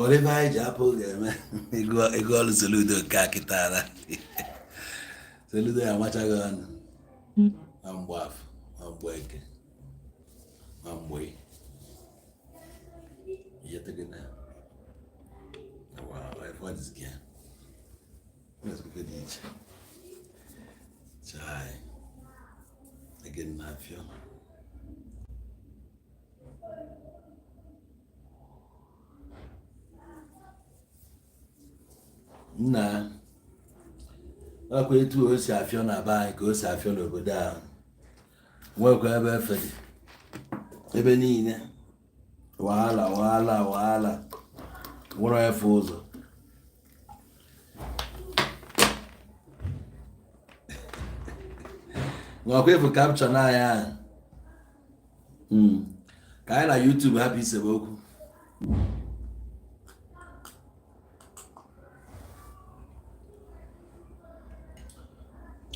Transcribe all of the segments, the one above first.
Nwere ebe anyị ji apụ ga-eme ego ọlụ Soludo nke a kịta na Soludo ya amachaghị ọnụ na mgbaafọ na mgbeke na mgbe ihe tege na dị iche. Chai, again na-afịọ. Nna, ọkwa etu o si afịọ na be anyị ka o si afịọ n'obodo ahụ, nwekwa ebe efe dị, ebe niile wahala wahala wahala, nwere efe ụzọ. Nwakwa efu caption anyị ahụ ka anyị na YouTube hapụ isebe okwu.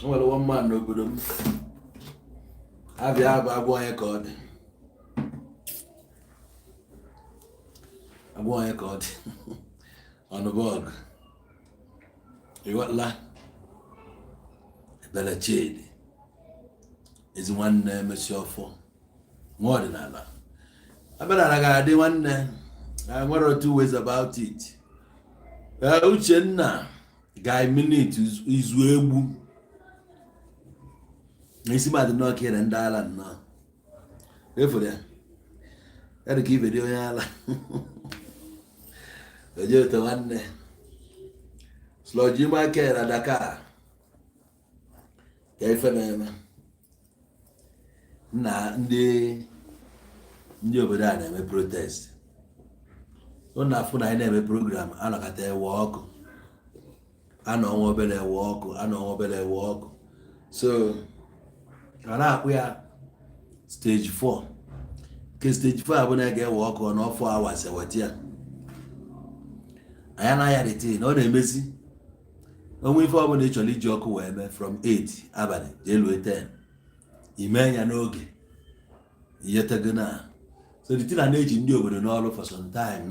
O nwere one man n'obodo m abịa bụ agwa onye ka ọ dị, agwa onye ka ọ dị ọnụbọgụ ịghọtala. Ebele Chidi, ezi nwanne, emesi ọfọ nwa ọdịnala, omenala ga-adị nwanne. I nwere two ways about it. Uchenna guy minute izu egbu isi mmadụ nnọọ kere ndị ala nnọọ efuru ya ya dị ka ibe dị onye ala oje ote nwanne Sloji Michael na Dakar ka ife na-eme na ndị obodo a na-eme protest. Ọ na-afụ na anyị na-eme program, anọkọta ewe ọkụ, anọ nwa obere ewe ọkụ, anọ nwa obere ewe ọkụ. So a na-akpụ ya stage 4, nke stage 4 abụ na ga-ewe ọkụ ọ na 4 hours eweta ya. Anyị anaghị adịte na ọ na-emezi onwe ife ọbụla ị chọrọ iji ọkụ wee mee from 8 abalị jee lue 10, ime ya n'oge ihetego na. So the thing a na-eji ndị obodo n'ọrụ for some time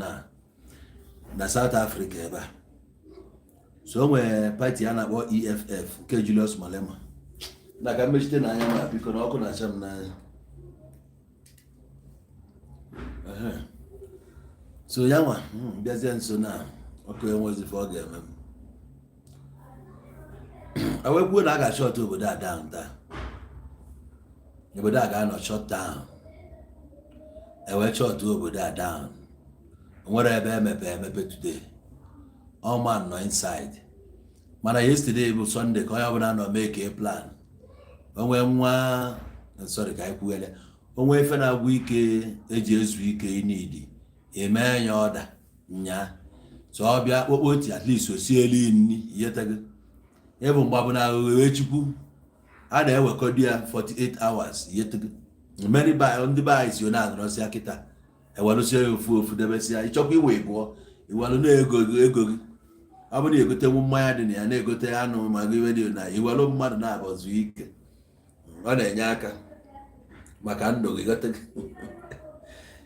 na South Africa ebe a. So o nwere party a na-akpọ EFF nke Julius Malema na ka mmechite n'anya ma biko na ọkụ na-acha m n'anya. So ya nwa bịazie nso na ọkụ enwezi ife ọ ga-eme m. E wee kwuo na a ga-ashut obodo a down taa, obodo a ga-anọ shut down. E wee shut obodo a down, nwere ebe emepe emepe today, all man nọ inside. Mana yesterday bụ Sunday ka onye ọbụla nọ make a plan. Onwe nwa, sorry, ka anyị kwughere onwe ife na-agwụ ike eji ezu ike inidi eme ya ọda nya. So ọ bịa kpokpoti, at least o sielu nri ihetego ịbụ mgbabụ na aghụghọ chukwu a na-ewekọdo ya 48 hours ihetego. Many by ndị be anyị si na anọrọsịa kịta, ewelụsịa ya ofu ofu debesịa. Ịchọkwa iwe ịbụọ, iwelụ na ego gị, ego gị ọ bụrụ na egotenwu mmanya dị na ya, na-egote anụ ma gị iwe dị na iwelụ mmadụ na-abọ zuo ike. Ọ na-enye aka maka ndụ gị gote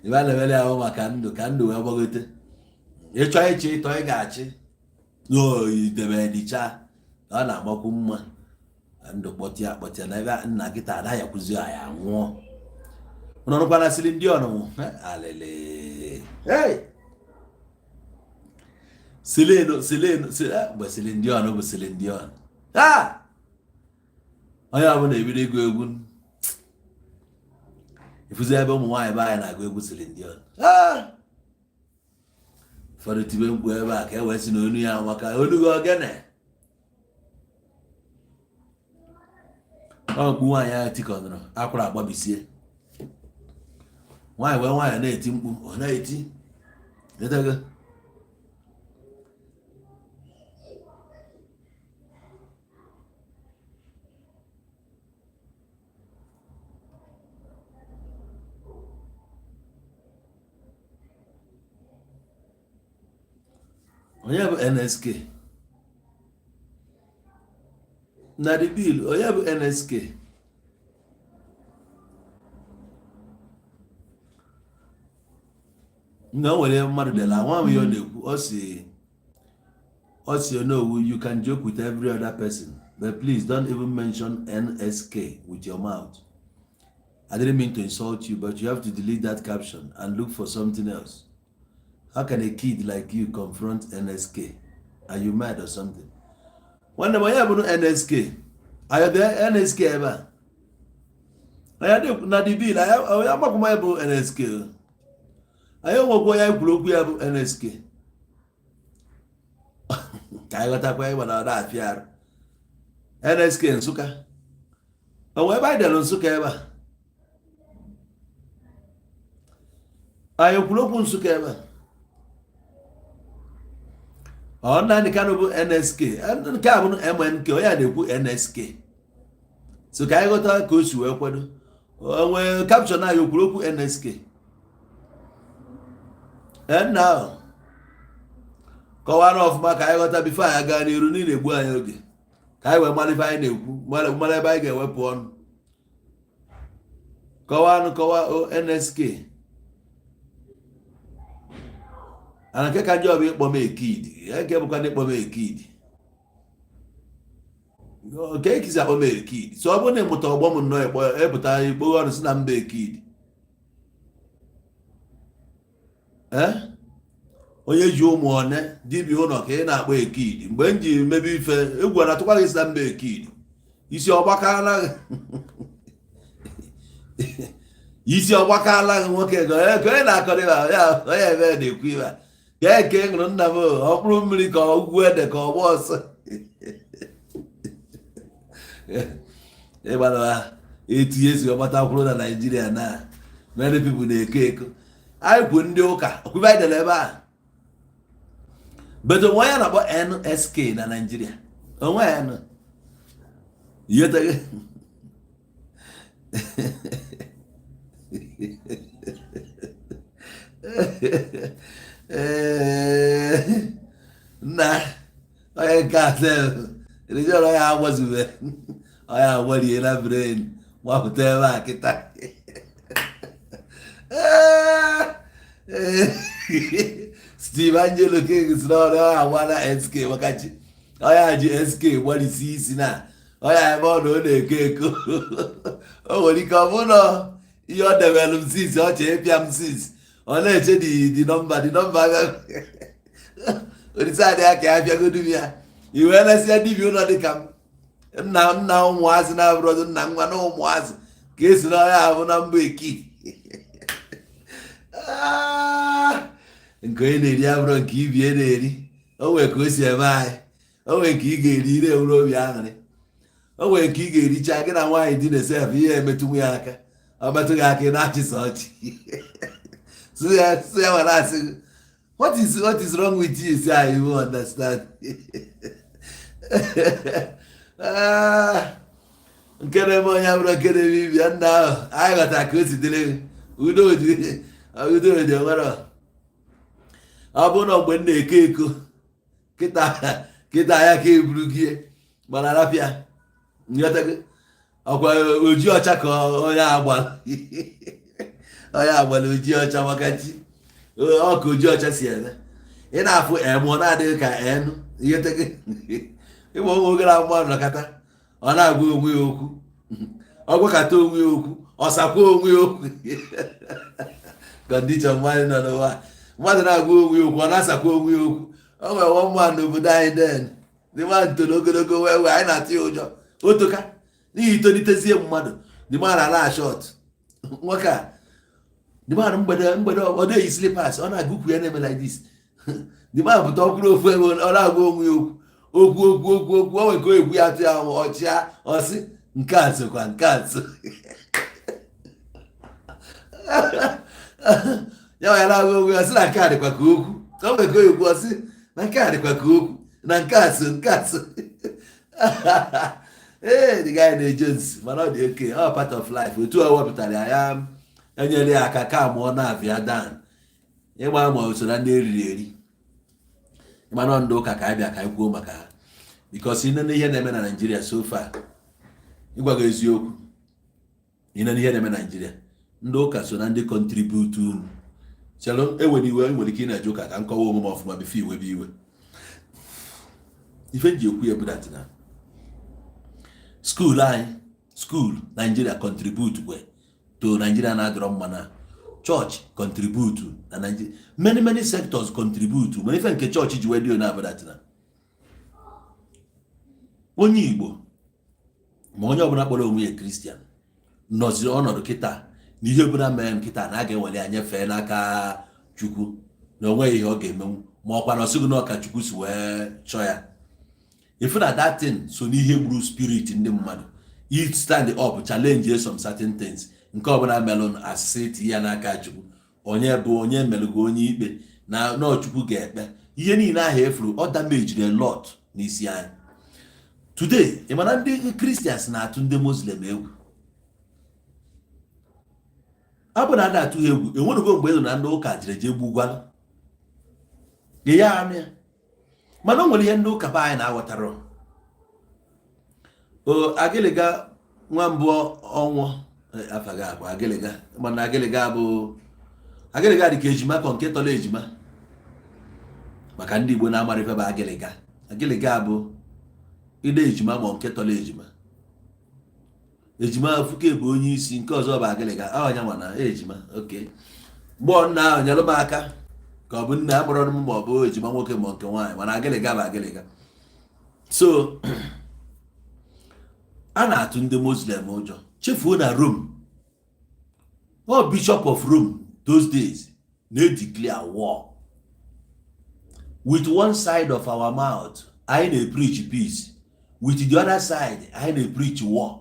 ibe a na-emere ahụ maka ndụ ka ndụ wee gbagote. Ịchọ ịchị ịtọ ị ga-achị n'oyidebe dịcha, ọ na-agbakwu mma ndụ kpọtịa akpọtịa na ebe nna kịta ada ya kwụzi anyị anwụọ nọrọkwana siri ndị ọnụnwụ alịlị. Hey! Celine, Celine, mgbe Celine Dion bụ Celine Dion, onye ọbụla ebido ịgụ egwu, ifuzi ebe ụmụ nwaanyị be anyị na-agụ egwu Celine Dion, ụfọdụ tibe mkpu ebe a ka e wee sị na onu ya maka onu gị ogene. Ọ mkpu nwaanyị ahụ tikọnụrụ akwara agbabisie nwaanyị wee nwaanyị na-eti mkpu, ọ na-eti etego. Onye bụ NSK na the bill? Onye bụ NSK? Na o nwere mmadụ dela nwa m ihe ọ na-ekwu. Ọ si, "No, you can joke with every other person, but please don't even mention NSK with your mouth. I didn't mean to insult you, but you have to delete that caption and look for something else. How can a kid like you confront NSK? Are you mad or something?" Nwanne m, onye bụrụ NSK ayọdụ NSK ebe a na the bill onye agbakwa bụ NSK o. Anyị onwekwa onye anyị kwuru okwu ya bụ NSK ka anyị ghọtakwa ịgba na ọ na-afịa arụ. NSK Nsụka, o nwee ebe anyị dere Nsụka ebe a? Anyị kwuru okwu Nsụka ebe a? Ọ Nnamdị Kanụ bụ NSK, nke a bụ MNK, onye a na-ekwu NSK. So ka anyị ghọta ka o si wee kwado onwe caption anyị, okwuru okwu NSK nna ahụ kọwara ọfụma ka anyị ghọta before anyị gaa n'iru niile egbu anyị oge, ka anyị wee mara ife anyị na-ekwu, mara ebe anyị ga-ewepụ ọnụ. Kọwaa nụ, kọwaa o NSK ana nke ka njọ bụ ịkpọ m ekid nke bụkwa na ịkpọ m ekid nke ekisi akpọ m ekid. So ọ bụrụ na ịmụta ọgbọ m nnọọ ịkpọ epụta ikpoghe ọnụ si na mba ekid ee onye ji ụmụ one dibịa ụlọ ka ị na-akpọ ekid. Mgbe m ji mebe ife egwu na-atụkwa gị si na mba ekid, isi ọgbakala gị, isi ọgbakala gị nwoke ka onye na-akọrọ ịba ya onye ebe na-ekwu ịba ka eke ṅụrụ nna m ọkpụrụ mmiri ka ugwu ede ka ọgba ọsọ ịgbara etu ihe si ọgbata kwụrụ na Naịjirịa na many people na-eko eko. Anyị kwu ndị ụka okwube anyị dere ebe a but onwe ya na-akpọ NSK na Naịjirịa onwe ya nọ ihe nna onye nke a rejọrọ ya agbazube onye agbariela brain gbapụta ebe a kịta. Steve Angelo King si na ọ agbala SK maka chi onye ji SK gbalịsi isi na onye ebe ọ na ọ na-eko eko. O nwere ike ọ bụrụ na ihe ọ debere m sis ọ chee ịpịa m sis, ọ na-eche di nọmba di nọmba olise adị aka ya bịagodu m ya i wee lesịa dibịa ụlọ dịka m nna nna ụmụazị na-abụrọdụ nna nwa na ụmụazị ka esi na ọya ahụ na mba eki nke onye na-eri abụrọ nke ibie na-eri. O nwere ka o si eme anyị, o nwere nke ị ga-eri ire ewuru obi aṅụrị, o nwere nke ị ga-ericha gị na nwaanyị dị na sef ihe emetụ ya aka, ọ metụ gị aka ị na-achịsa ọchị so ya were asị, What is wrong with you?" Say, "I won't understand." Nke na-eme onye abụrụ nke na-eme ibi ya nna ahụ anyị ghọtara ka o si dịrị udo dị udo dị nwere. Ọ bụrụ na mgbe m na-eko eko kịta kịta ya ka eburu gị gbara arapịa ọkwa oji ọcha ka onye agbara onye agbara oji ọcha maka chi ọ ka oji ọcha si eme ị na-afụ em ọ na-adịghị ka enu ihe ịgba ụmụ oge na mmadụ nọkata ọ na-agwa onwe ya okwu, ọ gwakọta onwe ya okwu, ọ sakwa onwe ya okwu. Condition mmadụ nọ n'ụwa, mmadụ na-agwa onwe ya okwu, ọ na-asakwa onwe ya okwu. O nwere nwa mmadụ n'obodo anyị den dị mmadụ toro ogologo wee wee anyị na-atụ ya ụjọ otoka n'ihi tolitezie mmadụ dị mmadụ ala short nwoke a dị mmadụ mgbede mgbede ọ na-eyi slippers ọ na-agụ ukwu ya na-eme like this dị mmadụ pụta ọkwụrụ ofu ebe ọ na-agwa onwe ya okwu okwu okwu okwu okwu o nwere ka ekwu ya atụ ya ọchịa ọsị nke a sokwa nke a so ya ya na-agwa onwe ya sị na nke a dịkwa ka okwu o nwere ka ekwu ọsị na nke a dịkwa ka okwu na nke a so nke a so. Ee, the guy na-eje nsi mana ọ dị oke ọ part of life otu ọ wepụtara ya ya enyere ya aka ka mụọ na-abịa dan ịgba ma usoro ndị eriri eri mana ndị ụka ka anyị bịa ka anyị kwuo maka ha because inene ihe na-eme na Naịjirịa so far, ịgwa gị eziokwu, inene ihe na-eme na Naịjirịa, ndị ụka so na ndị contribute unu Chelụ, ewere iwe, nwere ike ị na-eje ụka ka m kọwa onwe m ọfụma before iwe bụ iwe. Ife m ji ekwu ya bụ that na school anyị, school Nigeria contribute kwe to Nigeria na-adọrọ mma, na church contribute na Nigeria, many many sectors contribute. Mana ife nke chọọchị ji wee dị na abụ that na onye Igbo ma onye ọbụla kpọrọ onwe ya Christian nọziri ọnọdụ kịta na ihe ọbụla mere nkịta na a ga-ewere ya nyefee n'aka Chukwu, na onweghị ihe ọ ga-emenwu, ma ọkwa na ọsịgụ na ọka Chukwu si wee chọọ ya. Ifu na that thing so n'ihe gburu spirit ndị mmadụ i stand up challenge some certain things. Nke ọbụla melụ, asịsị tinye ya n'aka Chukwu. Onye bụ onye melụgo onye ikpe na Chukwu ga-ekpe ihe niile ahụ efuru. Ọ damaged a lot n'isi anyị today. Ị mara ndị Christians na-atụ ndị Muslim egwu? Ọ bụ na ada atụ ha egwu, enwenugo mgbe elu na ndị ụka jere jee gbugwalụ ya anụ ya. Mana o nwere ihe ndị ụka be anyị na-aghọtara. O agịlịga nwa mbụ ọnwụ afaghị akwa agịlịga, mana agịlịga bụ agịlịga dị ka ejima, kọ nke tọrọ ejima. Maka ndị Igbo na-amara ife bụ agịlịga, agịlịga bụ ide ejima ma nke tọrọ ejima. Ejima fuke bụ onye isi, nke ọzọ bụ agịlịga. Ọnya nwa na ejima oke mgbọ nna ahụ nyere m aka ka ọ bụ nna akpọrọ m, ma ọ bụ ejima nwoke ma nke nwaanyị, mana agịlịga bụ agịlịga. So a na-atụ ndị Muslim ụjọ. Chefuo na Rome, ọ Bishop of Rome those days na-edeclare war with one side of our mouth. Anyị na-preach peace, with the other side anyị na-preach war.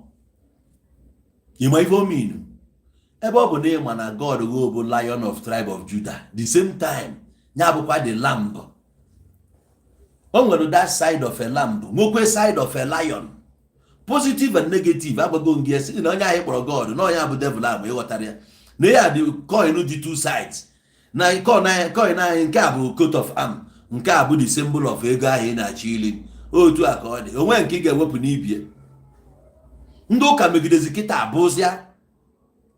Ịma ife o mean? Ebe ọ bụ na ịma na God go bụ Lion of tribe of Judah, the same time ya bụkwa the lamb. O nwere that side of a lamb, nwekwe side of a lion, positive and negative. Agbago gị esi na onye ahụ kpọrọ God na onye bụ devil ahụ, ịghọtara ya na ya dị coin dị two sides na coin anyị. Nke a bụ coat of arm, nke a bụ the symbol of ego ahụ ị na-achọ ili. Otu a ka ọ dị, onwe nke ị ga-ewepụ n'ibie. Ndị ụka megidezi kịta abụzịa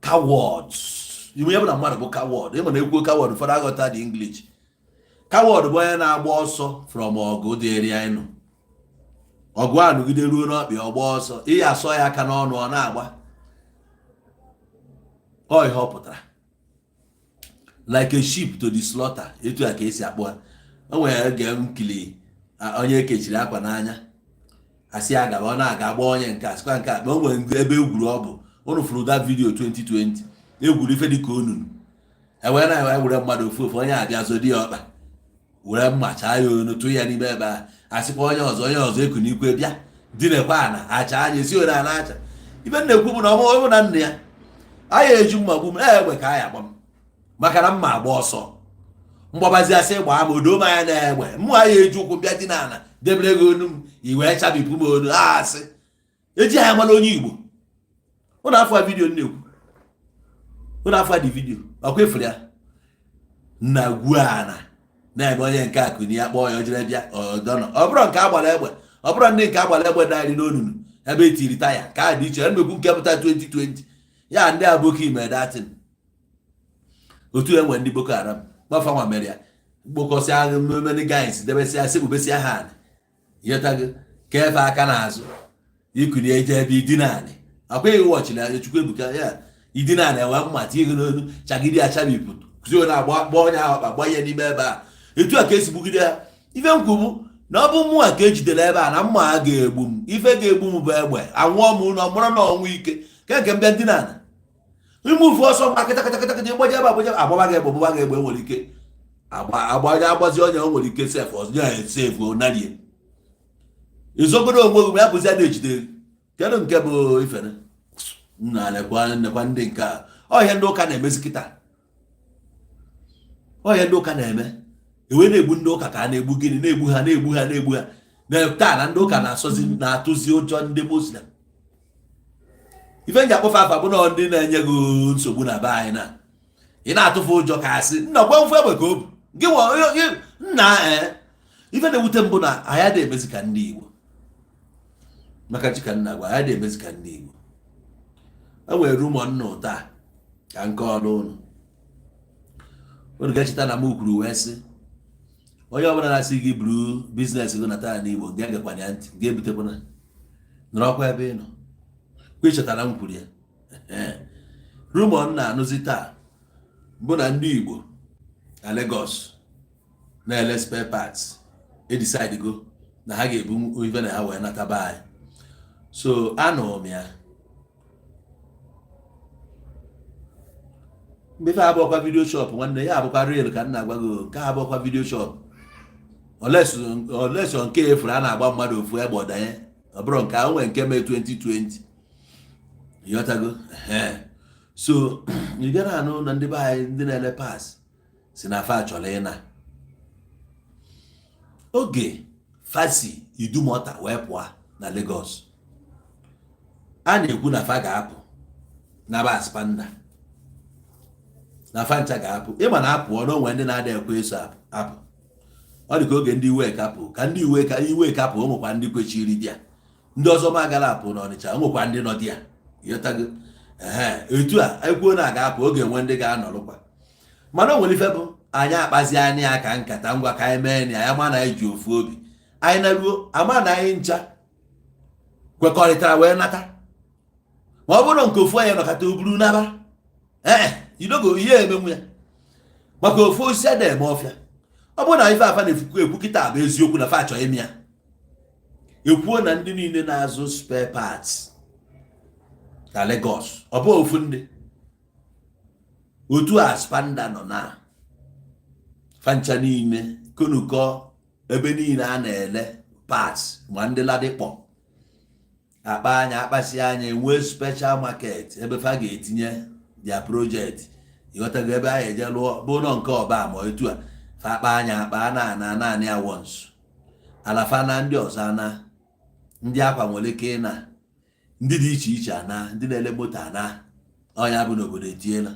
cowards. Ime ya bụ na mmadụ bụ coward. Ịma na ekwuo coward, ụfọdụ aghọta dị English. Coward bụ onye na-agba ọsọ from ọgụ dịrị anyị nọ. Ọgụ a nọgide ruo n'ọkpị, ọgba ọsọ. Ihe asọ ya aka n'ọnụ, ọ na-agba. Ọ ihe ọ pụtara, like a sheep to the slaughter. Etu a ka esi akpọ ha. O nwere oge nkili onye ekechiri akwa n'anya, asị ya gaba, ọ na-aga agba onye nke asịkwa nke a. Ma o nwere ebe egwuru, ọ bụ unu fụrụ that video 2020, egwuru ife dịka onunu, ewee na ewere mmadụ ofu ofu, onye abịa zodi ya ọkpa, were mma chaa ya onu, tụ ya n'ime ebe a. Asịkwa onye ọzọ, onye ọzọ ekunikwe bịa dinekwa ana acha anya esi one ana acha. Ibe m na-ekwu bụ na ọmụ na nna ya anya eji mma gbu m, egbe ka aya agba m, maka na mma agba ọsọ mgbabazi. Asị gbaa m, odo m anya na egbe mụ anya eji ụkwụ bịa dị n'ala debere gị onu m, i wee chabipụ m onu. Asị eji anya mara onye Igbo. Ụnụ afọ a video na-ekwu, ụnụ afọ dị video ọkwa efere ya nna gwuo ana na-eme onye nke akụni ya kpọọ ya o jere bịa ọdọnọ. Ọ bụrụ nke agbara egbe, ọ bụrụ ndị nke agbara egbe narị n'onunu ebe etiri taya ka a dị iche. Nnukwu nke pụta 2020 ya, ndị aboki mere datin otu enwe ndị Boko Haram gbafanwa mere ya, kpokọsịa many guys, debesịa, sekpubesịa ha anị yọtago ka efe aka n'azụ ikunie ije ebe idina anị akwa ịwọchiri anya. Chukwu ebuka ya idina anị enwe mma tie gị n'olu, chagide achabipụ kuzi na agba gba onye ahụ ọkpa, gba ihe n'ime ebe a. Etu a ka esi gbugide ha. Ife nkwu bụ na ọ bụ mmụọ ka ejidere ebe a na mma a ga-egbu m. Ife ga-egbu m bụ egbe. Anwụọ m ụlọ mụrụ na ọnwụ ike ke nke mbịa ndina ana imufu ọsọ mgba kịta kịta kịta kịta gbaje ebe agbaje agbaba gị egbe, gbaba gị egbe. Nwere ike agba agbaje agbazi onye o nwere ike sef ọzọ ya esefu narie izogoro onwe gị ma ya bụzi a na-ejide. Kedu nke bụ ifere nna? Lekwa nekwa ndị nke a. Ọhịa ndị ụka na-emezi kịta, ọhịa ndị ụka na-eme, ewe na-egbu ndị ụka ka a na-egbu gịnị, na-egbu ha, na-egbu ha, na-egbu ha. Na taa na ndị ụka na-asọzi na-atụzi ụjọ ndị Muslim. Ife nji akpọfe afa bụ na ndị na-enye gị nsogbu na be anyị na ị na-atụfu ụjọ ka asị nna gwa mfu egbe ka o bu gị nwa nna. Ee, ife na-ewute mbụ na anyị adịghị emezi ka ndị Igbo, maka chi ka nna gwa anyị adịghị emezi ka ndị Igbo. E nwere rumour nna ụta ka nke ọnụ ụlọ. Unu ga-echeta na m kwuru wee sị, onye ọbụla na-asị gị buru business gị nata n'Igbo, ga-egekwana ya ntị, ga-ebutekwana, nọrọkwa ebe ị nọ. Kwa ichetara m kwuru ya. Rumour m na-anụzi taa bụ na ndị Igbo na Lagos na-ele spare parts edecide go na ha ga-ebu ife na ha wee nata be anyị. So anụrụ m ya mgbe ife abụọkwa video shop. Nwanne ya abụkwa real ka m na-agwa gị. Nke a abụọkwa video shop, unless nke efuru a na-agba mmadụ ofu egbe ọdanye. Ọ bụrụ nke a nwee nke mee 2020, ịghọtago? So ị bịa na-anụ na ndị be anyị, ndị na-ele parts, si na fa chọrọ ịna oge fasi Idumota wee pụọ na Lagos. A na-ekwu na fa ga-apụ na ba Aspamda, na fa ncha ga-apụ. Ịma na apụọ n'onwe ndị na-ada ekwe eso apụ. Ọ dị ka oge ndị iwe kapụ, ka ndị iwe ka iwe kapụ. O nwekwa ndị kwechiri di ya, ndị ọzọ ma agala apụ n'Ọnịcha. O nwekwa ndị nọ di ya, ịghọtago? Ee, etu a ekwuo na aga apụ, oge nwe ndị ga-anọrụkwa. Mana o nwere ife bụ anyị akpazi anya ya ka nkata ngwa ka anyị mee na ya, ma na anyị ji ofu obi anyị naruo, ama na anyị ncha kwekọrịtara wee nata. Ma ọ bụrụ na nke ofu anyị nọkọta o buru naba, ee, idogo ihe emenwu ya, maka ofu osisi ada eme ọfịa. Ọ bụrụ na ife afa na-ekwu ekwu kịta bụ eziokwu na fa chọọ ime ya, ekwuo na ndị niile na-azụ spare parts na Lagos, ọ bụ ofu ndị otu a Aspamda nọ na fancha niile konukọ ebe niile a na-ele parts, ma ndị Ladipo akpa anya akpasi anya, enwee special market ebe fa ga-etinye their project, ịghọtago? Ebe a eje lụọ bụ ụlọ nke ọba, ma etu a fa akpa anya akpa na ana naanị ya once alafa na ndị ọzọ ana, ndị akwa nwere ike ịna, ndị dị iche iche ana, ndị na-ele moto ana. Ọnya bụ n'obodo etiela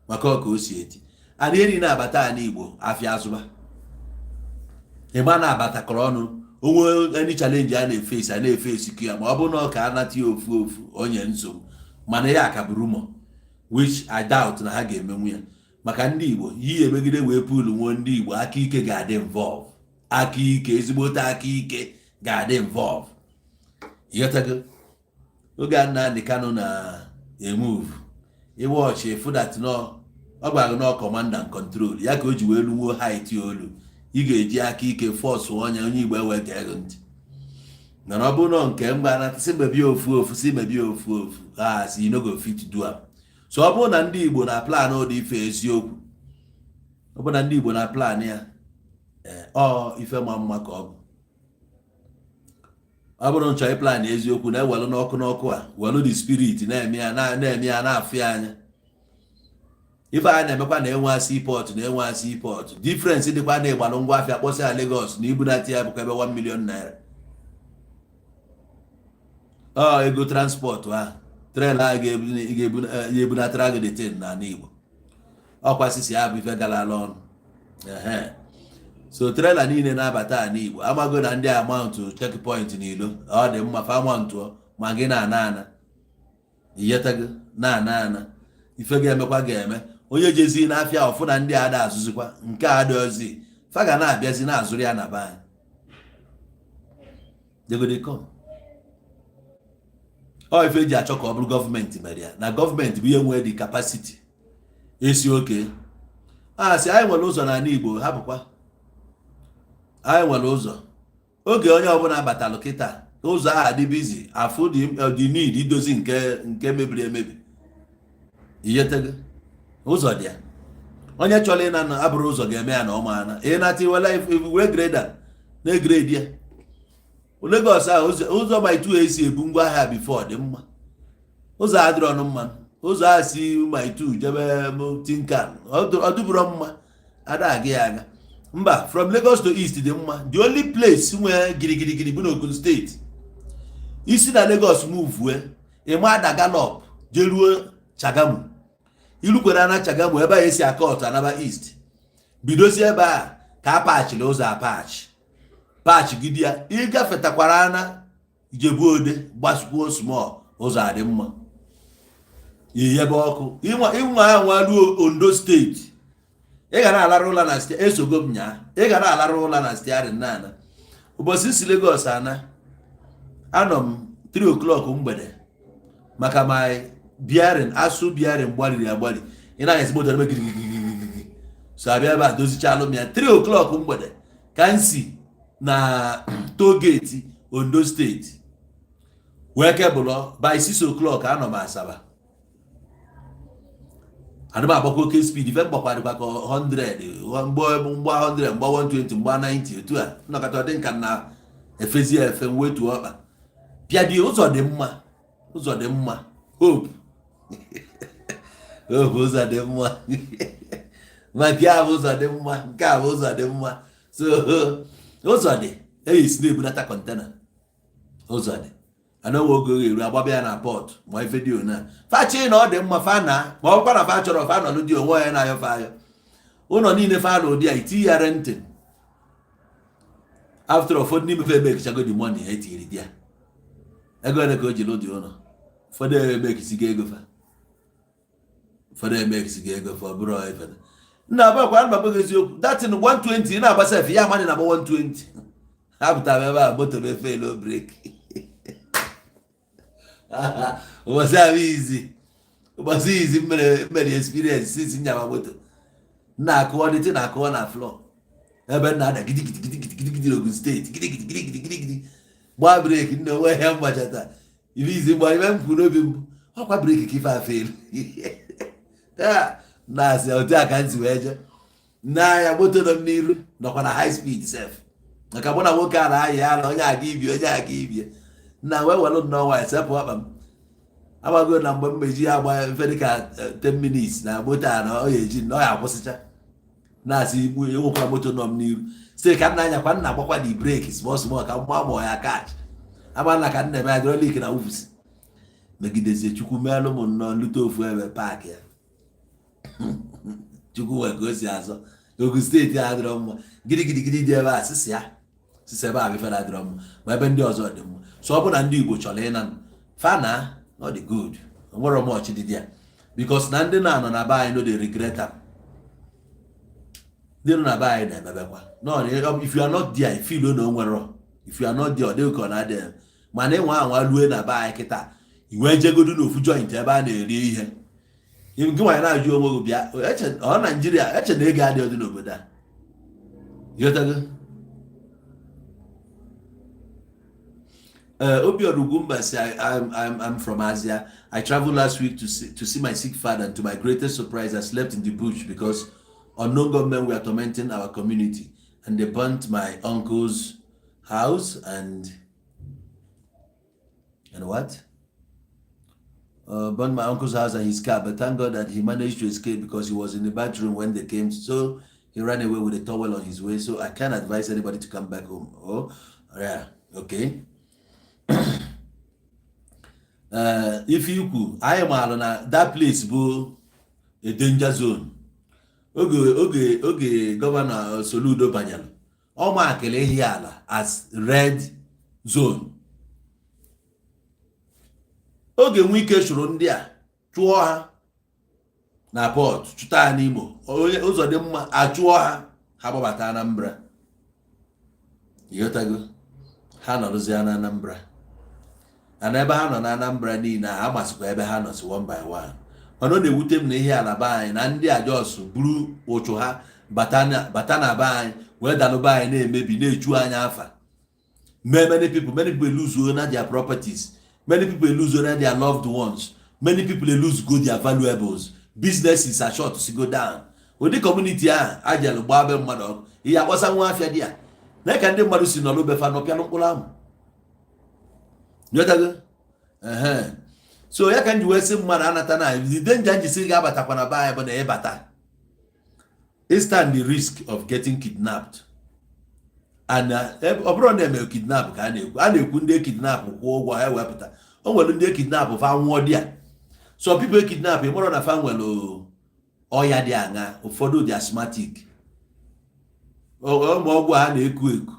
maka ọ ka o si eti ana ihe niile abata ana Igbo afịa azụba. Ịma na-abatakọrọ ọnụ onwe any challenge a na-efesi, a na-efesi ya, ma ọ bụrụ na ọ ka anata ya ofu ofu onye nsogbu. Mana ya ka bụ rumour, which I doubt na ha ga-emenwu ya, maka ndị Igbo yi emegide wee pulu nwuo. Ndị Igbo aka ike ga-adị involve, aka ike, ezigbote aka ike ga-adị involve, ịghọtago? Oge a Nnamdi Kanu na-emove iwọchị fudat nọ, ọ gwara gị nọ command and control ya ka o ji wee luwuo height olu. Ị ga-eji aka ike force onye onye Igbo ewee gee gị ntị. Mana ọ bụrụ na nke mgbe anata si mebie ofu ofu, si mebie ofu ofu, ha si you no go fit do am. So ọ bụrụ na ndị Igbo na plan ụdị ife eziokwu, ọ bụrụ na ndị Igbo na plan ya, ọ ife ma mma ka ọ bụ. Ọ bụrụ nchọ ịplan eziokwu na-ewelu n'ọkụ n'ọkụ a, welu the spirit na-eme ya, na-eme ya, na-afụ ya anya. Ife a na-emekwa na enwe seaport, na enwe seaport difference dịkwa na ịgbalụ ngwa afịa kpọsị ya Lagos na ibunata ya bụkwa ebe 1 million naira. Ọ ego transport ahụ, trailer a ga-ebunatara gị detin n'ala Igbo, ọkwa sisi ya bụ ife galala ọnụ. Ehe, so trailer niile na-abata ala Igbo, amago na ndị amount checkpoint n'ilo ọ dị mma, fa amountụọ ma gị na-ana ana, iyetago na-ana ana. Ife ga-emekwa ga-eme onye jezi n'afịa ọfụ na ndị ada azụzikwa nke a adịghịzi, fa ga na-abịazi na-azụrụ ya na be anyị. They go dey come. Ọ ife eji achọ ka ọ bụrụ gọọmenti mere ya, na gọọmenti bụ ihe nwee the capacity esi oke a sị anyị nwere ụzọ n'ala Igbo, hapụkwa anyị nwere ụzọ. Oge onye ọbụla batalụ kịta, ụzọ ahụ dị busy, afụ the need idozi nke mebiri emebi. Iyetego ụzọ dị ya, onye chọrọ ịna na abụrụ ụzọ ga-eme ya na ọmaana ịnata iwela were grader na-egrade ya. Lagos ahụ, ụzọ Mile 2 esi ebu ngwa ahịa before dị mma, ụzọ a dịrọ ọnụ mma. Ụzọ a si Mile 2 jebe Tinkan, ọ dịbụrọ mma, ada aga ya aga mba. From Lagos to East dị mma. The only place nwee girigirigiri bụ n'Ogun Steeti. Isi na Lagos muvue, ịma ada gallop jeruo Chagamu, ilukwere na Chagamu ebe a esi aka ọtụ anaba East, bidozi ebe a ka a pachiri ụzọ, apachi pachi gidi ya, ịgafetakwara na Ijebu Ode, gbasukwuo small, ụzọ adị mma, iyebe ọkụ ịnwa anwa ruo Ondo Steeti. Ị ga na-alarụ ụla na esogo m nyaa. Ị ga na-alarụ ụla na steering na-ana. Ụbọchị si Lagos ana, anọ m 3 o'clock mgbede, maka my bearing, axle bearing gbaliri agbali. Ị na-anya ezigbo moto eme gidigidi, so abịa ebe a dozichalụ m ya. 3 o'clock mgbede ka m si na toll gate Ondo Steeti wee kebụlọ. By 6 o'clock anọ m Asaba. Ana m agbakwa oke speed. Ife mgbakwadịkwa ka 100 mgba, mgba 100, mgba 120, mgba 90. Otu a nnọkọta, ọ dị nka na efezi efe wetu ọkpa pịadị. Ụzọ dị mma, ụzọ dị mma. Hope, hope, ụzọ dị mma. Ma nke a bụ ụzọ dị mma, nke a bụ ụzọ dị mma. So ụzọ dị eyi si na-ebunata container, ụzọ dị ana onwe oge eru agbaba ya na port. Ma ife dị ona fachi na ọ dị mma, fa na ma ọ bụkwa na fa chọrọ, fa nọlụ dị onwe ya na-ayọ fa ayọ. Ụlọ niile fa na ụdị a iti ya renting. After ụfọdụ n'ime fa emekichago the money ha etiri di ya. Ego ole ka o ji lụ dị ụlọ? Ụfọdụ emekisigo ego fa, ụfọdụ emekisigo ego fa. Ọ bụrụ ife nna abakwa ana magba gị eziokwu, datin 120 ị na-agba sef ya amadị na-agba 120. Ha pụtara ebe a, moto m efelo brake. Ụbọchị ahụ izi, ụbọchị izi mere mere experience since nyama moto na-akụọ dịtị na-akụọ na floor ebe nna ada gidigidi gidigidi gidigidi. Ogun Steeti, gidigidi gidigidi gidigidi, gbaa brake nna, onwe ihe mgbachata ibe izi mgba. Ibe m kwuru n'obi m, ọkwa brake ka ife afe elu na-asị. Otu a ka m si wee jee n'anya, moto nọ m n'iru nọkwa na high speed sef, maka mụ na nwoke a na-ayị ala, onye aga ibie, onye aga ibie nna wee welụ nnọọ nwaanyị sepụ akpa m. Amago na mgbe m meji ya agba mfe dịka 10 minutes na moto a na ọ ya eji na ọ ya akwụsịcha na-asị igbu. Enwekwara moto nọ m n'iru si ka nna anyakwa nna agbakwa di brake small small ka mgba ma ya catch ama nna ka nna eme hydraulic na wufusi megidezie. Chukwu meelụ m nnọọ nlute ofu ebe park ya. Chukwu nwee ka o si azọ. Ogun Steeti a adịrọ mma, gidigidi dị ebe a sisi ya sisi ebe a bụ ife na-adịrọ mma, ma ebe ndị ọzọ dị mma. So ọ bụ na ndị Igbo chọrọ ịna fana, ọ dị good. Onwere m ọchị dị ya because na ndị na-anọ na be anyị no dey regret am. Ndị nọ na be anyị na-emebekwa. No, if you are not there, you feel na o nwere. If you are not there, ọ dịghị ka ọ na-adị. Mana ịnwa anwa lue na be anyị kịta, iwee jegodu n'ofu joint ebe a na-eri ihe gị nwaanyị na-ajụ onwe gị, bịa ọ Naijiria eche na ego adịghị ọdị n'obodo a. Ịghọtago? Obiora Ugwumba say, I'm from Asia. I traveled last week to see my sick father, and to my greatest surprise, I slept in the bush because unknown gunmen were tormenting our community, and they burnt my uncle's house and what? Burned my uncle's house and his car, but thank God that he managed to escape because he was in the bathroom when they came. So he ran away with a towel on his waist. So I can't advise anybody to come back home. Oh, yeah, okay. Ife ikwu anyị maara na that place bụ a danger zone. Oge Governor Soludo banyere, ọ makịrị ehi ala as red zone. Oge Nwike chụrụ ndị a, chụọ ha na port, chụta ha n'Imo, onye ụzọ dị mma achụọ ha, ha gbabata Anambra. Ịghọtago? Ha nọrụzie na Anambra, ana ebe ha nọ na Anambra niile a amasịkwa ebe ha nọ si one by one. Mana ọ na-ewute m na ihe ala be anyị na ndị a just buru ụchụ ha bata na be anyị wee dalụba anyị, na-emebi, na-echu anyị afa mee. Many people lose na their properties, many people lose na their loved ones, many people lose go their valuables, businesses are short to go down. Ụdị community ahụ ajalụ gbaa be mmadụ ọkụ, ihe akpọsa nwa afịa dị ya na ka ndị mmadụ si nọrọ befa nọpịalụ mkpụrụ amụ. Nyetago? Ehe, so ya ka m ji wee sị mmadụ anata na the danger nji sị ga-abatakwa na be anyị bụ na ịbata, ị stand the risk of getting kidnapped. And ọ bụrụ na eme kidnap ka a na-ekwu, a na-ekwu ndị kidnap kwụọ ụgwọ ha ewepụta. O nwere ndị kidnap fa nwụọ dị a. So people kidnap, ị mụrụ na fa nwere ọya dị aṅa. Ụfọdụ dị asthmatic, ụmụ ọgwụ a na-eku eku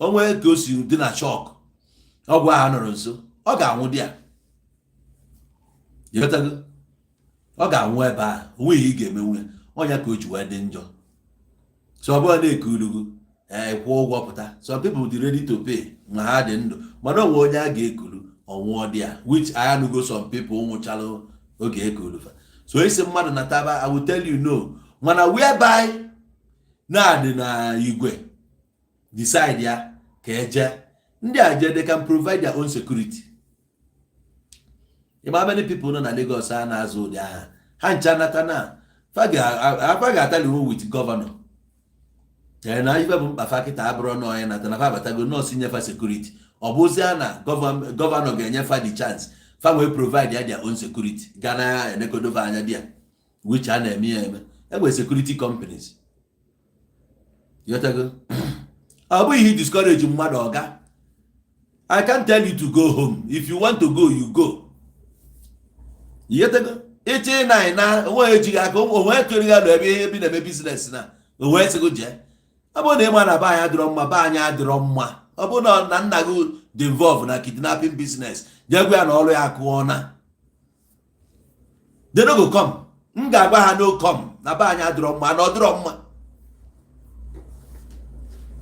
onwe ka o si dị na shock, ọgwụ ahụ nọrọ nso, ọ ga-anwụ dị a. Ịghọtago? Ọ ga-anwụ ebe a, onweghị ị ga-emenwu ya. Ọnya ka o ji wee dị njọ. So ọ bụrụ na-ekulugu, ee, kwụọ ụgwọ pụta. Some people dị ready to pay ma ha dị ndụ, mana onwe onye a ga-ekulu ọnwụọ dị ya, which I anụgo some people nwụchalụ oge ekulu fa. So isi mmadụ nataba, I will tell you no. Mana whereby na-adị na igwe decide ya ka eje, ndị a je, they can provide their own security. Ịma many people nọ na Lagos a na-azụ ụdị agha ha ncha nata na fa ga-ataliwo with governor. Ee, na ife bụ mkpa fa kịta abụrụ na onye nata na fa abatago nọọsụ inyefa security. Ọ bụzia na governor ga-enyefa the chance fa wee provide ya their own security, ga na enekodofe anya dị ya, which a na-eme ya eme. Enwere security companies. Yotago, ọ bụghị ihe discourage mmadụ. Ọga, I can't tell you to go home. If you want to go, you go. Yotago, ịchị na na onwe ejighị aka onwe tụrụ ya ebe ihe bi na-eme business na onwe sịgo jee. Ọ bụrụ na ịma na be anyị adịrọ mma, be anyị adịrọ mma. Ọ bụrụ na nna gị dị involve na kidnapping business, jee gwa ya na ọrụ ya akụọ na they no go come. M ga-agwa ha no come, na be anyị adịrọ mma, na ọ dịrọ mma.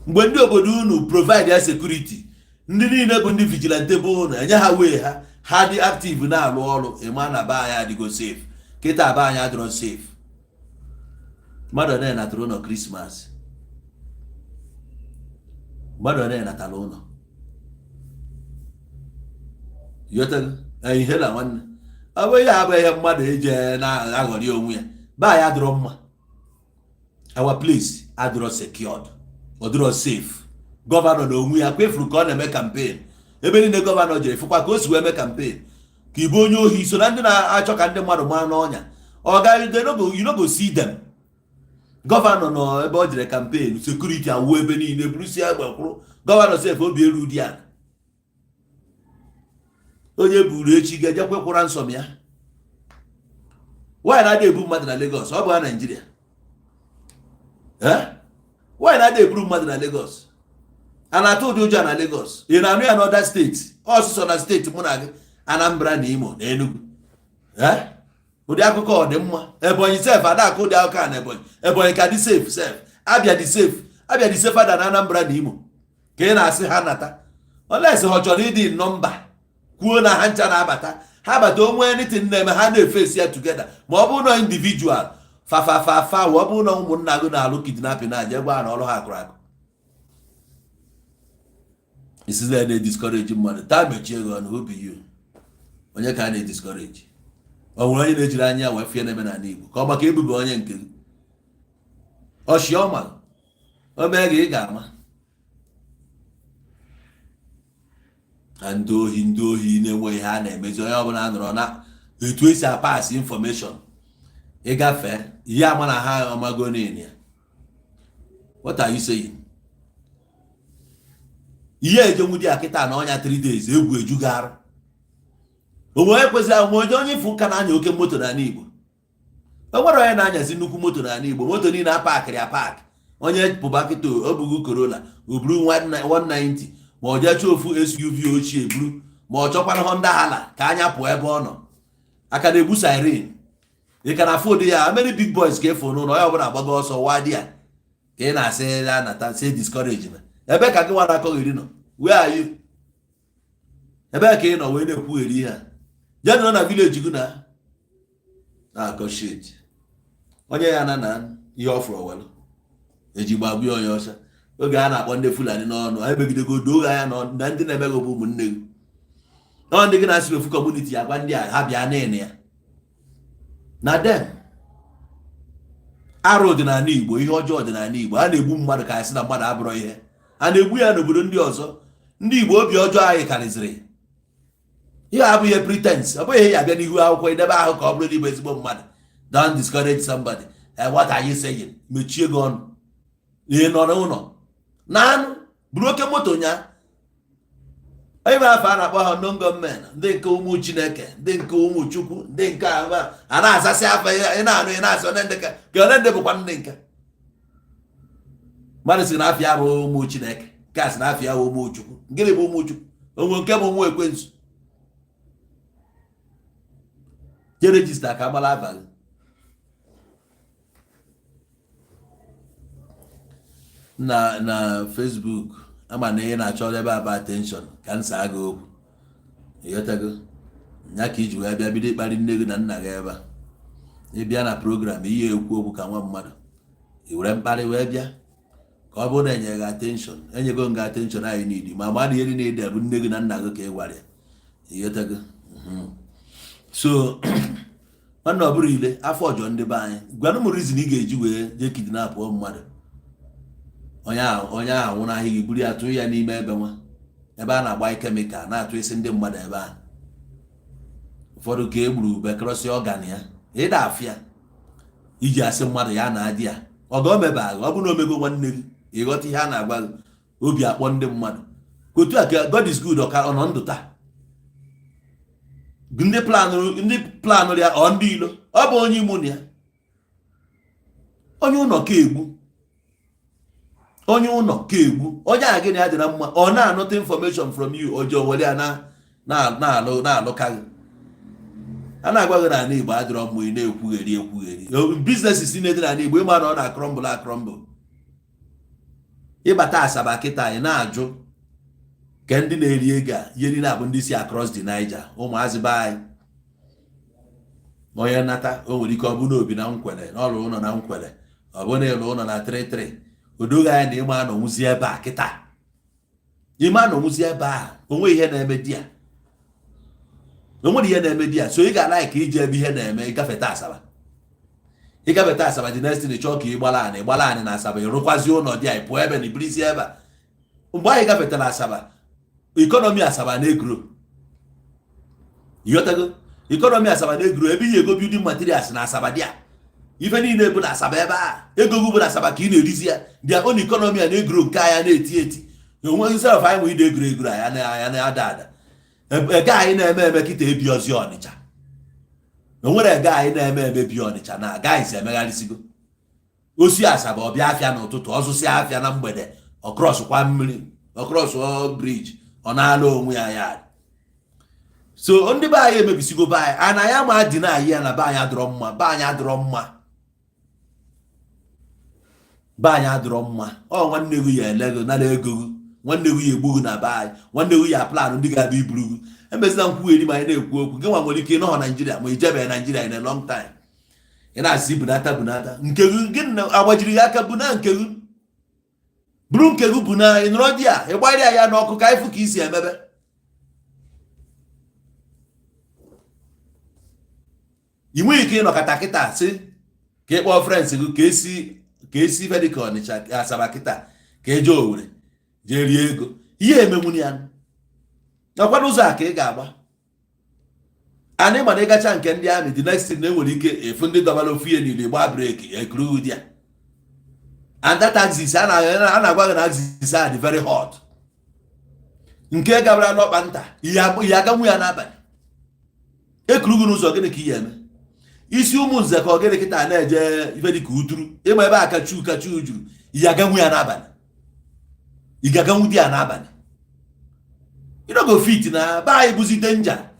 Mgbe ndị obodo unu provide ya security, ndị niile bụ ndị vigilante bụ unu enye ha wee ha ha dị active na-alụ ọrụ, ịma na be anyị adịgo safe. Kịta be anyị adịrọ safe. Mmadụ one natara ụlọ Christmas? Mmadụ one natara ụlọ? Yotago ihe na nwanne, ọ bụ ihe abụ ihe mmadụ eji na-aghọrị onwe ya. Be anyị adịrọ mma. Our place adịrọ secured, ọ dịrọ safe. Governor na onwe ya kwefuru ka ọ na-eme campaign ebe niile. Governor jere fụkwa ka o si wee mee campaign ka ịbụ onye ohi so na ndị na-achọ ka ndị mmadụ maa n'ọnya. Ọ ga you no go see them. Governor nọ ebe ọ jere campaign, security awụ ebe niile, burusie egbe kwụrụ. Governor sef obi eru di ya. Onye buru echi ga-ejekwe kwụra nsọ m ya. Nwaanyị na-adị ebu mmadụ na Lagos, ọ bụ ha Naijiria. Nwaanyị na-adị eburu mmadụ na Lagos, a na-atụ ụdị ụjọ na Lagos. Ị na-anụ ya n'other state? Ọsụsọ na state mụ na gị, Anambra na Imo na Enugu. Ụdị akụkọ ọ dị mma? Ebonyi sef ada akụ ụdị akụkọ a na Ebonyi. Ebonyi ka dị safe sef. Abịa dị safe. Abịa dị safer than Anambra na Imo. Ka ị na-asị ha nata, olesi ha chọrọ ịdị nọmba kwuo na ha ncha na-abata, ha bata onwe anything na-eme, ha na-efesi ya together. Ma ọ bụrụ na individual fafafafa, ọ bụrụ na ụmụnna gị na-alụ kidnapping na aja gwa ha na ọrụ ha akụrụ akụ, isizi na-ediscourage mmadụ taa, mechie gị ọnụ. Who be you? Onye ka a na-ediscourage? Ọ nwere onye na-ejiri anya wee fie na-eme n'ala Igbo ka ọ maka ebube onye nke gị ọchị ọma o mee gị, ị ga-ama na ndị ohi, ndị ohi na-enweghị ha na-emezi. Onye ọbụla nọrọ na etu esi apass information ịgafe ihe ama na ha amago niile ya. What are you saying? Ihe ejenwu di ya kịta na ọnya 3 days, egwu eju gị arụ. Onwe onye kwesịrị onwe onye onye ifu ụka na-anya oke moto n'ala Igbo. O nwere onye na-anyazi nnukwu moto n'ala Igbo? Moto niile apakịrị apak. Onye pụba kịta, o bugu Corolla, o buru 190, ma ọ jee chọọ ofu SUV ochie buru, ma ọ chọkwana Honda Hala ka anya pụọ ebe ọ nọ aka na-egbu siren. Ị ka na afụ ụdị ya? Many big boys ka efu n'ụlọ onye ọbụla agbago ọsọ wa di ya ka ị na-asị ya nata, sị discourage na ebe ka gị nwa na-akọgheri nọ. Where are you? Ebe ka ị nọ wee na-ekwugheri ihe a? Jee nọrọ na village gị na na-akọ shit. Onye ya na na ihe ọ fụrụ welu eji gbagbuo onye ọcha. Oge a na-akpọ ndị Fulani n'ọnụ, emegidego doo anya na ndị na-emeghị bụ ụmụnne gị nọ, ndị gị na-asị ofu community. Agwa ndị a ha bịa nene ya na dem. Arụ dị n'ala Igbo, ihe ọjọọ dị n'ala Igbo. A na-egbu mmadụ ka anyị sị na mmadụ abụrọ ihe a na-egbu ya n'obodo ndị ọzọ. Ndị Igbo, obi ọjọọ anyị karịzịrị ihe. Abụ ihe pretense, ọ bụghị ihe ya abịa n'ihu akwụkwọ idebe ahụ ka ọ bụrụ n'igbo ezigbo mmadụ. Don't discourage somebody. What are you saying? Mechie gị ọnụ. Ihe nọ n'ụlọ na anụ buru oke moto nya. Onye bụ afọ a na-akpọ ha non gọọmenti, ndị nke ụmụ Chineke, ndị nke ụmụ Chukwu, ndị nke a na-azasị afọ ị na-anụ, ị na-asị onye ndị ka onye ndị bụkwa ndị nke mmadụ si na afịa bụ ụmụ Chineke, nke a sị na afịa bụ ụmụ Chukwu. Gịnị bụ ụmụ Chukwu? Onwe nke bụ ụmụ ekwensu. Jee register ka agbara abalị. Na Facebook, ama na ihe na-achọ ebe aba attention ka m saa gị okwu. Ịghọtago ya ka iji wee bịa bido ịkparị nne gị na nna gị ebe a. Ị bịa na program, ihe ekwu okwu ka nwa mmadụ, i were mkparị wee bịa ka ọ bụrụ na enye gị attention. Enyego m gị attention anyị niile, ma ma na ihe niile ide bụ nne gị na nna gị ka ị gwara ya. Ịghọtago? So nwanne, ọ bụrụ ile afọ ọjọọ ndị be anyị, gwanụ m reason ị ga-eji wee jee kidnap mmadụ. Onye ahụ nwụrụ ahịa gị, buru ya tụọ ya n'ime ebe nwa ebe a na-agba chemical na-atụ isi ndị mmadụ ebe ahụ. Ụfọdụ ka e gburu bekọrọsị organ ya. Ịda afịa iji asị mmadụ ya na-adị ya ọga o mebe agha. Ọ bụrụ na omego nwanne gị, ịghọta ihe a na-agwa gị, obi akpọ ndị mmadụ ka otu a ka God is good. Ọka ọ nọ ndụ taa. Ndị planụrụ ya, ọ ndị ilo, ọ bụ onye imo na ya, onye ụlọ ka egbu, onye ụlọ ka egbu onye a. Gịnị ya dị na mma? Ọ na-anụta information from you, o ji were ya na-alụ na-alụka gị. A na-agwa gị na ala Igbo adịrọ mma, ị na-ekwugheri ekwugheri. Business si na-ede n'ala Igbo, ịma na ọ na-acrumble acrumble. Ịbata Asaba kịta, anyị na-ajụ ke ndị na-eri ego a. Ihe niile abụ ndị si across the Niger, ụmụazị be anyị. Onye nata, o nwere ike ọ bụ na obi na nkwele na ọrụ ụlọ na nkwele, ọ bụ na ịlụ ụlọ na 33 odoghị anya na ịma anọnwụzi ebe a kịta, ịma anọnwụzi ebe a. Onwe ihe na-eme di ya, onwere ihe na-eme di ya. So ị ga-ala ka ije ebe ihe na-eme. Ịgafeta Asaba, ịgafeta Asaba, the next thing, chọọ ka ị gbara anị, gbara anị na Asaba, ịrụkwazi ụlọ dị a, ị pụọ ebe na ibirizi ebe a. Mgbe anyị gafetara Asaba, economy Asaba na-egrow. Ịghọtago? Economy Asaba na-egrow. Ebe ihe ego building materials na Asaba dị a, ife niile bụ na Asaba ebe a, ego gị bụ na Asaba ka ị na-erizi ya. Their own economy a na-egrow, nke anya na-eti eti onwe. Instead of anyị nwe ide egrow egrow, anya na-ada ada. Ego anyị na-eme eme kịta ebi ozi Ọnịcha, onwere ego anyị na-eme eme bi Ọnịcha na guys emegharịsigo osi Asaba. Ọbịa afịa n'ụtụtụ, ọzụsịa afịa na mgbede, ọcross kwa mmiri, ọcross bridge, ọ na-ala onwe ya ya. So ndị be anyị emebisigo be anyị. A na ya ma dị na anyị ya na be anyị adịrọ mma, be anyị adịrọ mma, be anyị adịrọ mma. Ọ nwanne gị ya ele gị, nara ego gị. Nwanne gị ya egbu gị na be anyị. Nwanne gị ya plan ndị ga-abịa iburu gị. Emezina nkwugheri ma anyị na-ekwu okwu. Gị nwa nwere ike ịnọghọ Naijiria, ma ijebeghị Naijiria in a long time. Ị na-asị bunata, bunata nke gị. Gị na agbajiri gị aka, buna nke gị, buru nke gị, buna. Ị nọrọ di ya, ị gbara ya n'ọkụ ka ịfụ ka isi emebe. Ị nweghị ike ịnọkọta kịta sị ka ị kpọọ friends gị ka esi ife dịka Ọnịcha, Asaba kịta, ka eje Owere jee rie ego. Ihe emenwuru ya nakwa n'ụzọ a ka ị ga-agba anyị. Mana ịgacha nke ndị army, the next thing na enwere ike efu ndị dọbara ofu ihe niile gbaa brake ekuru di ya. And that axis a na-agwa gị na axis a dị very hot, nke gabara n'ọkpa nta, ihe aganwu ya n'abalị ekuru gị n'ụzọ. Gịnị ka ihe eme isi ụmụ nze ka ọ gịnị kịta na-eje ife dịka uturu ịma ebe a kachu kachu juru? Ihe aganwu ya n'abalị, ị ga-aganwu di ya n'abalị. You no go fit. Na be anyị bụzi danger.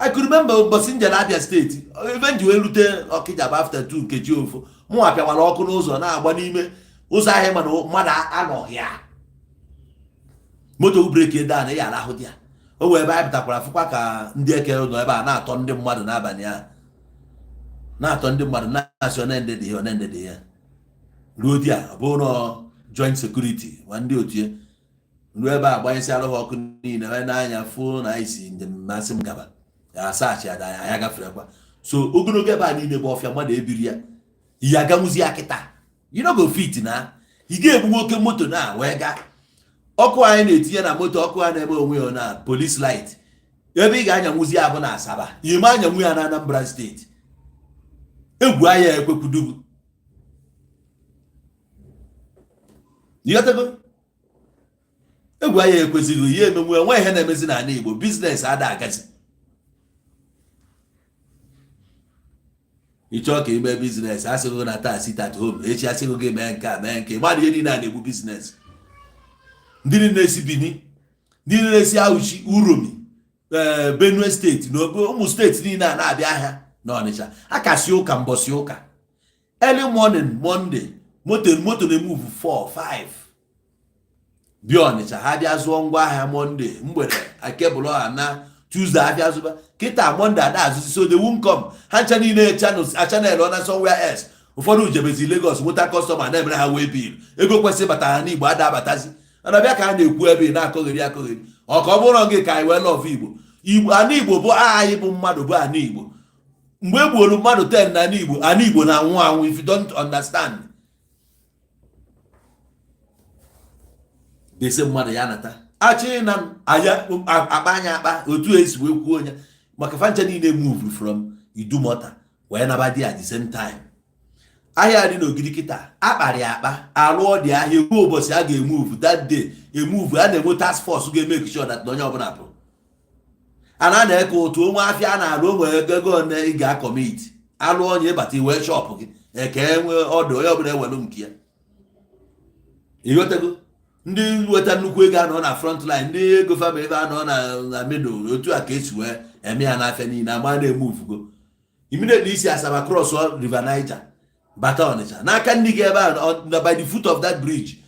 I could remember ụbọchị nje na Abia Steeti, ebe nji wee rute Ọkịja bụ after 2 nkeji ofu. Mụnwa pịawara ọkụ n'ụzọ na-agba n'ime ụzọ ahịa, mana mmadụ anọghị ya. Moto brake down, ya arahụ di ya. O wee ebe anyị pụtakwara fụkwa ka ndị eke nọ ebe a na-atọ ndị mmadụ n'abalị a, na-atọ ndị mmadụ, na-asị onende dị ya, onende dị ya. Ruo di a, ọ bụrụ na joint security ma ndị otu ya ruo ebe a, gbanyesịara ha ọkụ niile wee n'anya fụ na anyị si njem. Masị m gaba asachi ada anyị agafere. So ogologo ebe a niile bụ ọfịa, mmadụ ebiri ya. Ihe aganwuzi ya kịta, you no go fit. Na ị ga-ebu nwoke moto na wee gaa. Ọkụ anyị na-etinye na moto, ọkụ a na-eme onwe ya na police light. Ebe ị ga-anyanwuzi ya bụ na Asaba. Ime anyanwu ya na Anambra Steeti, egwu anya ekwekwudugu. Ịghọtago? Egwu anya ekwezighị ihe emenwu. Enwe ihe na-emezi n'ala Igbo, business ada agazi. Ị chọọ ka ime business, asịghị na taa sit at home, echi asịghị gị mee nke a, mee nke mmadụ. Ihe niile a na-egbu business. Ndị niile na-esi Benin, ndị niile na-esi Auchi, Uromi, ee, Benue Steeti na ụmụ steeti niile a na-abịa ahịa na Ọnịcha. Akasị ụka, mbọsị ụka, early morning Monday, moto na-emove 4 5. Bịa Ọnịcha, ha bịa zụọ ngwa ahịa Monday mgbede, akebụl ha na Tuesday abịa zụba. Kịta Monday ada azụzi, so they won't come. Ha ncha niile achannel na somewhere else. Ụfọdụ jebezi Lagos nweta customer na-emere ha wee bill ego kwesịrị ịbata ha n'Igbo ada abatazi. Mana bịa ka a na-ekwu ebe ị na-akọgheri akọgheri, ọ ka ọ bụrụ gị ka anyị wee love Igbo. Igbo, ana Igbo bụ aha anyị, bụ mmadụ bụ ana Igbo. Mgbe e gbuolu mmadụ 10 na ana Igbo, ana Igbo na-anwụ anwụ. If you don't understand, dese mmadụ ya nata achị na aya akpa anya akpa otu esi wee kwuo onye maka fancha niile move from Idumota wee naba di at the same time. Ahịa dị n'Ogidi kịta akparị akpa alụọ dị ahịa ekwu ụbọchị a ga-emove, that day emove. A na-enwe task force ga-emake sure that na onye ọbụla pụrụ. A na na-eke ụtụ onwe afịa a na-alụ, onwe ego one ị ga-acommit alụ onye ịbata iwee shop gị eke enwe ọdụ, onye ọbụla ewelu nke ya. Ịghọtago? Ndị weta nnukwu ego anọ na front line, ndị ego fama ebe anọ na middle. Otu a ka esi wee eme ya n'afịa niile ama na-emuvugo. Immediately isi Asaba cross River Niger bata Ọnịcha, n'aka ndị gị ebe a na by the foot of that bridge,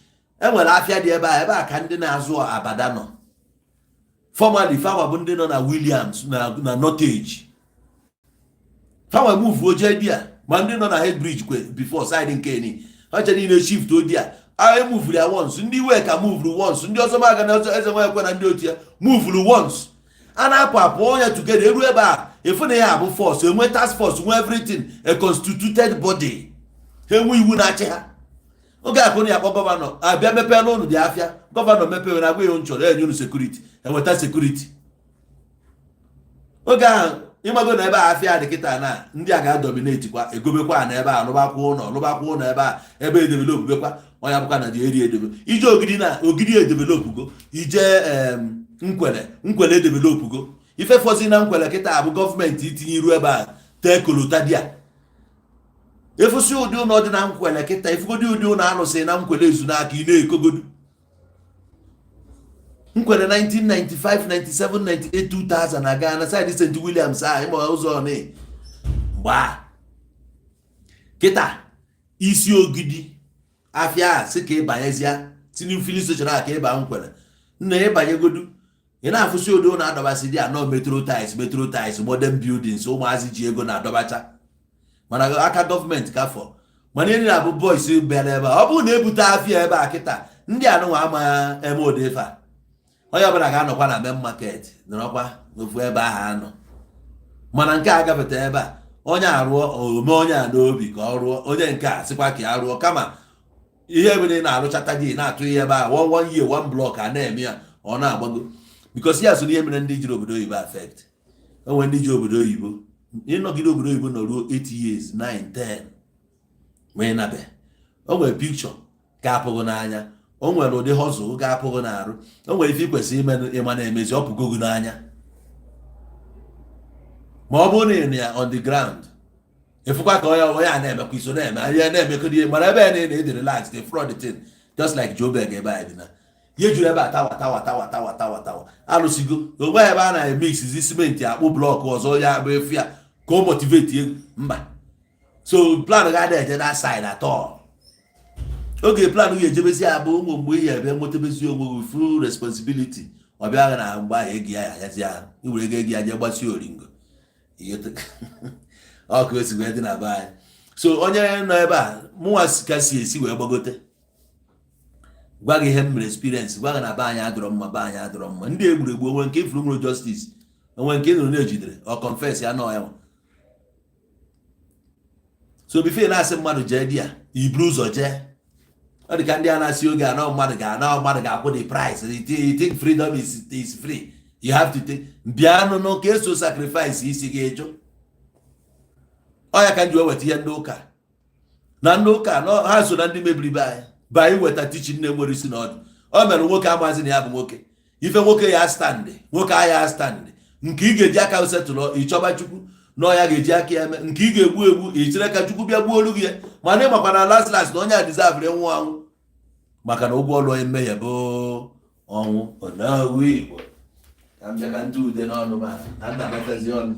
enwere afịa dị ebe a. Ebe a ka ndị na-azụ abada nọ formerly. Fawa bụ ndị nọ na Williams na Nortage. Fawa move oje di a, ma ndị nọ na head bridge kwe before side nke ni ọcha niile shift odi a. A emuvuru ya once, ndị iwe ka muvuru once, ndị ọzọ maga na eze nwa ekwe na ndị otu ya muvuru once. A na-apụ apụ onye together eru ebe a, efu na ya abụ force, enwe task force, nwe everything, a constituted body. Ha enwe iwu na-achị ha. Oge akụ na ya akpọ governor abịa mepee n'ụlọ dị afịa. Governor mepee na agwa ihe nchọrọ enye unu security, enweta security. Oge ahụ ịmago na ebe a afịa dị kịta na ndị a ga-adominate kwa, egobekwa na ebe a, lụbakwa ụlọ, lụbakwa ụlọ ebe a, ebe edevelop bekwa ọnya bụkwa na dị eri edebe ije Ogidi na Ogidi edevelopgo, ije Nkwele, Nkwele edevelopgo. Ife fọzi na Nkwele kịta bụ gọọmenti itinye iru ebe a tee kolota dị a efusi. Ụdị ụlọ dị na Nkwele kịta, ifugodi ụdị ụlọ alụsị na Nkwele ezu n'aka ị na-ekogodu Nkwele 1995, 97, 98, 2000 aga na side St Williams a ịma ụzọ ọnị gbaa kịta isi Ogidi afịa a sị ka ịbanyezie tinye filling station a ka ịba Nkwele nna ịbanyegodu, ị na-afụsi ụdị ụlọ adọbasị dị anọ, metro tiles, metro tiles, modern buildings. Ụmụazị ji ego na-adọbacha, mana aka gọọmenti ka fọ. Mana ihe na-abụ boys bịara ebe a, ọ bụrụ na ebute afịa ebe a kịta, ndị anụnwa ama eme ụdị ife a. Onye ọbụla ga-anọkwa na main market, nọrọkwa n'ofu ebe ahụ anọ. Mana nke a gafeta ebe a, onye arụọ ome onye a n'obi ka ọ rụọ, onye nke a sịkwa ka ya rụọ. Kama ihe ebe ị na-arụchata gị na-atụ ihe ebe a one one year, one block a na-eme ya, ọ na-agbago, because ya so n'ihe mere ndị jiri obodo oyibo affect. Onwe ndị ji obodo oyibo, ịnọgide obodo oyibo nọ ruo 8 years, 9, 10, ma ị nabe, o nwere picture ga-apụghị n'anya, o nwere ụdị hustle ga-apụghị n'arụ, o nwere ife ị kwesịrị ime ịma na-emezi ọ pụgo gị n'anya. Ma ọ bụrụ na ị nọ ya on the ground, ịfụkwa ka onye onye a na-emekwa iso na-eme ihe na-emekọ ihe, mara ebe ya na ị relax, the fraud thing, just like Joburg ebe anyị dị na ihe juru ebe a, tawa tawa tawa tawa tawa tawa alụsigo onwe ebe a na-emixzi simenti akpụ block ọzọ ya bụ efu ya ka o motivate ego mba. So plan ga eje that side at all. Oge plan ga-ejebezi ya bụ ụmụ mgbe ihe ebe nwetebezi onwe gị full responsibility. Ọ bịa na mgbe ahụ ego ya ya ya iwere ego ego ya jee gbasie oringo ọ ka o si wee dị na be anyị. So onye nọ ebe a, mụnwa ka si esi wee gbagote gwa gị ihe m mere experience, gwa gị na be anyị adọrọ mma, be anyị adọrọ mma. Ndị egburegbu onwe nke ifuru nwere justice, onwe nke nụrụ na-ejidere ọ confess ya nọ ya nwa. So before na-asị mmadụ jee di ya, iburu ụzọ jee. Ọ dị ka ndị a na-asị oge anọ mmadụ ga-ana mmadụ ga-akwụ the price. You think freedom is free? You have to take bịa nụnụ ka eso sacrifice isi gị eju. Ọ ya ka m ji wee weta ihe ndị ụka na ndị ụka nọ, ha so na ndị mebiri be anyị bụ anyị weta teaching na-enwere isi na ọdụ. O mere nwoke amazi na ya bụ nwoke, ife nwoke ya stand, nwoke agha stand nke ị ga-eji aka setụlụ ịchọba Chukwu na ọ ya ga-eji aka ya mee nke ị ga-egbu egbu, ichere ka Chukwu bịa gbuo olu gị ya. Mana ịmakwa na last last na onye a deserve ịnwụ anwụ, maka na ụgwọ ọlụ onye mmehie bụ ọnwụ. Onowu Igbo, ka m bịa ka ntụ ude n'ọnụ ma na nna mefezi ọnụ.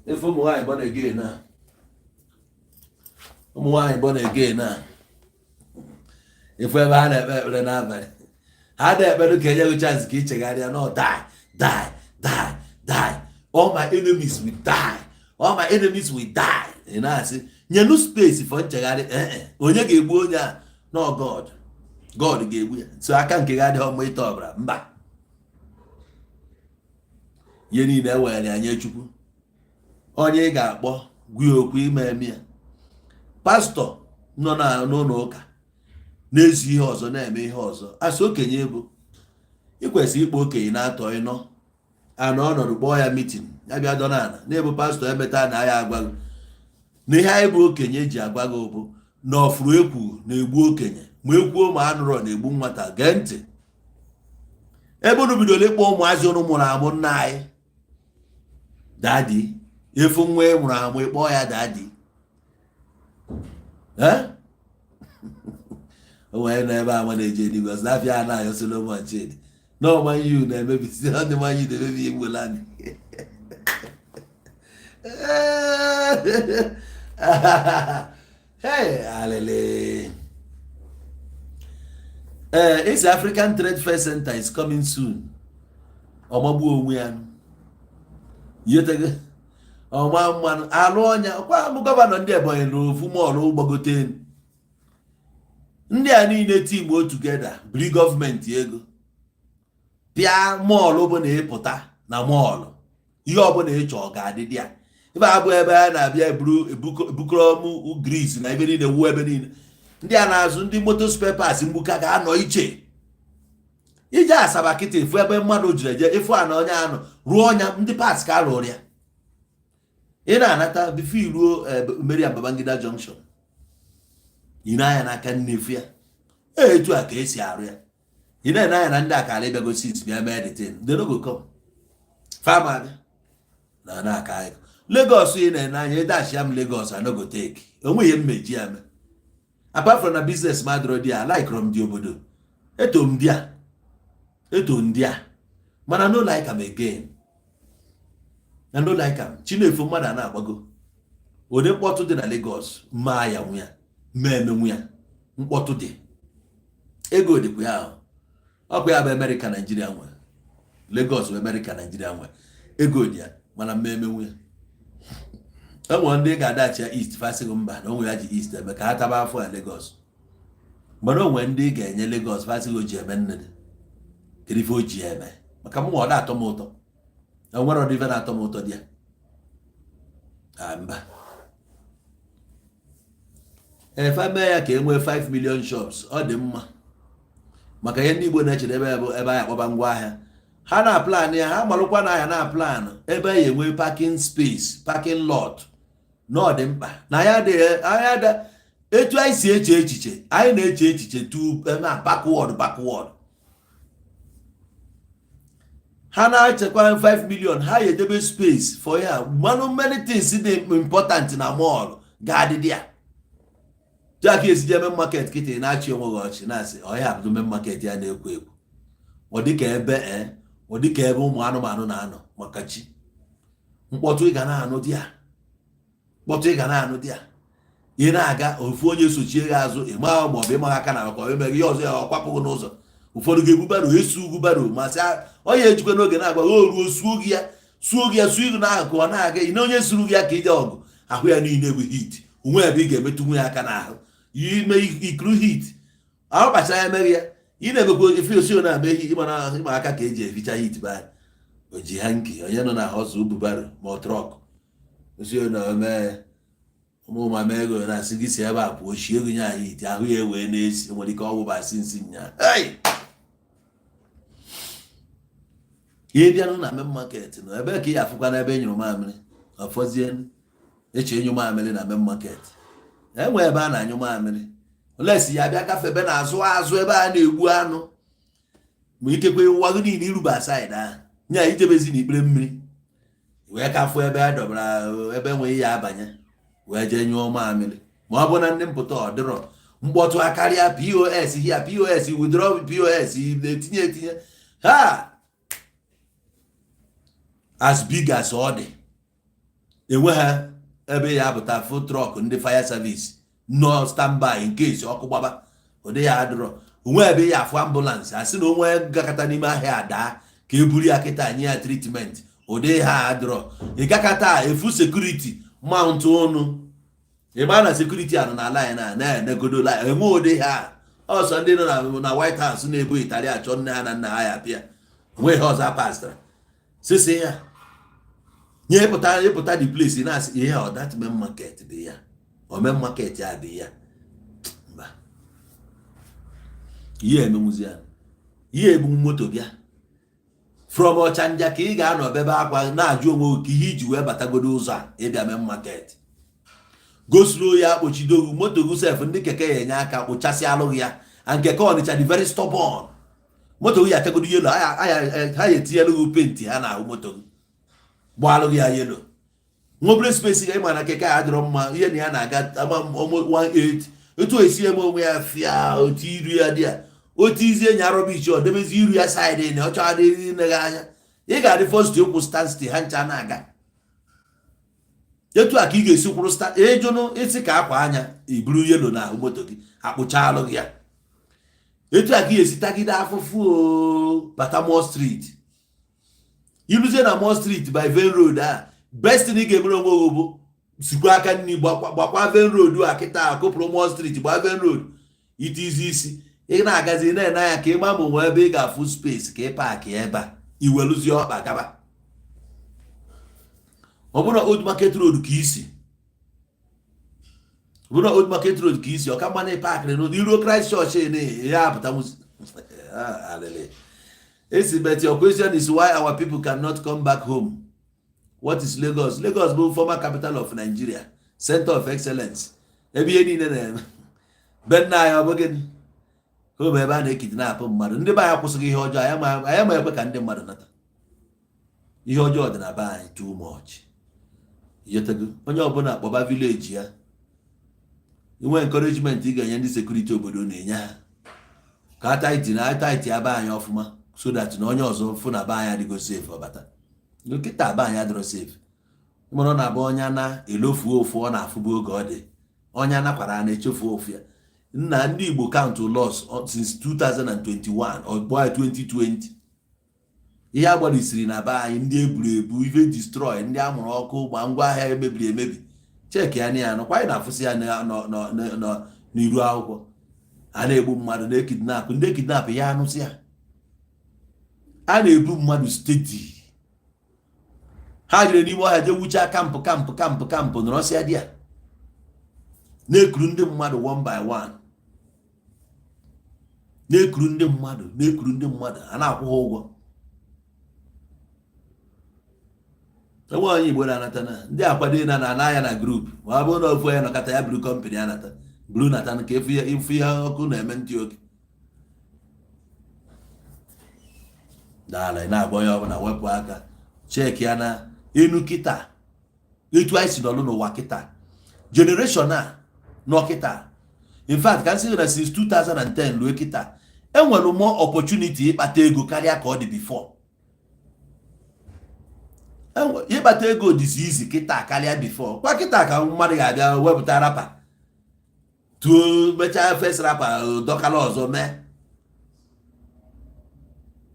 Ife ụmụ nwaanyị born again a, ụmụ nwaanyị born again a, ifu ebe ha na-ekpe ekpere n'abalị, ha na-ekpere ka enye gị chance ka ị chegharịa. No, die, die, die, die, all my enemies will die, all my enemies will die. Ị na-asị nyenu space for nchegharị. Ee, onye ga-egbu onye a? No, God, God ga-egbu ya. So aka nke gị adịghị mma ịta ọbara. Mba, ihe niile ewere ya nye Chukwu. Onye ị ga-akpọ gwa ya okwu ime eme ya, pastọ nọ n'ụlọ ụka na-ezi ihe ọzọ, na-eme ihe ọzọ, asị okenye bụ ị kwesịrị ịkpọ okenye na-atọ ịnọ ana ọnọdụ, kpọọ ya meeting, ya bịa dọ n'ala na-ebu pastọ emeta na ya agwa gị na ihe anyị bụ okenye ji agwa gị bụ na ọfụrụ ekwu na-egbu okenye, ma ekwuo ma anụrọ na-egbu nwata. Gee ntị, ebe unu bidoro ịkpọ ụmụazị unu mụrụ amụ nna anyị, daddy. Efu nwa ị mụrụ amụ, ịkpọ ya daddy. Ee, o nwere nọ ebe a ma na-eje eluigwe ọsọ n'afịa a na-ayọ Solomon Chidi na Man U na-emebisi ndị Man U na-emebi Igbo land. Hey, alele. Ee, East African Trade Fair Center is coming soon. Ọmagbuo onwe ya yetego ọma mmanụ alụ ọnya kwa mụ. Governor ndị Ebonyi na ofu mall gbagote elu. Ndị a niile team together biri gọọmenti ego pịa mall, bụ na ịpụta na mall, ihe ọbụla ị chọọ ga-adị dị ya. Ife abụ ebe a na-abịa eburu ebukọrọ m grease na ebe niile wuo ebe niile. Ndị a na-azụ ndị moto spare parts mgbuka ga-anọ iche. Ije Asaba kịta, efu ebe mmadụ jiri eje ịfụ a na onye anọ ruo ọnya ndị parts ka arụrụ ya. Ị na-anata before iruo Mariam Babangida Junction, ị na-anya n'aka nnefu ya, etu a ka esi arụ ya. Ị na-ene anya na ndị akara ịbịago since bịa mee the thing, they no go come. Fama abịa na na aka anyị Lagos. Ị na-ene anya ịdachi ya m Lagos, I no go take onwe ihe mmeji ya mee, apart from na business m adịrọ di a like m dị obodo eto m di a eto ndị a, mana no like am again, na no like am. Chinefu mmadụ a na-agbago ụdị mkpọtụ dị na Lagos, mma ya nwu ya mma emenwu ya. Mkpọtụ dị, ego dịkwa ya ahụ. Ọkwa ya bụ Amerịka Naijiria nwe Lagos, bụ Amerịka Naijiria nwe. Ego dị ya, mana mma emenwu ya. Enwere ndị ga-adachi ya East fasịghị mba na onwe ya ji East eme ka ha taba afọ ya Lagos, mana onwe ndị ga-enye Lagos fasịghị o ji eme nne dị. Kedu ife o ji eme? Maka mụ ọ na-atọ m ụtọ, enwere ọdị ife na-atọ m ụtọ dị ya. Ah, mba, efe mee ya ka e nwee 5 million shops, ọ dị mma, maka ihe ndị Igbo na-echedebe ya bụ ebe anyị akpọba ngwa ahịa. Ha na plan ya, ha malụkwa na ahịa na plan ebe ya enwe parking space, parking lot, na ọ dị mkpa na ya adịghị anya dị etu anyị si eche echiche. Anyị na-eche echiche tu na backward, backward. Ha na-echekwa 5 million, ha ya edebe space for ya. Mmanụ many things dị important na mall ga-adịdị ya. Jack esije main market kịta, na-achị onwe gị ọchị, na-asị ọhịa abụdo main market ya na-ekwo ekwo. Ọ dịka ebe ọ dịka ebe ụmụ anụmanụ na-anọ, maka chi mkpọtụ ị ga na-anụ dị ya, mkpọtụ ị ga na-anụ dị ya. Ị na-aga, ofu onye sochie gị azụ, ị maghị ma ọ bụ ịmaghị aka na maka ọ emeghị ihe ọzọ ya ọ kwapụghị n'ụzọ. Ụfọdụ ga-ebu barrow, esu ugwu barrow, ma sị onye ejikwa n'oge na-agba o ruo suo gị ya, suo gị ya, suo gị n'ahụ ka ọ na-aga. Ị na onye suru gị ya ka ije ọgụ, ahụ ya niile bụ heat, onwe ebe ị ga-emetụ nwe ya aka n'ahụ ime ikuru heat ahụ. Kpachara ya emeghị ya, ị na-emekwa efe osi na-eme ihe ịma ịma aka ka eji eficha heat be anyị. O ji ha nke onye nọ na họzụ ubu barrow ma ọ truck osi na ome ụmụ mama ego na-asị gị si ebe a pụọ, shie ego nye anyị ite ahụ ya wee na-esi. Nwere ike ọgwụ basị nsị nya. Hey! Ihe bịanụ na main market nọ ebe ka ị afụkwa n'ebe e nyụrụ mamịrị ọfọzie eche ịnyụ mamịrị na main market. Enwe ebe a na-anyụ mamịrị olesi ya bịa gafebe na azụ azụ ebe a na-egbu anụ, ma ikekwe ụwa gị niile iruba side ahụ nya ijebezi n'ikpere mmiri wee ka fụ ebe a dọbara ebe enweghị ya abanye wee jee nyụọ mamịrị. Ma ọ bụ na ndị mpụta ọ dịrọ mkpọtụ akarịa POS hia POS withdraw POS na-etinye etinye ha as big as ọ dị. Enwe ha ebe ya apụta fụ truck ndị fire service nọ standby in case ọkụ gbaba. Ụdị ya adịrọ. Onwe ebe ya afụ ambulance asị na onwe gakọta n'ime ahịa adaa ka e buru ya kịta nye ya treatment. Ụdị ha adịrọ. Ịgakọta efu security mount ụnụ, ịma na security anọ na line a na-enegodo line. Enwe ụdị ha ọsọ ndị nọ na White House na-ebu ịtarị achọ nne ha na nna ha ya pịa. Onwe ihe ọzọ pastara sisi ya nye ịpụta ịpụta the place na-asị ihe ọ that main market bụ ya, o main market ya bụ ya. Mba, ihe emenwuzi ya, ihe ebu moto bịa from Ọchanja ka ị ga-anọ bebe akwa na-ajụ onwe gị ka ihe iji wee batagodo ụzọ a ịbịa main market. Gosiro ya kpochidogu moto gị sef. Ndị keke ya enye aka kpụchasị alụghị ya. And keke Ọnịcha dị very stubborn. Moto gị ya achagodo yellow, ha ya etinyelu gị paint ha n'ahụ moto gị, gbaalụ gị ya yellow. Nwa obere space ga ịma na keke a adịrọ mma. Ihe na ya na-aga ama 18 etu o esi eme onwe ya fịa otu iru ya dị ya otu izi enyi arọbichi ọ debezi iru ya side na ọ chọọ adịghị ineghe anya. Ị ga-adị first ịkwụ stand still. Ha ncha na-aga etu a ka ị ga-esi kwụrụ sta ịjụnụ isi ka akwa anya iburu yellow na ahụ moto gị akpụchalụ gị ya. Etu a ka ị ga-esi tagide afụfụ o bata Moore Street. Iruzie na Moore Street by Venn Road a, best thing ị ga-emere onwe gị bụ sikwa aka nri gbakwa Venn Road a kịta, kụpụrụ Moore Street, gbaa Venn Road itizi isi. Ị na-agazi na-ene anya ka ị ma ma onwe ebe ị ga-afụ space ka ị park ebe a, iweluzie ọkpa gaba. Ọ bụrụ Old Market Road ka isi, ọ bụrụ Old Market Road ka isi, ọka mmanụ parkịrị n'ụdị iruo Christ Church na ya apụta alele esi. But your question is why our people cannot come back home. What is Lagos? Lagos bụ former capital of Nigeria, center of excellence, ebe ihe niile na-eme. Be nna anyị, ọ bụ gịnị home ebe a na-ekidnapụ mmadụ? Ndị be anyị akwụsịghị ihe ọjọọ. Anyị ma ekwe ka ndị mmadụ nata. Ihe ọjọọ dị na be anyị too much. Yetego onye ọbụla kpọba village ya. Inwe encouragement ị ga-enye ndị security obodo na-enye ha ka a tight na tight ya be anyị ọfụma, so that na onye ọzọ fụ na be anyị adịgo safe ọbata. Nkịta be anyị adịrọ safe. Mụrụ ọ na-abụ onye na-elofuo ofu ọ na-afụbu oge ọ dị onye anakwara na-echefu ofu ya. Nna, ndị Igbo count loss since 2021, ọgbọ ya 2020. Ihe a gbalisiri na be anyị, ndị eburu ebu, ife destroy, ndị amụrụ ọkụ, ma ngwa ahịa emebiri emebi. Check ya na ya nọkwa. Anyị na-afụsị ya n'iru akwụkwọ. A na-egbu mmadụ, na-ekidnap ndị ekidnap ya, anụsị ya a na-ebu mmadụ steady. Ha jere n'ime ọhịa jee wuchaa camp, camp, camp, camp, nọrọsịa di ya na-ekuru ndị mmadụ one by one, na-ekuru ndị mmadụ, na-ekuru ndị mmadụ, a na-akwụ ha ụgwọ. Enwe onye Igbo na-anata na ndị akwado na na ya na group, ma ọ bụrụ na ofu onye nọkọta ya buru company anata buru nata nke ifu ihe ọkụ na-eme ntị oke dala. Na-agba onye ọbụla wepụ aka. Check ya na enu kịta etu anyị si nọlụ n'ụwa kịta, generation a nọ kịta. In fact, ka m sị na since 2010 ruo kịta, enwere more opportunity ịkpata ego karịa ka ọ dị before. Ịkpata ego dịzi izi kịta karịa before. Kwa kịta ka mmadụ ga-abịa wepụta wrapper tuo, mechaa first wrapper, dọkala ọzọ mee.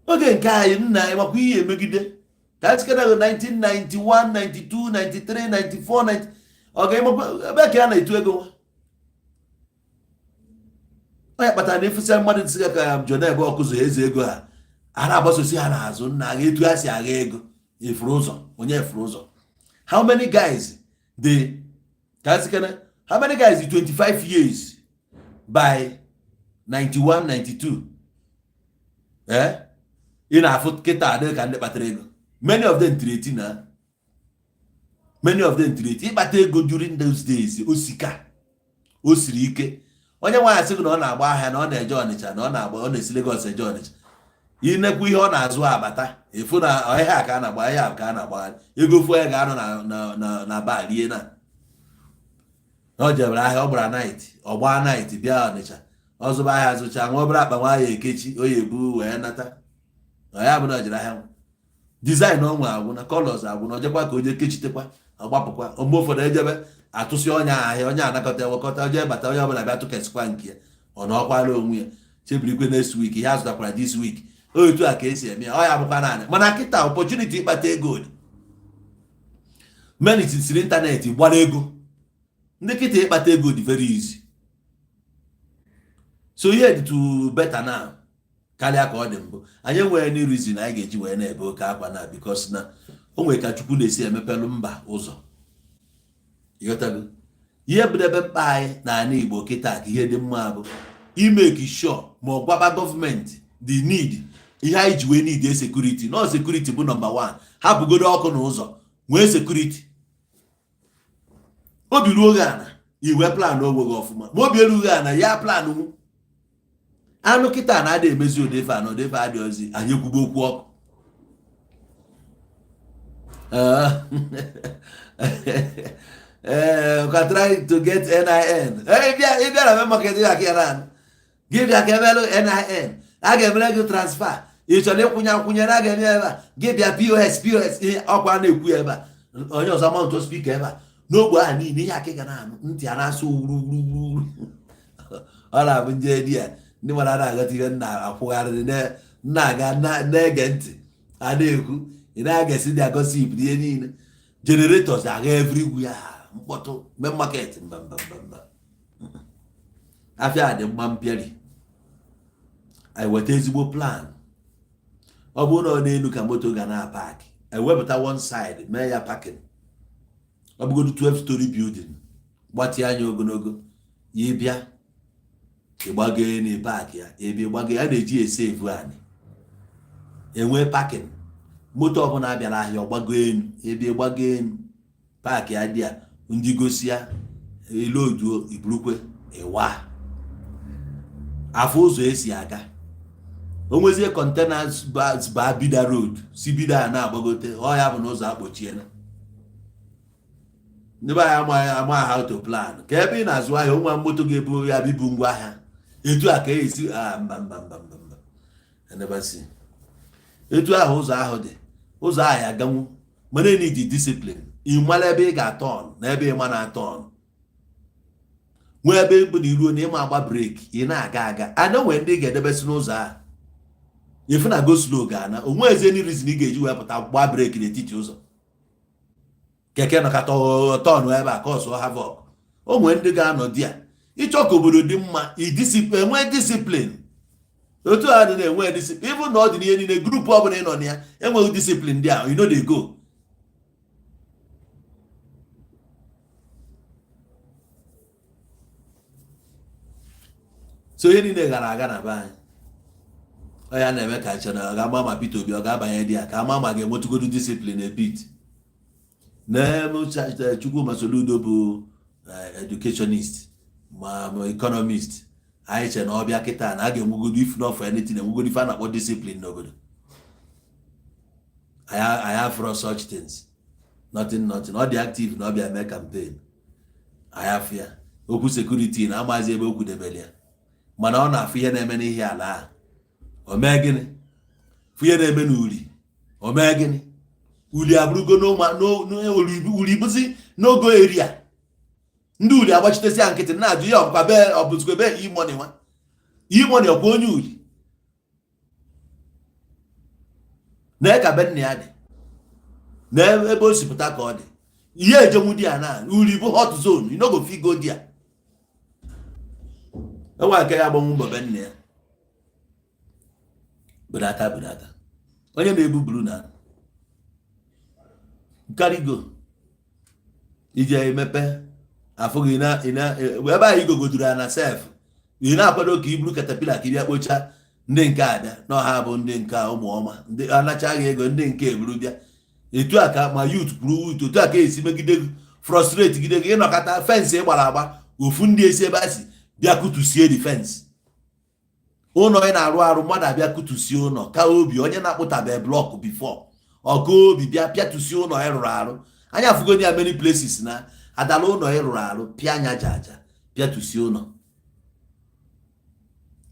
Oge nke anyị, nna, ịmakwa ihe emegide ka nsikere 1991, 92, 93, 94, 90, ọ ga-emakwa ebe ka a na-etu ego nwa. Onye kpatara na ịfụsịa mmadụ nsị ka Joneb ọkụzụ eze ego ha a na-agbasosi ha n'azụ. Nna, agha etu ha si agha ego efuru ụzọ, onye efuru ụzọ. How many guys dị ka nsikere? How many guys dị 25 years by 91, 92 ị na-afụ kịta adịghị ka ndị kpatara ego? Many of them tiri eti na many of them tiri eti. Ịkpata ego during those days osika o siri ike. Onye nwaanyị sị gị na ọ na-agba ahịa, na ọ na-eje Ọnịcha, na ọ na-agba, ọ na-esi Lagos eje Ọnịcha, inekwu ihe ọ na-azụ abata, efu na ihe a ka a na-agba, ihe a ka a na-agbagharị ego fuo ya ga-anọ na ba rie na ọ jebere ahịa, ọ gbara night, ọ gbaa night bịa Ọnịcha, ọ zụba ahịa, zụcha nwa obere akpa nwa ya ekechi o ya ebu wee nata. Ọ ya bụ na ọ jere ahịa, design ọnwa agwụna, colours agwụna, ọ jekwa ka o jee kechitekwa. Ọgbapụkwa mgbe ụfọdụ ejebe atụsị ọnya ahịa, onye anakọta ewekọta, onye bata, onye ọbụla bịa tụkesịkwa nke ya, ọ na ọkwala onwe ya, chebirikwe next week ihe a zụtakwara this week. Otu a ka esi eme ya. Ọ ya bụkwa naanị, mana kịta opportunity ịkpata ego dị. Many siri internet gbara ego ndị kịta. Ịkpata ego dị very easy, so ihe dị to better now karịa ka ọ dị mbụ. Anyị enweghị any reason anyị ga-eji wee na-ebe oke akwa na, because na o nwere ka Chukwu na-esi emepelụ mba ụzọ. Ịghọtago? Ihe bụ ebe mkpa anyị n'ala Igbo kịta ka ihe dị mma bụ imeki sure ma ọ gwaba gọọmenti the need, ihe anyị ji wee need security. No, security bụ number one. Hapụgodo ọkụ na ụzọ, nwee security. Obi ruo gị ana, iwe plan onwe gị ọfụma. Ma obi erughị ana ya, plan nwu anụ kịta na ada emezi odefe a na odefe adị ozi. Anyị ekwugbo okwu ọkụ. Ee, ka try to get NIN. Ee, ịbịa na main market ya ka ya na gị bịa ka emelụ NIN, a ga-emere gị transfer. Ị chọrọ ịkwụnye akwụnye na a ga-eme ebe a. Gị bịa POS, POS, ihe ọkwa na-ekwu ebe a, onye ọzọ mount speaker ebe a n'ogbe ahụ niile. Ihe aka ị ga na-anụ, ntị a na-asụ wuruwuruwuru. Ọ na-abụ nje di ya, ndị mmadụ na-aghọta ihe m na-akwụgharịrị na-aga na-ege ntị a na-ekwu. Ị na-agesi ndị agosip ihe niile, generators agha everywhere, mkpọtụ main market. Mba, mba, mba, mba, afịa dị mma mpịari. Anyị weta ezigbo plan. Ọ bụrụ na ọ n'elu ka moto ga na-apark, ewepụta one side mee ya parking. Ọ bụgodu 12 story building, gbatịa anya ogologo ya, ịbịa ịgbago elu park ya ebe ịgbago ya na-eji esevu anyị enwee parking. Moto ọbụla abịara ahịa, ọgbago elu ebe ịgbago elu park ya dị ya, ndị gosi ya eloduo, iburukwe ịwa afọ ụzọ esi aga. O nwezie container baa Bida Road, si Bida a na-agbagote. Ọ ya bụ na ụzọ akpọchiela. Ndị be anyị amaghị ama how to plan ka ebe ị na-azụ ahịa. Onwe moto ga-ebu ya bibu ngwa ahịa etu a ka esi a. Mba, mba, mba, mba, mba, I never see. Etu ahụ ụzọ ahụ dị, ụzọ ahụ ya aganwu, mana need discipline. Ị mara ebe ị ga-aturn na ebe ị ma na-aturn, nwee ebe bụ na iruo na ịma agba brake, ị na-aga aga. Ana nwee ndị ị ga-edebesi n'ụzọ ahụ ifu na go slow ga-ana. Onwe ezi any reason ị ga-eji wepụta gbaa brake n'etiti ụzọ, keke nọkata turn ebe a cause havoc. O nwee ndị ga-anọ di ya ịchọ ka obodo dị mma, enwee discipline. Otu a dị na-enwe discipline, even na ọ dị n'ihe niile. Group ọbụla ị nọ na ya enweghị discipline dị a, you no dey go. So ihe niile gara aga na be anyị, ọ ya na-eme ka chere ọ ga-ama ma Peter Obi ọ ga-abanye dị ya, ka ama ma ga-enwetụgodu discipline a bit. Na Chukwuma Soludo bụ educationist ma economist, anyị chere na ọbịa kịta na a ga-enwegodo, if not for anything, enwegodo ife a na-akpọ discipline n'obodo anyị. Afụrọ such things, nothing, nothing. Ọ dị active na ọ bịa mee campaign, anyị afụ ya. Okwu security na amaghịzi ebe o kwudebere ya, mana ọ na-afụ ihe na-eme n'ihe ala ahụ. O mee gịnị? Fụ ihe na-eme n'Uli, o mee gịnị? Uli abụrụgo n'Uli bụzi n'ogo eria. Ndị Uli agbachitesi ya nkịtị, na-ajụ ya ọbụkwa be ọ bụzikwa be E-Money, nwa E-Money ọkwa onye Uli na ka be nna ya dị na ebe o si pụta ka ọ dị. Ihe ejenwu di ya na Uli bụ hot zone, you no go fit go there. Enwe nke ya agbanwu mbọ be nna ya. Budata, budata onye na-ebu buru na karigo ije emepe afụ gị na ebe ahụ igogoduru ya na sef. Ị na-akwado ka iburu caterpillar ka ị bịa kpochaa. Ndị nke abịa na ọha bụ ndị nke ụmụ ọma, ndị anachaghị ego, ndị nke eburu bịa. Etu a ka ma youth kwuru wut, otu a ka esi megide gị, frustrate gide gị. Ịnọkọta, fence gbara agba, ofu ndị esi ebe a si bịa kụtusie the fence. Ụlọ ị na-arụ arụ, mmadụ abịa kụtusie ụlọ ka obi onye na-akpụtabe block before ọka obi bịa pịatusie ụlọ ị rụrụ arụ. Anya afụgo ya many places na adala ụlọ ị rụrụ arụ, pịa anya aja aja, pịatusie ụlọ.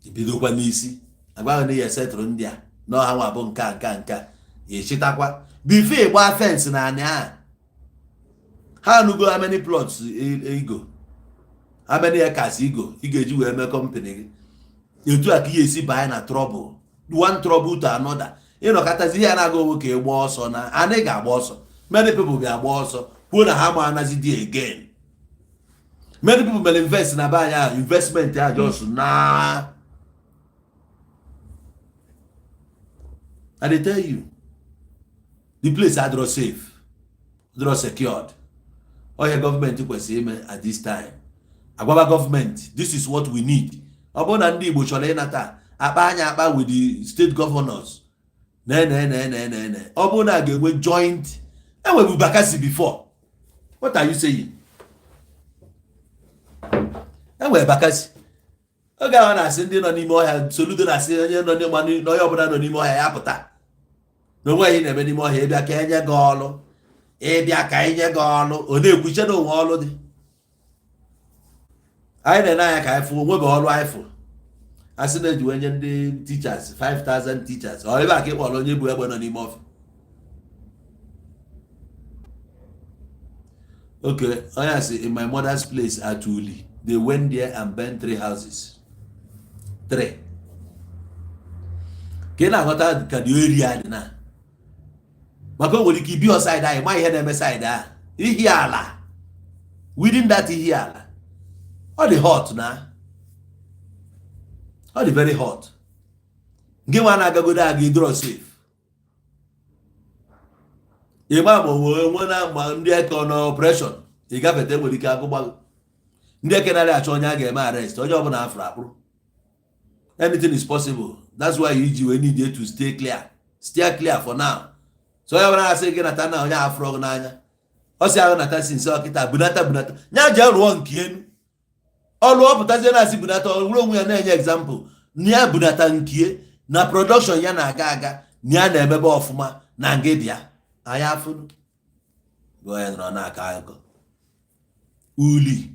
Ibidokwa n'isi agwaghị na ya esetụrụ ndị a na ọha nwa bụ nka nka nka. Echitakwa before ịgba fence na anị ahụ. Ha anụgo how many plots igo, how many acres igo ị ga-eji wee mee company gị. Etu a ka ihe esi banye na trouble, one trouble to another. Ịnọkọtazi ihe a na-aga onwe ka ị gba ọsọ na anyị ga-agba ọsọ. Many people ga-agba ọsọ, kwuo na ha ma anazi dị again. Many people mere invest na be anyị ahụ, investment ya just na, I dey tell you, the place adịrọ safe, adịrọ secured. Ọhịa gọọmenti kwesịrị ime at this time, agwaba gọọmenti, this is what we need. Ọ bụrụ na ndị Igbo chọrọ ịnata akpa anya akpa with the state governors na na na na na na, ọ bụrụ na a ga-enwe joint, enwebu Bakassi before. What are you saying? Enwere Bakassi oge ahụ na-asị ndị nọ n'ime ọhịa. Soludo na-asị onye nọ n'ime, onye ọbụla nọ n'ime ọhịa ya pụta, na onwe ihe na-eme n'ime ọhịa, ịbịa ka enye gị ọlụ, ịbịa ka enye gị ọlụ. Ọ na-ekwuche na onwe ọlụ dị anyị na-ene anya ka anyị fụ onwe bụ ọlụ anyị fụ. Asị na eji wee nye ndị teachers, 5000 teachers, ọ ebe a ka ị kpọrọ onye bụ egbe nọ n'ime ọfịa. Okay, onye asị, in my mother's place at Uli, they went there and burned three houses, three. Ka ị na-aghọta ka dị area dị na maka o nwere ike ibi side anyị ma ihe na-eme side ahụ. Ihiala, within that Ihiala, ọ dị hot na ọ dị very hot. Nke nwa na-agagodo aga idro safe, ịma ma onwe nwe na ma ndị eke ọ nọ operation ị gafete, nwere ike agụgbago. Ndị eke narị achọ onye a ga-eme arrest, onye ọbụla afụrụ akpụrụ. Anything is possible. That's why you ji wee need to stay clear, stay clear for now. So onye ọbụla na-asị gị nata na onye afụrụ gị n'anya, ọ sị ahụ nata si nse ọkịta bunata bunata nya jee rụọ nke enu ọlụ ọ pụtazie na-asị bunata, ọ wụrụ onwe ya na-enye example na ya bunata nkie na production ya na-aga aga, na ya na-emebe ọfụma na nga bịa anyị afụnụ bụ onye nọrọ na-akọ akụkọ. Uli,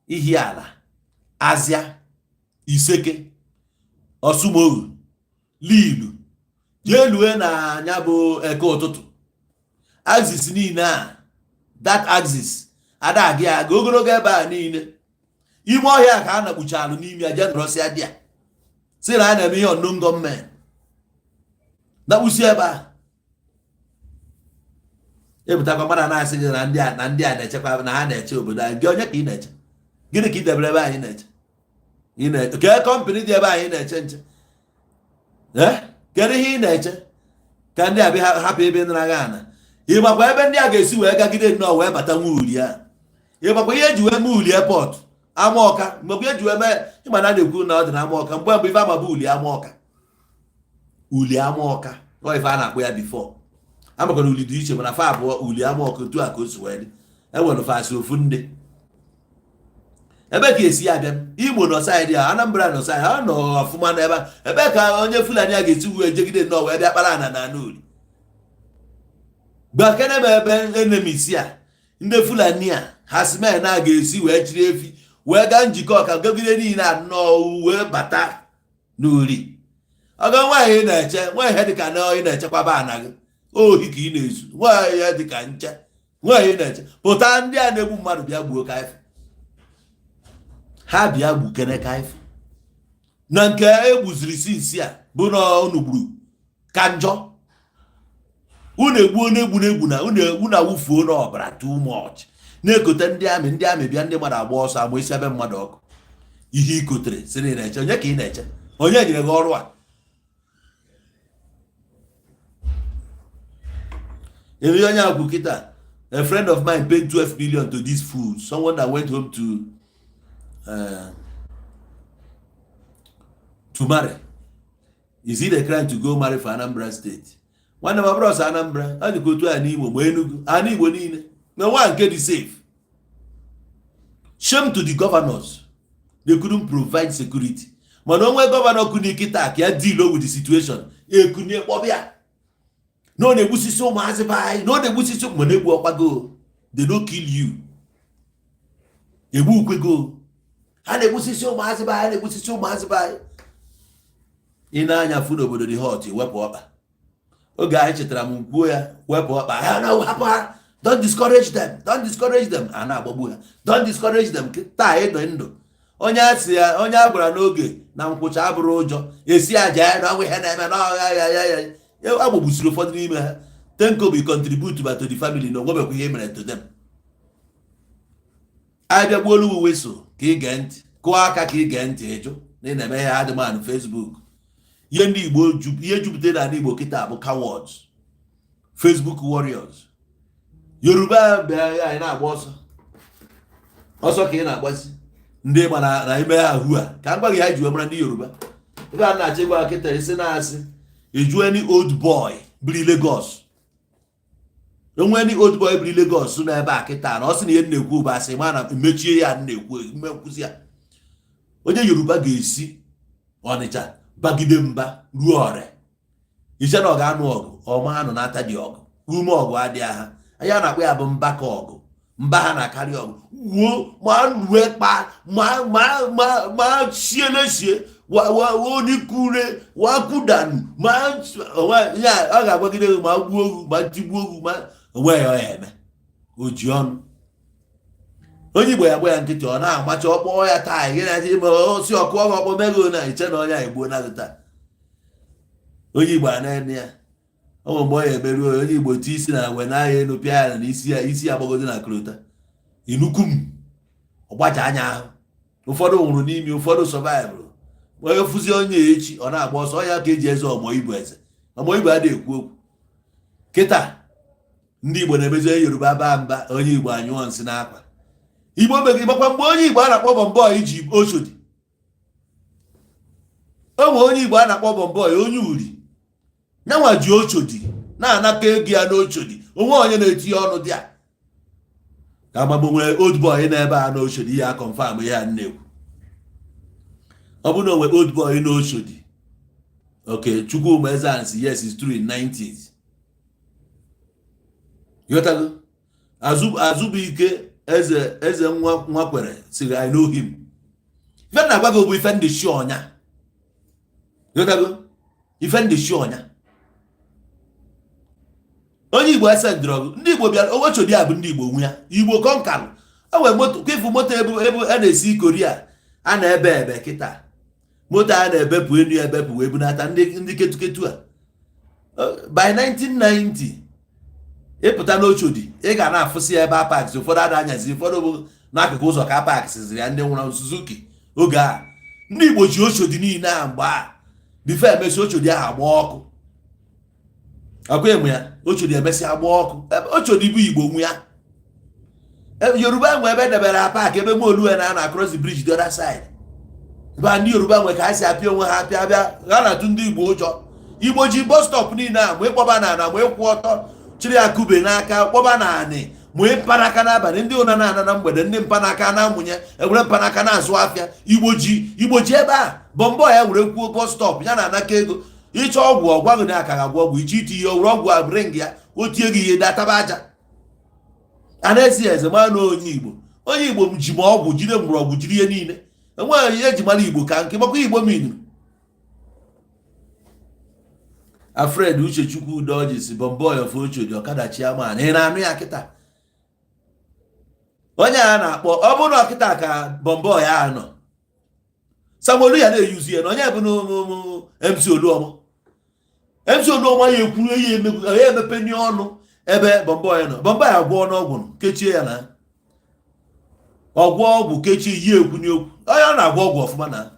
Ihiala, Azia, Iseke, Ọsụmohu, Lilu, jee lue na anya bụ Eke Ụtụtụ axis niile a, that axis ada aga aga ogologo ebe a niile, ime ọhịa ka a nakpuchalụ n'ime ya, jee nọrọsịa dị ya si na a na-eme ihe unknown gunmen nakpusi ebe a. Epụtakwa mmadụ na-asị gị na ndị a na ndị a na-echekwa, na ha na-eche obodo anyị. Gị onye ka ị na-eche? Gịnị ka ị debere ebe anyị na-eche? Ị na-eche kee company dị ebe anyị na-eche nche? Ee, kedu ihe ị na-eche ka ndị a bịa hapụ ebe nara gị ana? Ịgbakwa ebe ndị a ga-esi wee gagide nnọọ wee bata nwa Uli a? Ịgbakwa ihe eji wee mee Uli airport Amaọka? Mgbe eji wee mee, ịma na a na-ekwu na ọ dị na Amaọka mgbe mbụ, ife ama bụ Uli Amaọka, Uli Amaọka ọ ife a na-akpọ ya before. Amakwana Uli dị iche, mana fa abụọ Uli Amaọka otu a ka o si wee dị. Enwere fasị ofu ndị ebe ka esi abịa Imo nọ side a, Anambra nọ side ha nọ ọfụma n'ebe a. Ebe ka onye Fulani a ga-esi wee jegide nnọọ wee bịa kpara ana na ana Uli? Gbakene m ebe enemies a, ndị Fulani a, herdsmen a ga-esi wee chiri efi wee gaa njikọ ọka gogide niile a nnọọ wee bata n'Uri. Ọga nwaanyị na-eche nwaanyị ihe dịka na ị na-echekwaba ana gị, ohi ka ị na-ezu. Nwaanyị ihe dịka nche nwaanyị na-eche pụta, ndị a na-egbu mmadụ bịa gbuo ka ife ha bịa gbukene ka ife na nke egbuziri sinsi a bụ na unu gburu ka njọ. Unu egbuo na egbu na egbu na unu awụfuo n'ọbara too much, na-ekote ndị amị, ndị amị bịa, ndị mmadụ agba ọsọ, agba isi ebe mmadụ ọkụ. Ihe ị kotere si na ị na-eche onye ka ị na-eche? Onye nyere gị ọrụ a? Eri onye agwụ kịta. A friend of mine paid 12 million to this fool, someone that went home to marry. Is it a crime to go marry for Anambra State? Nwanne m, ọ bụrụ ọsọ Anambra, ọ dịka otu a n'Imo ma Enugu, ana Igbo niile ma nwa nke dị safe. Shame to the governors, they couldn't provide security. Mana onwe governor kuni kịta ka ya deal with the situation, ekunie kpọbịa na ọ na-egbusisi ụmụazị be anyị, na ọ na-egbusisi ụmụ na-egbu ọkwago. They no kill you, egbu ukwego. Ha na-egbusisi ụmụazị be anyị, na-egbusisi ụmụazị be anyị. Ị na-anya fụ n'obodo dị hot, wepụ ọkpa. Oge anyị chetara m kwuo ya, wepụ ọkpa ha na hapụ ha. Don't discourage them, don't discourage them. A na-agbagbu ha. Don't discourage them. Taa ịdị ndụ, onye a sị ya, onye a gwara n'oge na nkwụcha abụrụ ụjọ esi aja ya na ọnwa ihe na-eme na ọgha ya ya ya ya agbagbusiri ụfọdụ n'ime ha. Tenko bụ contribute ba to the family na onwebekwa ihe mere to them. Abịa gbuolu uwe so ka ị gee ntị, kụọ aka ka ị gee ntị, ịjụ na ị na-eme ihe adịmanụ Facebook. Ihe ndị Igbo, ihe jupụtara n'ala Igbo kịta bụ cowards, Facebook warriors. Yoruba bịa, anyị na-agba ọsọ ọsọ ka ị na-agbazi ndị ma na ime ha hu a ka m gwa gị, ha ji wee mara ndị Yoruba. Ebe a na-achọ ịgwa kịta isi na-asị eju any old boy biri Lagos, enwe any old boy biri Lagos nọ ebe a kịta na ọ sị na ihe m na-ekwu bụ asị, ma na mechie ya na-ekwu mme nkwụzi ya. Onye Yoruba ga-esi Ọnịcha bagide mba ruo Ọrẹ iche na ọ ga-anụ ọgụ ọma anụ na-ata dị ọgụ ume ọgụ adịghị ha. Anyị a na-akpọ ya bụ mba ka ọgụ mba ha na-akarị ọgụ wuo ma rue kpa ma ma ma ma sielesie wa wa onikure wa kwudanu ma onwe ya. Ọ ga-agbagide gị ma gbuo ogu ma tigbuo ogu ma onwe ya. Ọ ya eme o ji ọnụ onye Igbo ya gba ya nkịtị, ọ na-amacha ọkpọ ya taa gị na ma osi ọkụ ọkụ ọkpọ mego na iche na onye a egbuo na gị taa. Onye Igbo a na-ene ya ọ nwere mgbe ọ ya emeruo onye Igbo ti isi na we n'ahịa elu pịa ya na isi ya, isi ya gbagodo na krota inukum ọgbaja anya ahụ. Ụfọdụ nwụrụ n'imi, ụfọdụ survive. Onye fụzi onye echi, ọ na-agba ọsọ ya ka eji eze ọmọ Igbo, eze ọmọ Igbo adịghị ekwu okwu. Kịta ndị Igbo na-emezi onye Yoruba baa mba, onye Igbo anyụọ nsị n'akwa. Igbo megị gbakwa mgbe onye Igbo a na-akpọ Bọmbọị ji Oshodi. O nwere onye Igbo a na-akpọ Bọmbọị, onye uri nyanwa ji Oshodi na-anakọ ego ya n'Oshodi. Onwe onye na-etinye ọnụ dị a ka amagbo nwere old boy n'ebe a n'Oshodi ya confirm ihe a na-ekwu. Ọ bụrụ na onwe old boy n'Oshodi, okay, Chukwuma Ezeansi, yes, it's true, in 90s. Ghọtago? Azụbụike eze eze nwa nwa kwere sịrị, "I know him." Ife na-agwa gị bụ ife ndị shi ọnya. Ghọtago? Ife ndị shi ọnya onye Igbo ese ndịrọgụ ndị Igbo bịara Oshodi a bụ ndị Igbo nwe ya. Igbo kọnkalụ o nwere moto kwefu moto ebu ebu a na-esi Koria a na-ebe ebe kịta, moto a na-ebepụ enu ya ebepụ wee bunata ndị ketuketu a. By 1990 ịpụta n'Oshodi, ị ga na-afụsị ya ebe a park. Ụfọdụ ada anyazi, ụfọdụ bụ n'akụkụ ụzọ ka a park siziri ya. Ndị nwụrụ Suzuki oge a, ndị Igbo ji Oshodi niile a mgbe a before emesi Oshodi ahụ agba ọkụ akwa enwe ya. Oshodi emesịa agba ọkụ. Ebe Oshodi bụ Igbo nwe ya. Yoruba nwe ebe edebere ha park, ebe Molue na na across the bridge, the other side, ebe a ndị Yoruba nwe ka ha si apịa onwe ha apịa abịa ha na-atụ ndị Igbo ụjọ. Igbo ji bus stop niile a, ma ịkpọba na ana, ma ịkwụ ọtọ chịrị akụbe n'aka kpọba na anị, ma mkpanaka n'abalị, ndị ụna na-ana na mgbede, ndị mkpanaka na-amụnye ewere mkpanaka na-azụ afịa. Igbo ji, Igbo ji ebe a bọmbọ ya were kwuo bus stop ya na-anaka ego. Ịchọ ọgwụ, ọgwa gị na aka ga-agwọ ọgwụ iche iti ihe were ọgwụ a bring ya o tie gị ihe databa aja a na-esi eze ma na onye Igbo, onye Igbo ji ma ọgwụ jide mgbọrọgwụ jiri ihe niile enweghị ihe eji mara Igbo ka nke gbakwa Igbo minuru. Alfred Uchechukwu Udoji si Bomboy of Oshodi, ọkada chairman. Ị na-anụ ya kịta? Onye a na-akpọ ọ bụrụ na ọkịta ka Bomboy ahụ nọ, Samuelu ya na-eyuzu ya na onye bụ MC Oluomo. MC Oluomo ya ekwuru ya emepe ọnụ ebe Bomboy nọ. Bomboy agwọ n'ọgwụ kechie ya na ọgwụ ọgwụ kechie yi ekwu n'okwu. Onye ọ na-agwọ ọgwụ ọfụma na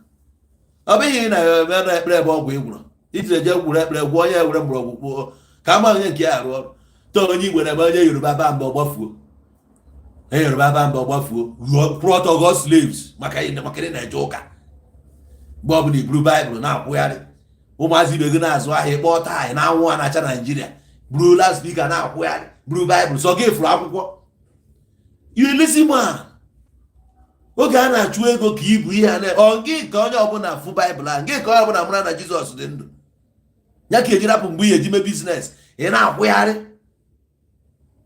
ọ bụghị na eme na ekpere ebe ọgwụ ịgwụrụ ijiri eje gwụrụ ekpere gwụọ onye were mgbọrọgwụ kpụọ ka ama onye nke ya arụ ọrụ tọọ. Onye Igbo na-eme onye Yoruba ba mba ọgbafuo, onye Yoruba ba mba ọgbafuo, kwụrụ ọtọ gọọ slaves maka ị na-eje ụka. Mgbe ọbụla iburu Baịbụl na-akwụgharị ụmụazị ibe gị na-azụ ahịa, ịkpọ taa na anwụ a na-acha Naijiria, buru loudspeaker na-akwụgharị, buru Baịbụl sọ gị fụrụ akwụkwọ. You lazy man. Oge a na-achụ ego ka ibu ihe a na ọ gị ka onye ọbụla fụ Baịbụl a gị ka onye ọbụla mara na Jizọs dị ndụ ya ka eji rapụ mgbe ihe eji mee business. Ị na-akwụgharị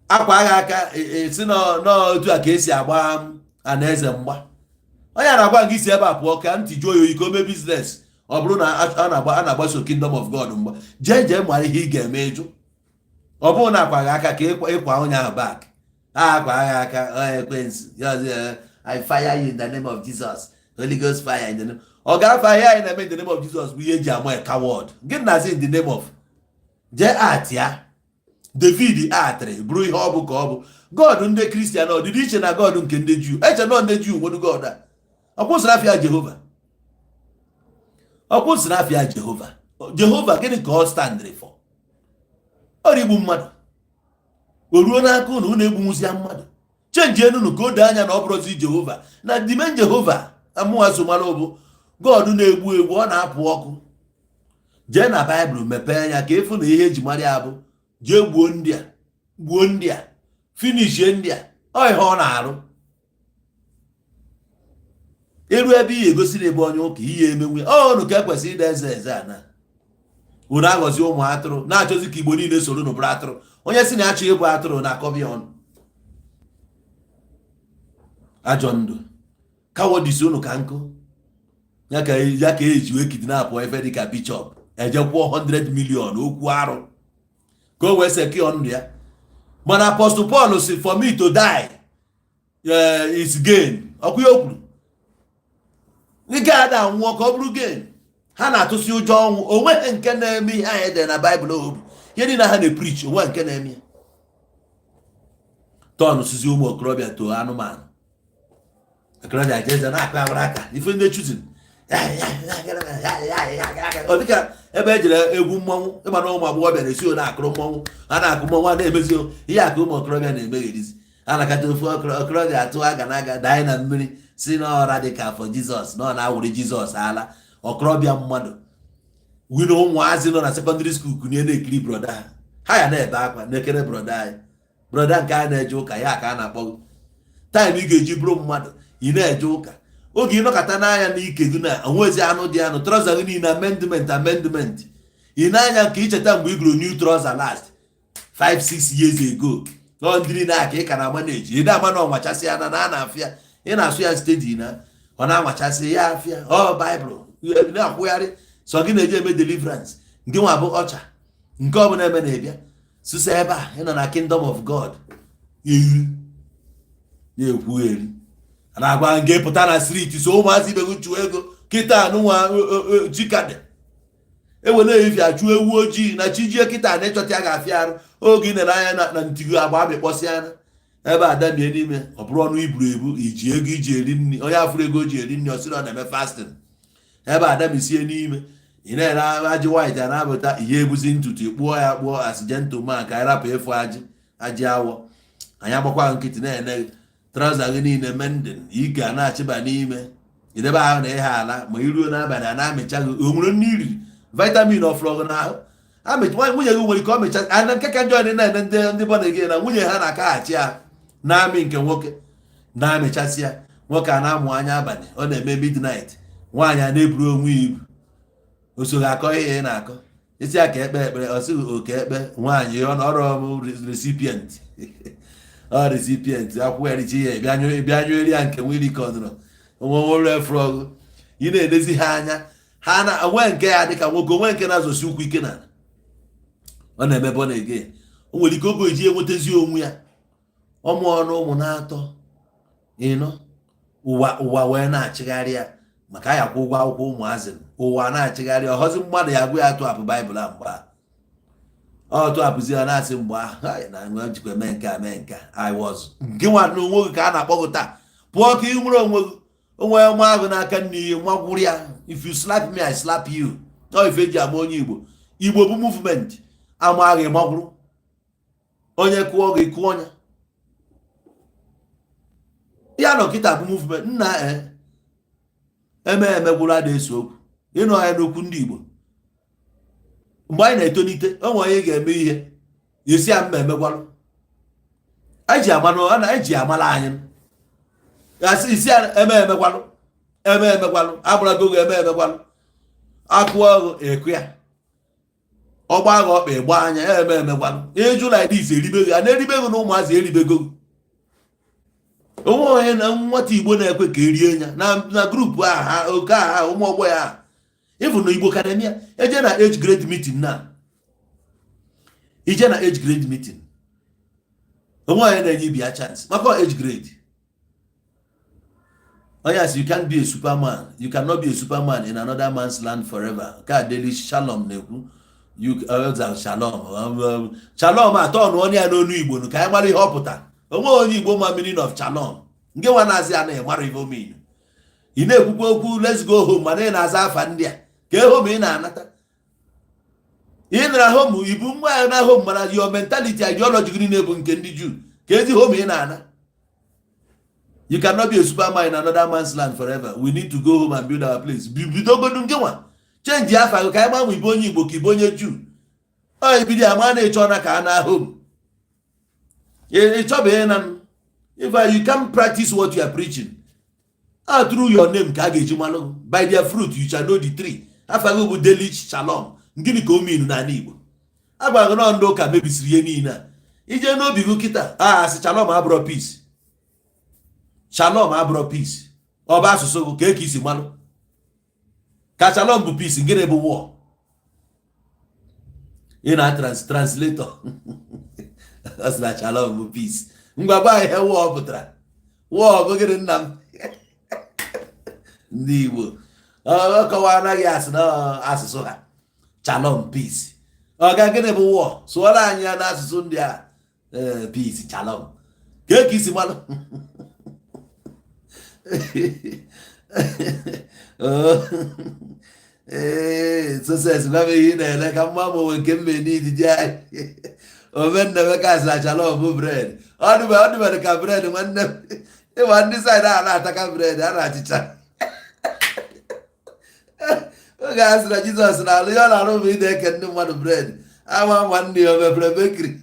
akwa agha aka esi n'otu a ka esi agba anaeze mgba. Onye a na-agwa gị si ebe a pụọ ka ntị jụọ ya oyi ka o mee business. Ọ bụrụ na a na-agbaso kingdom of God mgba, jee jee mara ihe ị ga-eme ịjụ. Ọ bụrụ na akwaghị aka ka ịkwa onye ahụ back, a akwa agha aka ọ ekwensu ya ọzọ, "I fire you in the name of Jesus, Holy Ghost fire in the name." Ọ ga-afa ihe anyị na-eme in the name of Jesus bụ ihe eji ama a coward. Gịnị na-asị in the name of? Jee art ya. David atịrị bụrụ ihe ọ bụ ka ọ bụ God. Ndị Kristian ọ dịdị iche na God nke ndị Juu. Eche nọ ndị Juu nwere God a. Ọ kwụsịrị afịa Jehova, ọ kwụsịrị afịa Jehova. Jehova gịnị ka ọ standịrị for? Ọrụ igbu mmadụ o ruo n'aka unu, unu egbunwuzia mmadụ. Change enunu ka o doo anya na ọ bụrụzi Jehova na dime Jehova amụwa so mara bụ God na-egbu egbu, ọ na-apụ ọkụ. Jee na Baịbụl, mepee ya ka ịfụ na ihe eji mara ya bụ jee gbuo ndị a, gbuo ndị a, finishie ndị a. Ọ ihe ọ na-arụ eru ebe ihe egosiri ebe onye ụka ihe emenwe ọnụ ka ekwesịrị ịda eze eze a na unu aghọzi ụmụ atụrụ na-achọzi ka Igbo niile soro n'ụbụrụ atụrụ. Onye si na achọ ịbụ atụrụ na-akọbi ọnụ. Ajọ ndụ cowardice unu ka nkụ ya ka ya ka eji wee kidnap efe dịka bishọp, eje kwụọ 100 million okwu arụ ka o wee secure ndụ ya. Mana Apostle Paul si, "For me to die is gain." Ọkwa ya o kwuru, ike ada anwụọ ka ọ bụrụ gain. Ha na-atụsi ụjọ ọnwụ. Onweghị nke na-eme ihe anyị edere na Baịbụl. Obu ihe niile ha na-epreach, onwe nke na-eme ya. Tọn sizi ụmụ okorobịa too anụmanụ. Okorobịa jeze na-akụ agbara aka ife ndị chuzin ọ dịka ebe ejere egwu mmọnwụ. Ịma na ụmụ agbọghọbịa na-esi na-akụrụ mmọnwụ, ha na-akụ mmọnwụ, a na-emezi ihe akụ ụmụ okorobịa na-emegherizi. A nakọta ofu okorobịa atụ aga na aga daa na mmiri si na ọra dị ka afọ Jizọs na ọ na-awụrụ Jizọs ala. Okorobịa mmadụ wina ụmụazị nọ na secondary school kunye na-ekiri brother ha, ha ya na-ebe akwa na-ekere brother anyị, brother nke a na-eje ụka ya ka a na-akpọ time ị ga-eji bụrụ mmadụ. Ị na-eje ụka oge ịnọkọta n'anya na ike gị na onwezi anụ dị anụ trouser gị niile amendment amendment. Ị na-anya nke icheta mgbe ị gụrụ new trouser last 5 6 years ago. Ọ ndị niile a ka ị ka na-ama na-eji ị na-ama na ọnwachasị ya na na a na-afịa ị na-asụ ya steady na ọ na-anwachasị ya afịa. Ọ Baịbụl na-akwụgharị sọ gị na-eje eme deliverance nke nwa bụ ọcha nke ọbụla eme na-ebịa sụsa ebe a ị nọ na kingdom of God ihu na-ekwugheri a na-agwa gị pụta na street so ụmụazị ibe gị chụọ ego kịta anụnwa chikade ewere efi achụ ewu ojii na chijie kịta na ịchọta ya ga-afịa arụ. Oge ị nere anya na ntigo agba amịkpọsịa ebe a damie n'ime ọ bụrụ ọnụ iburu ebu iji ego iji eri nri. Onye afụrụ ego ji eri nri, ọ sị na ọ na-eme fasting. Ebe a damisie n'ime ị na-ere ajị white a na-apụta ihe ebuzi ntutu kpụọ ya kpụọ as gentleman ka anyị rapụ ịfụ ajị ajị awọ. Anyị agbakwa nkịtị na-ene trouser gị niile mending ike a na-achịba n'ime idebe ahụ na ihe ala ma iruo n'abalị a na-amịcha gị. O nwere nne iriri vitamin ọfụrụ gị n'ahụ. Nwunye gị nwere ike ọ mịcha ana nke ka njọ na-ene ndị bọna gị na nwunye ha na-akaghachi ahụ na-amị nke nwoke na-amịchasị ya. Nwoke a na-amụ anya abalị, ọ na-eme midnight, nwaanyị a na-eburu onwe ya ibu o soghị akọ ihe ị na-akọ isi ya ka ekpe ekpere. Ọ sịghị oke ekpe nwaanyị ọrụ recipient, ọ recipient akwụgharichi ya bịa nyụeri ya nke nwere ike ọnụrọ onwe nwere efrọgụ. Ị na-edezi ha anya ha na onwe nke ya dịka nwoke onwe nke na-azọsi ụkwụ ike na ọ na-eme born again. O nwere ike oge eji enwetazi onwe ya ọmụ ọnụ ụmụ na-atọ ịnọ ụwa ụwa wee na-achịgharị ya maka ya kwụ ụgwọ akwụkwọ ụmụazị. Ụwa na-achịgharị ọhọzi mmadụ ya agụ ya tụapụ Baịbụl a mgbe a ọ tụapụzi ya na-asị mgbe ahụ na nwe jikwa mee nke a mee nke a. I was gị nwa na onwe gị ka a na-akpọ gị taa pụọ ka ị nwere onwe gị onwe nwa agụ n'aka nne ihe nwa gwụrụ ya. If you slap me, I slap you. Ọ ife eji ama onye Igbo. Igbo bụ movement ama agha magwụrụ onye kụọ gị kụọ ya ya nọ kịta bụ movement nna e eme emegwụrụ ada eso okwu ịnụ anya n'okwu ndị Igbo. Mgbe anyị na-etolite, onwe onye ga-eme ihe esi ya mma emegwalụ eji ama eji amala anyị asị isi ya eme emegwalụ eme emegwalụ agbarago gị eme emegwalụ akụọ ọgụ ekụ ya ọgba agha ọkpa ịgba anya ya eme emegwalụ ịjụ like this eribego a na-eribego na ụmụazị eribego onwe onye na nwata Igbo na-ekwe ka erie ya na group a ha oke aha ụmụ ọgbọ ya ịfụ na Igbo ka na-eme ya eje na age grade meeting na Ije na age grade meeting, onwe onye na-enye ibi ya chance maka age grade. Onye asị, "You can't be a superman, you cannot be a superman in another man's land forever." Ka Deli Shalom na-ekwu. You shalom, shalom atọ ọnụ onye ya n'onu Igbo ka anyị mara ihe ọ pụtara. Onwe onye Igbo ma meaning of shalom. Nke nwa na-azị ya na mara ihe o mean. Ị na-ekwukwa okwu "Let's go home," mana ị na-aza afa ndị a ka e home ị na-anata. Ị nara home, ibu nwa ya na home, mana your mentality, ideology gị niile bụ nke ndị Juu. Ka ezi home ị na-ana? You cannot be a superman in another man's land forever. We need to go home and build our place. Bidogodu nke nwa change afa gị ka anyị gbanwe ibe onye Igbo ka ibe onye Juu. Ọ ebido ya ma na-eche ọna ka a na home. Ị chọbeghị na if you can practice what you are preaching. Ah, through your name ka a ga-eji malụ. By their fruit you shall know the tree. Afa gị bụ Deli Shalom. Gịnị ka o mean n'ala Igbo? A gwara gị nọ ndị ụka mebisiri ihe niile a. Ije n'obi gị kịta, a asị shalom abụrọ peace, shalom abụrọ peace. Ọ bụ asụsụ gị ka eke isi malụ ka shalom bụ peace. Gịnị bụ war? Ị na translator ọ sị na shalom bụ peace. Ngwa, gwa ihe war pụtara. War bụ gịnị, nna m? Ndị Igbo ọ kọwa anaghị asị na asụsụ ha shalom peace. Ọ ga gịnị bụ war? Sụọrọ anyị ya n'asụsụ ndị a. Ee, peace, shalom, ka eke isi malụ. Ee, success, gwa m ihe ị na-ele ka mma m onwe nke m mee n'ijiji anyị. Omennameka sị na shalom bụ bread. Ọ dịbere ka bread, nwanne m. Ịma ndị side a na-ataka bread a na achịcha. Oge a sị na Jizọs na-alụ ihe ọ na-arụ bụ ị na-eke ndị mmadụ bread. Ama nwanne ya o mepere bakery.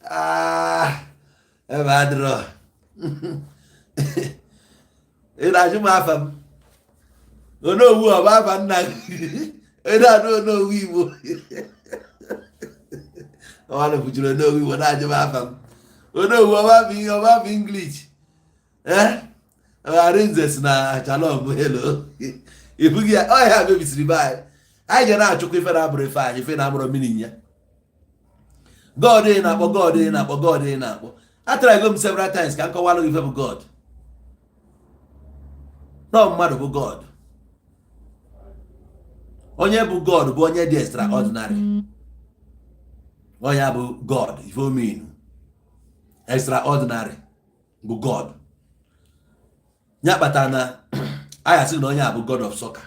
Ah, ebe adịrọ. Ị na-ajụ m afa m? Onowu, ọ bụ afa nna gị? Ị na-anụ onowu Igbo, ọnụ kwuchiri onowu Igbo na-ajụ m afa m. Onowu, ọ bụ ihe ọ bụ English. Ee, Arinze si na shalom bụ hello. Ibughị ya ọ ya mebisiri be anyị. Anyị je na-achụkwa ife na-abụrụ ife anyị, ife na-abụrụ meaning ya. God ị na-akpọ, God ị na-akpọ, God ị na-akpọ, atara go m several times ka m kọwalụ gị ife bụ God. Nọ mmadụ bụ God. Onye bụ God bụ onye dị extraordinary. Onye bụ God, ife o mean, extraordinary bụ God. Ya kpatara na anyị asị na onye a bụ God of soccer.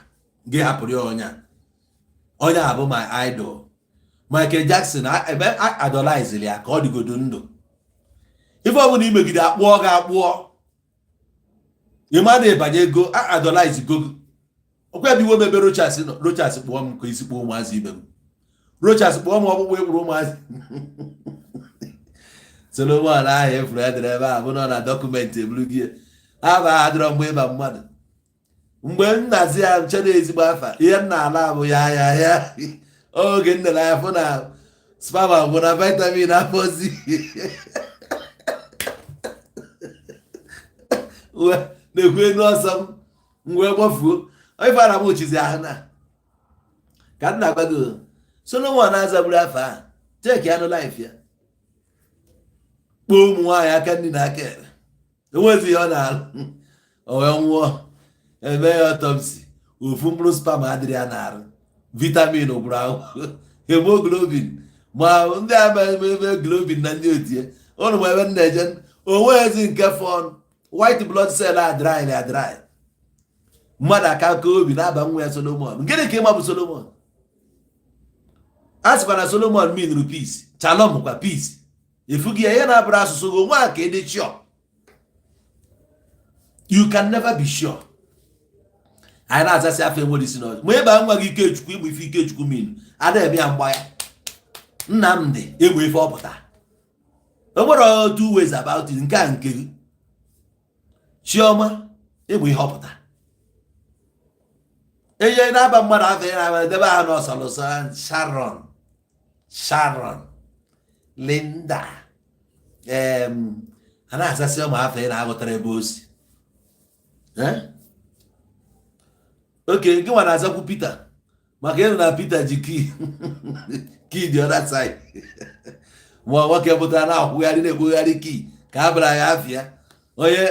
Gị hapụrụ ya onye a, onye a bụ my idol, Michael Jackson. Ebe a idolize ya ka ọ dịgodo ndụ, ife ọbụla imegide akpụọ gị akpụọ, ịma na ịbanye ego a idolize go gị. Okwu ebe iwe mebe Rochas nọ. Rochas kpụọ m ka isi kpụọ ụmụazị ibe m. Rochas kpụọ m ọkpụkpụ egburu ụmụazị. Solomon ahụ efuru edere ebe a bụ nọ na document eburu gị aba adịrọ mgbe ịba mmadụ. Mgbe m na-azị ya nche na ezigbo afa, ihe m na-ala bụ ya ya ya. Oge m nere anya fụ na sperm bụ na vitamin afọzi na-ekwu enu ọsọ m wee gbafuo. Ife ara m chizi ahụ na ka m na-agwa gị, Solomon azagburu afa ahụ. Check anụ life ya, kpọọ ụmụ nwaanyị aka nri na aka ekpe, enwezi ihe ọ na-alụ. O wee nwụọ, eme ya autopsy, ofu mkpụrụ sperm adịrị ya n'arụ, vitamin gwụrụ ahụ, hemoglobin ma ndị a eme globin na ndị otie ụnụ ma ebe m na-eje onwezi nke fọn white blood cell adry adry. Mmadụ aka aka obi na-aba nwa ya Solomon. Gịnị ka ịma bụ Solomon? A sịkwa na Solomon mean peace, shalom kwa peace. Efughị ya ihe na-abụrụ asụsụ gị onwe a ka ịdị sure. You can never be sure. Anyị na-azasị afọ enwere isi n'ọjọ ma ebe nwa gị Ikechukwu igbu ife Ikechukwu mean ada eme ya mgba ya. Nnamdị egbe ife ọpụta, o nwere two ways about it. Nke a nke gị Chioma egbe ihe ọpụta enye na-aba mmadụ afọ ya na debe ha n'ọsọlụsọ. Sharon, Sharon, Linda, a na-azasị ụmụ afọ ị na-aghọtara ebe o si. Oke gị nwa na-azakwu Peter. Maka ịnụ na Peter ji key, key the other side. Ma nwoke pụtara na-akwụgharị, na-ekpogharị key ka a bara ya afịa. Onye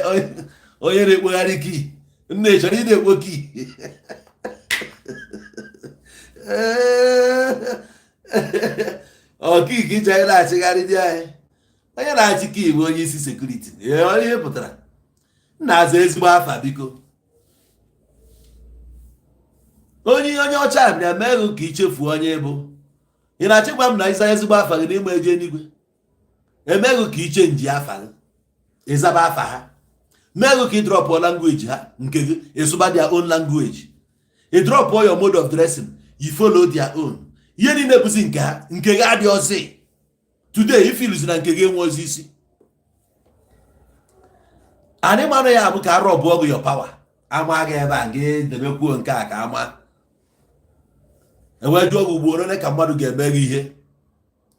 onye na-ekpogharị key, nne, chọrọ ị na-ekpo key. Ọ key ka ịchọ na-achịgharị dị anyị. Onye na-achị key bụ onye isi security. Ee, ihe pụtara nna aza ezigbo afa. Biko, onye ọcha bịa mee gị ka ichefuo onye bụ. Ị na-achịkwa m na ịza ezigbo afa gị n'ịma eje eluigwe. Emeghị ka iche nji afa gị, ịzaba afa ha, meghị ka ị dropụọ language ha, nke gị ịsụba their own language, ị dropụọ your mode of dressing, you follow their own. Ihe niile bụzi nke ha, nke gị adị ọzọ. Today ifiluzi na nke gị enwe ozi isi. Anyị mara ya bụ ka a rọbụọ gị your power, ama gị ebe a, gị debekwuo nke a ka ama ewee jụọ gị ugboro ole ka mmadụ ga-eme gị ihe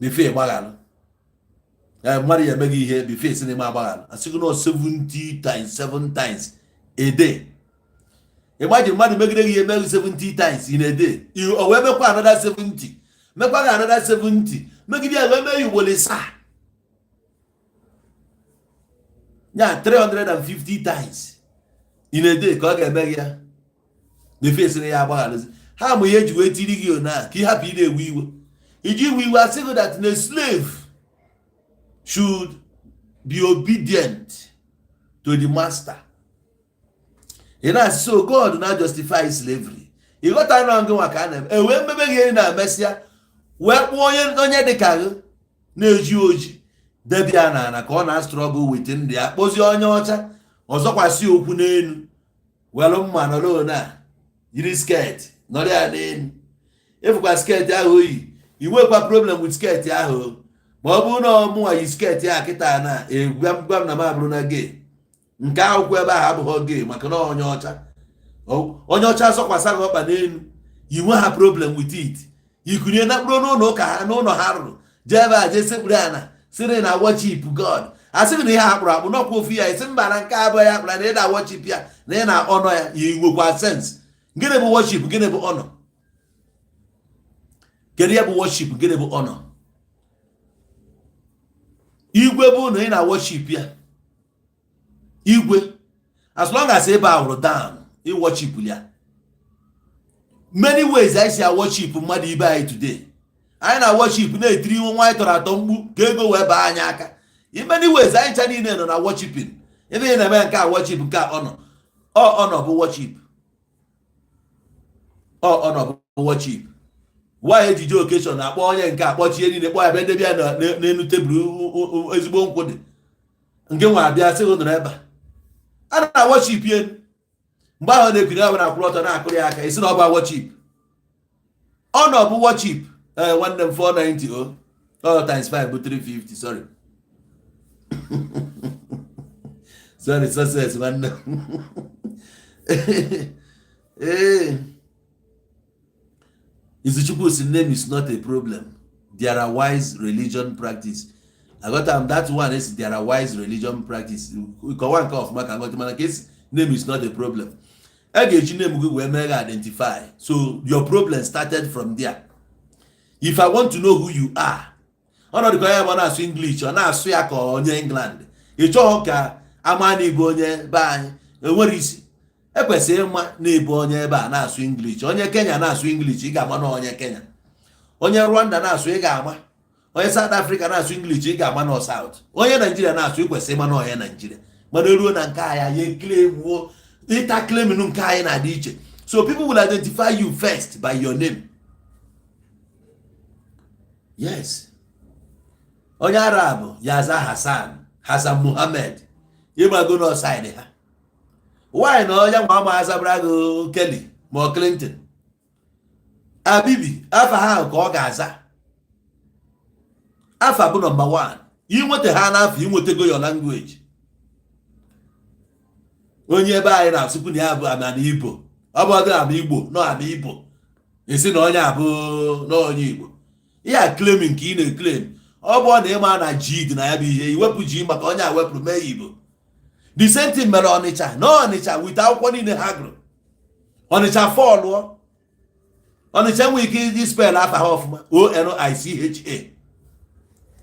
before ịgbaghalụ. Ee, mmadụ ya eme gị ihe before esi n'ime agbaghalụ, asị gị nọ 70 times, 7 times a day. Ịgbaji mmadụ megide gị ihe, mee gị 70 times in a day, o wee mekwa another 70, mekwa gị another 70, megide ya wee mee ya ugboro 7 ya, 350 times in a day ka ọ ga-eme gị ya before esi na ya agbaghalụzi. Ha mụ ihe eji wee tiri gị ona ka ị hapụ ị na-ewe iwe, iji iwe iwe. Asị gị that na slave should be obedient to the master. Ị na-asị, so God na justify slavery? Ịghọta na gị nwa ka a na-eme ewee mmebe gị ihe na-emesịa wee kpụọ onye dị ka gị na-eji oji debe ya n'ala ka ọ na-struggle with ndụ ya, kpọzie onye ọcha ọzọkwasị okwu n'elu, were mma nọrọ na yiri skirt nọrọ ya n'elu. Ịfụkwa skirt ahụ oyi, i nwekwa problem with skirt ahụ. Ma ọ bụrụ na ọmụnwa yi skirt a kịta na egwam gwam na m abụrụ na gay, nke akwụkwọ ebe ahụ abụghị gay, maka na onye ọcha, onye ọcha zọkwasa gị ọkpa n'elu, i nwe ha problem with it. Ikunye na mkpụrụ n'ụlọ ụka ha, n'ụlọ ha rụrụ, jee ebe a, jee sekpuru ana, sịrị na worship God. Asị gị na ihe a akpụrụ akpụ n'ọkwa ofu ya, isi mba, na nke abụọ ya akpụrụ na ị na worship ya na ị na honour ya. Ya nwekwa sense. Gịnị bụ worship? Gịnị bụ honour? Kedu ihe bụ worship? Gịnị bụ honour? Igwe bụ na ị na worship ya, igwe, as long as ebe a hụrụ down, ị worship ya. Many ways anyị si worship mmadụ ibe anyị today. Anyị na worship na-etiri nwa anyị tọrọ atọ mgbu ka ego wee baa anyị aka. In many ways, anyị ncha niile nọ na worshiping. Ebe ị na-eme nke a worship, nke a honour. Ọ honour bụ worship, ọ honour bụ worship. Nwaanyị ejije occasion na-akpọ onye nke akpọchie niile, kpọọ ya bịa debe ya n'elu tebụl, ezigbo nkwụ dị nke nwa abịa sị gị nọrọ ebe a, a na worship ya. Mgbe ahụ na-ekiri ahụ na-akwụrụ ọtọ na-akụrụ ya aka, isi na ọ bụ worship. Ọ nọ bụ worship. Ee, nwanne m, 490 o ọ times 5 bụ 350. Sorry, sorry, success, nwanne m. Ee, Izuchukwu si name is not a problem, there are wise religion practice. Aghọta m that one is there are wise religion practice. Kọwa nke ọfụma ka nghọta, mana ka esi name is not a problem, a ga-eji name gị wee mee gị identify. So your problem started from there. If I want to know who you are, ọnọdụ ka onye bụ na-asụ English, ọ na-asụ ya ka onye England, ị chọghọ ka ama na ịbụ onye be anyị. Enwere isi ekwesịrị ịma na ịbụ onye ebe a na-asụ English. Onye Kenya na-asụ English, ị ga-ama na onye Kenya. Onye Rwanda na-asụ, ị ga-ama. Onye South Africa na-asụ English, ị ga-ama na South. Onye Naijiria na-asụ, ị kwesịrị ịma na onye Naijiria. Mana eruo na nke anyị, ya claimuo ịta claiming nke anyị na-adị iche. So people will identify you first by your name. Yes, onye Arab ya aza Hassan, Hassan Muhammad, ịgbago n'ọsaịdị ha. Nwaanyị na onye nwa ama azabara gị Kelly ma ọ Clinton abibi, afa ha ka ọ ga-aza. Afa bụ number 1. Inweta ha n'afọ, inwetago your language. Onye ebe anyị na-asụkwu na ya bụ ama na Igbo, ọ bụ ọdị ama Igbo nọ ama Igbo, esi na onye abụ na onye Igbo. Ihe a claim nke ị na-eclaim, ọ bụ na ịma na ji dị na ya bụ ihe iwepụ ji maka onye a wepụrụ mee Igbo. The same thing mere Ọnịcha na Ọnịcha with akwụkwọ niile ha gụrụ Ọnịcha fọlụọ. Ọnịcha nwere ike iji spell afa ha ọfụma, Onicha.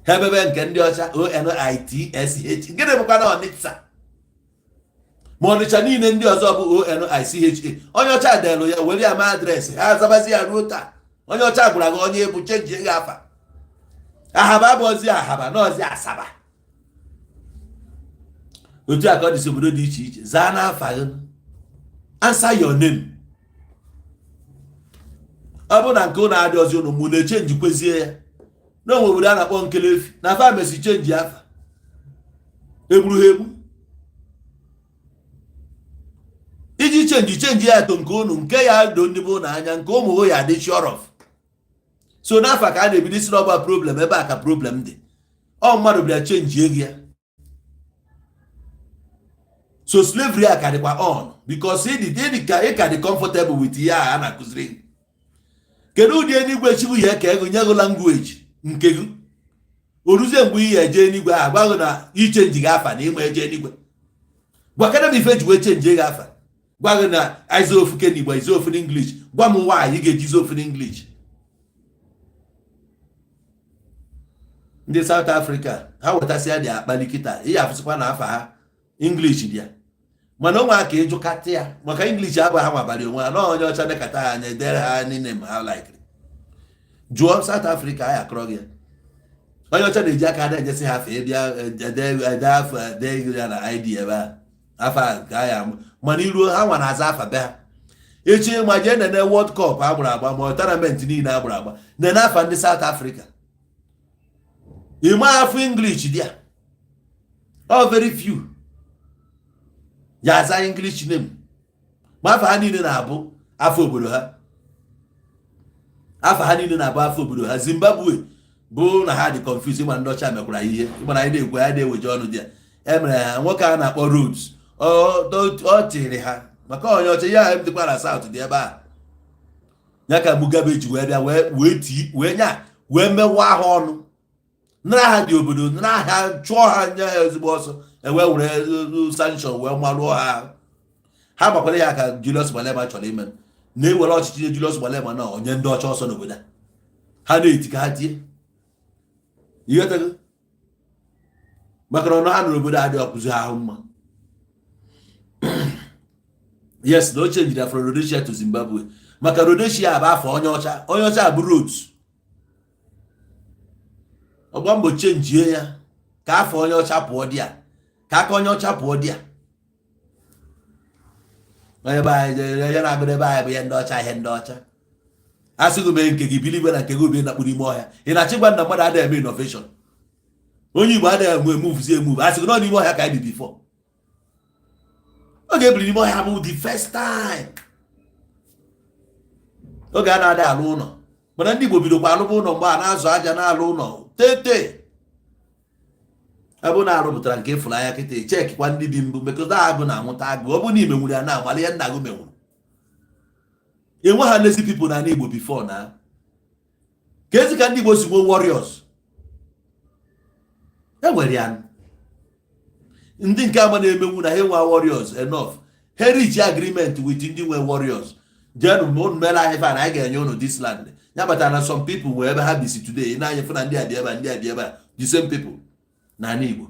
Ha ebebe nke ndị ọcha, Onitsh. Gịnị bụkwa na Ọnịcha? Ma Ọnịcha niile ndị ọzọ bụ Onicha. Onye ọcha delụ ya, were ya ma address ha, azabazi ya ruo taa. Onye ọcha gwara gị onye ebu change gị afa. Ahaba abụọzi Ahaba na ọzi Asaba. Otu a ka ọ dị si obodo dị iche iche. Zaa n'afa gị, answer your name. Ọ bụ na nke ụnụ adị ọzọ, ụnụ mụ na-echange kwezie ya. Na onwe obodo a na-akpọ Nkelefi na afa mesi change afa, egburu ha egbu iji change ya to nke ụnụ, nke ya do ndị bụ ụnụ anya, nke ụmụ hụ ya dị sure of. So n'afa ka a na-ebido isi n'ọgba problem. Ebe a ka problem dị. Ọ mmadụ bịara change ego ya. So slavery a ka dịkwa on because ịdị ka ị ka dị comfortable with ihe a na-akụziri gị. Kedu ụdị eluigwe Chukwu ya eke ego nye gị language nke gị? O ruzie mgbe ihe eje eluigwe, a gwa gị na ichange gị afa na ịma eje eluigwe. Gwakena m ife ji wee change gị afa, gwa gị na aiza ofu ke n'Igbo, aiza ofu n'English. Gwa m nwaanyị ga-ejizi ofu n'English. Ndị South Africa ha wetasịa dị akpali kịta, ihe afụsịkwa na afa ha English dị ya, mana onwe aka ịjụkata ya maka English abụ ha nwabalị onwe ha na onye ọcha nekata ha anya edere ha niile ma ha likiri. Jụọ South Africa, anyị akọrọ gị ya. Onye ọcha na-eji aka na-enyesị ha afa, ịbịa ede afọ ede ya na ID ebe a, afa a ka ya amụ. Mana iruo ha nwa na-aza afa be ha. Echi ma jee nene World Cup agbara agba, ma tournament niile agbara agba, nene afa ndị South Africa, ịma afọ English dị ya. Ọ very few ya aza English name, ma afa ha niile na-abụ afọ obodo ha. Afa ha niile na-abụ afọ obodo ha. Zimbabwe bụ na ha dị confuse, ma ndị ọcha mekwara ihe ịgbara anyị na-ekwu ya na-eweje ọnụ dị ya. E mere ha nwoke a na-akpọ Rhodes, ọ tịrị ha maka onye ọcha ya dịkwa na South dị ebe a ya ka Mugabe ji wee bịa wee tii wee nya wee mewaa ha ọnụ, nara ha dị obodo, nara ha, chụọ ha, nye ha ezigbo ọsọ, ewee were sanction wee malụọ ha. Ha gbakwara ya ka Julius Malema chọrọ ime, na-ewere ọchịchị nye Julius Malema na onye ndị ọcha ọsọ n'obodo a. Ha na-eti ka ha tie ighọtago, maka na ọnụ ha nụrụ obodo adịghị ọkụzi ha ahụ mma. Yes, na o changeri from Rhodesia to Zimbabwe maka Rhodesia bụ afọ onye ọcha, onye ọcha bụ Rhodes. Ọgba mbọ changie ya ka afọ onye ọcha pụọ dị ya, ka aka onye ọcha pụọ dị ya. Onye be anyị ya na-agụrụ ebe anyị bụ ihe ndị ọcha, ihe ndị ọcha a sị gị mee nke gị bili igwe na nke gị obi nakpụ n'ime ọhịa. Ị na-achịgwa na mmadụ adịghị eme innovation? Onye Igbo adịghị enwe emuvuzi emuvu. A sị gị nọ n'ime ọhịa ka anyị bi before. Oge ebiri n'ime ọhịa bụ the first time oge a na-adị alụ ụlọ, mana ndị Igbo bidokwa alụba ụlọ mgbe a na-azụ aja na-alụ ụlọ tete ebe na-arụpụtara nke ịfụrụ anya kịta. Echekikwa ndị bi mbụ mekọta agụ na-anwụta agụ. Ọ bụ na imenwuru ya na amala ihe nna gị menwuru. Enwe ha lazy people na Igbo before na ka ezi ka ndị Igbo si nwee warriors. E nwere ya ndị nke ama na-emenwu na ha enwe warriors enough. Ha reach agreement with ndị nwe warriors: jeenụ unu mere anyị fa na anyị ga-enye unu this land. Ya batara na some people nwee ebe ha bisi today na-anya fụ na ndị a bi ebe a, ndị a bi ebe a, the same people na ala Igbo.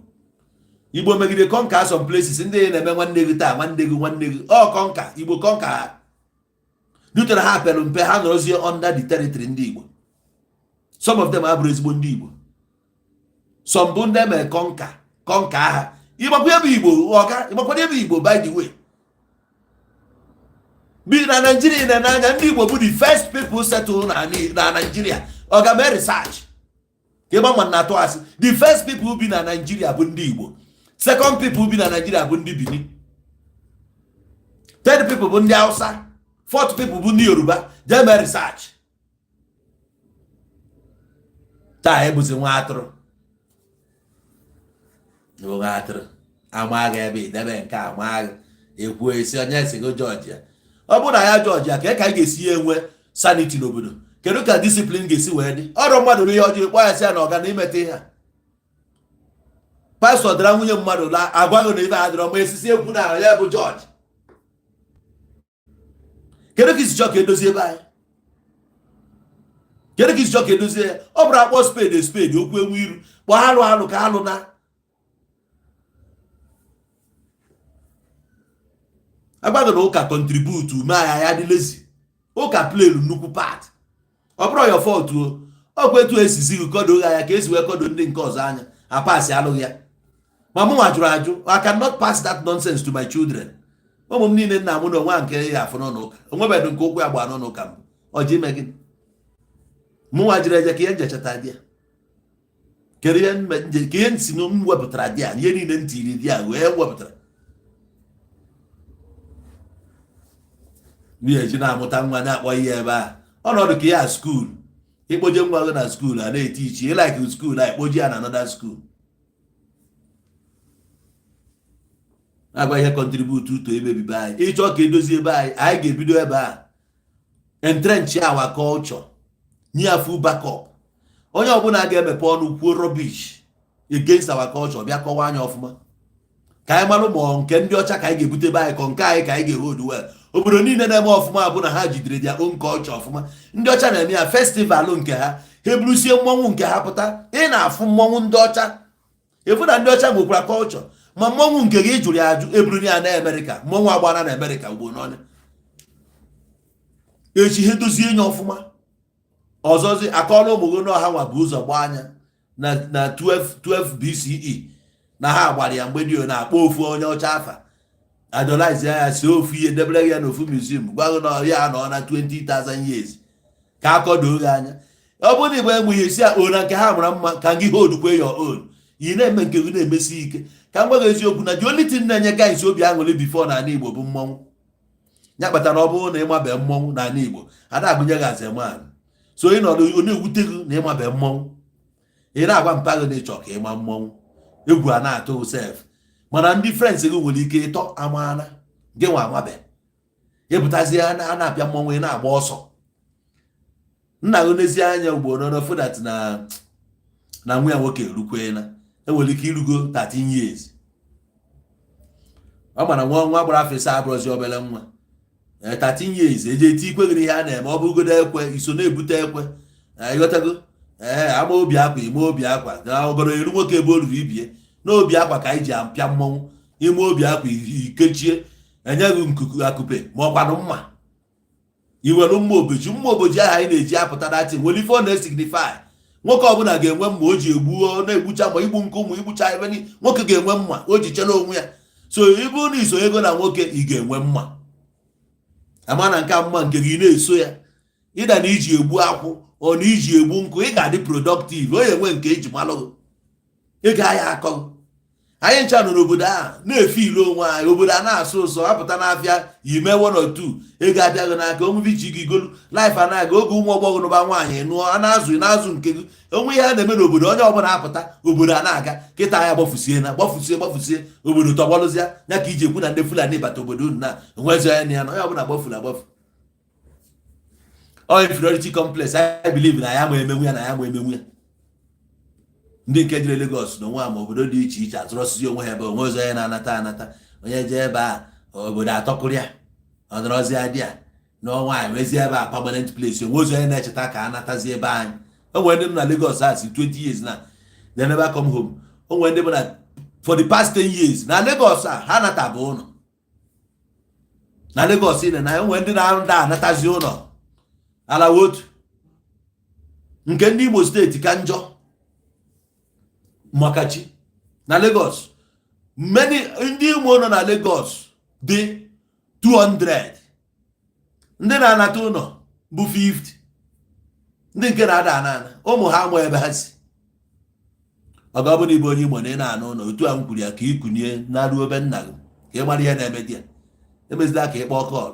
Igbo megide conquer some places. Ndị na-eme nwanne gị taa, nwanne gị, nwanne gị, ọ conquer. Igbo conquer ha dutere ha pere mpe, ha nọrọzie under the territory ndị Igbo. Some of them abụrụ ezigbo ndị Igbo, some bụ ndị emere conquer, conquer ha. Ịgbakwa ebe Igbo ọga, ịgbakwa ebe Igbo. By the way, bi na Naijiria na n'anya ndị Igbo bụ the first people settle na Naijiria. Ọ ga mee research ka ịgba ma na-atụ asị. The first people bi na Naijiria bụ ndị Igbo. Second people bi na Naijiria bụ ndị Benin. Third people bụ ndị Hausa. Fourth people bụ ndị Yoruba. Jee mee research. Taa ebuzi nwa atụrụ, nwa atụrụ amaghị ebe idebe nke amaghị ekwu esi onye si go Georgia. Ọ bụrụ na ya Georgia ka anyị ga-esi ya enwe sanity n'obodo, kedu ka discipline ga-esi wee dị? Ọrụ mmadụ bụ ihe ọjọọ, kpọọ ya, sị ya na ọga na imeta ihe a. Pastọ dara nwunye mmadụ la, agwaghị na ibe adịrọ ma esisi ekwu na ya bụ jọji. Kedu ka isi chọọ ka edozie ebe anyị? Kedu ka isi chọọ ka edozie ya? Ọ bụrụ akpọ spade spade, okwu enwe iru, kpọọ alụ alụ ka alụ na agbaghị na ụka contribute mee anya ya dị lazy. Ụka playlu nnukwu part. Ọ bụrụ your fault o, ọkwa etu esizi gị kọdo anya ka esi wee kọdo ndị nke ọzọ anya apasị alụghị ya. Ma mụ nwa jụrụ ajụ. I cannot pass that nonsense to my children. Ụmụ m niile nna mụ na onwe nke ya afụ n'ụlọ ụka, onwebeghị nke ụkwụ ya gba n'ụlọ ụka mbụ. Ọ ji ime gịnị? Mụ nwa jiri eje ka ihe njechata di ya. Kedu ihe ka ihe nsi m wepụtara di ya? Ihe niile m tiri di ya wee wepụtara nwunye eji na-amụta nwa na-akpọ ihe ebe a ọnọdụ ka ya school. Ịkpoje nwa gị na school a na-eti iche ịlike school a, ikpoje ya na another school. Agwa ihe contribute to emebi be anyị. Ịchọ ka edozi ebe anyị, anyị ga-ebido ebe a entrench our culture, nye ya full backup. Onye ọbụla ga-emepe ọnụ kwuo rubbish against our culture, bịa kọwaa anya ọfụma ka anyị marụ ma ọ nke ndị ọcha ka anyị ga-ebute be anyị, ka nke anyị ka anyị ga-ehold well. Obodo niile na-eme ọfụma bụ na ha jidere their own culture ọfụma. Ndị ọcha na-eme ya festival nke ha, ha eburusie mmọnwụ nke ha pụta. Ị na-afụ mmọnwụ ndị ọcha, efu na ndị ọcha nwekwara culture. Ma mmọnwụ nke gị jụrụ ya ajụ, eburu ya na Amerịka, mmọnwụ agbara na Amerịka ugbo n'ọnya echi ha dozie enye ọfụma. Ọzọzi akọọla ụmụ gị n'ọha nwa bụ ụzọ gbaa anya na 12 BCE na ha gbara ya mgbe dị na-akpọ ofu onye ọcha afa idolize ya, si ofu ihe debere ya n'ofu museum, gwa gị na ya nọ na 20,000 years ka akọdoo gị anya. Ọ bụrụ na igbo enwe ihe si o na nke ha mara mma, ka gị hold kwe your own. Ị na-eme nke gị na-emesi ike. Ka m gwa gị eziokwu na the only thing na-enye guys obi aṅụrị before n'ala Igbo bụ mmọnwụ. Ya kpatara na ọ bụrụ na ịmabe mmọnwụ n'ala Igbo, ada agụnye gị as a man. So ị nọdụ, ọ na-ewute gị na ịmabe mmọnwụ, ị na-agwa mpa gị na ịchọ ka ịma mmọnwụ, egwu a na-atụ sef. Mana ndị friends gị nwere ike ịtọ amaana gị nwa amabe, ịpụtazie a na-apịa mmọnwụ, ị na-agba ọsọ. Nna gị n'ezi anya ugbo nọ fụdat na nwa ya nwoke erukwena, enwere ike irugo 13 years. Ọ mara nwa gbara afọ 5 abụrụzi obere nwa. 13 years eji eti ikwe gị ihe a na-eme, ọ bụrụgodo ekwe iso na-ebute ekwe, ịghọtago? Ee, ama obi akwa, ime obi akwa na ọgọrọ eru nwoke ebe o ruru ibie n'obi akwa ka anyị ji apịa mmọnwụ. Ime obi akwa ikechie, enyeghị nkuku akụpe ma ọ kwanụ mma, iwelu mma oboji. Mma oboji ahụ anyị na-eji apụta datin nwere ife ọ na-esignify. Nwoke ọbụla ga-enwe mma o ji egbu, ọ na-egbucha ma igbu nkụ, ma igbucha ebe ni. Nwoke ga-enwe mma o ji chere onwe ya. So ịbụ na iso ego na nwoke, ị ga-enwe mma ama na nke a mma nke gị na-eso ya ịda na iji egbu akwụ, ọ na iji egbu nkụ, ị ga-adị productive. Onye enwe nke eji malụ gị, ego ahịa akọ gị. Anyị ncha nọ n'obodo ahụ na-efe ilu onwe anyị. Obodo a na-asụ ụsọ, apụta n'afịa ime one or two, ego abịaghị n'aka onwe ji gị golu life anaghị oge ụmụ ọgbọghọ nụba nwaanyị nụọ a na-azụ na-azụ nke gị onwe. Ihe a na-eme n'obodo, onye ọbụla apụta, obodo a na-aga kịta ya gbafusie na gbafusie gbafusie, obodo tọgbọlụzịa ya. Ka iji ekwu na ndị Fulani bata obodo unu na onwezi onye na ya na onye ọbụla gbafuru agbafu. Ọ inferiority complex. I believe na ya ma emenwu ya, na ya ma emenwu ya. Ndị nke jere Lagos na onwe ha ma obodo dị iche iche atụrọsịzi onwe ha ebe onwe ọzọ onye na-anata anata. Onye jee ebe a, obodo atọkụrịa, ọ nọrọzi adị a n'ọnwa a nwezie ebe a permanent place. Onwe ọzọ onye na-echeta ka a natazi ebe anyị. O nwere ndị nọ na Lagos a si 20 years na they never come home. O nwere ndị bụ na for the past 10 years na Lagos a ha natabụ ụlọ na Lagos ị na. O nwere ndị na-ada anatazi ụlọ ala otu nke ndị Imo Steeti ka njọ makachi na Lagos. Many ndị Imo nọ na Lagos dị 200, ndị na-anata ụlọ bụ 50. Ndị nke na-ada ana ana, ụmụ ha amụ ebe ha si. Ọ ga ọ bụrụ ịbụ onye Imo na ị na-anụ ụlọ otu a m kwuru ya, ka ị kunie naruo ebe nna gị ka ị mara ihe na-eme di ya. Emezila ka ị kpọọ call.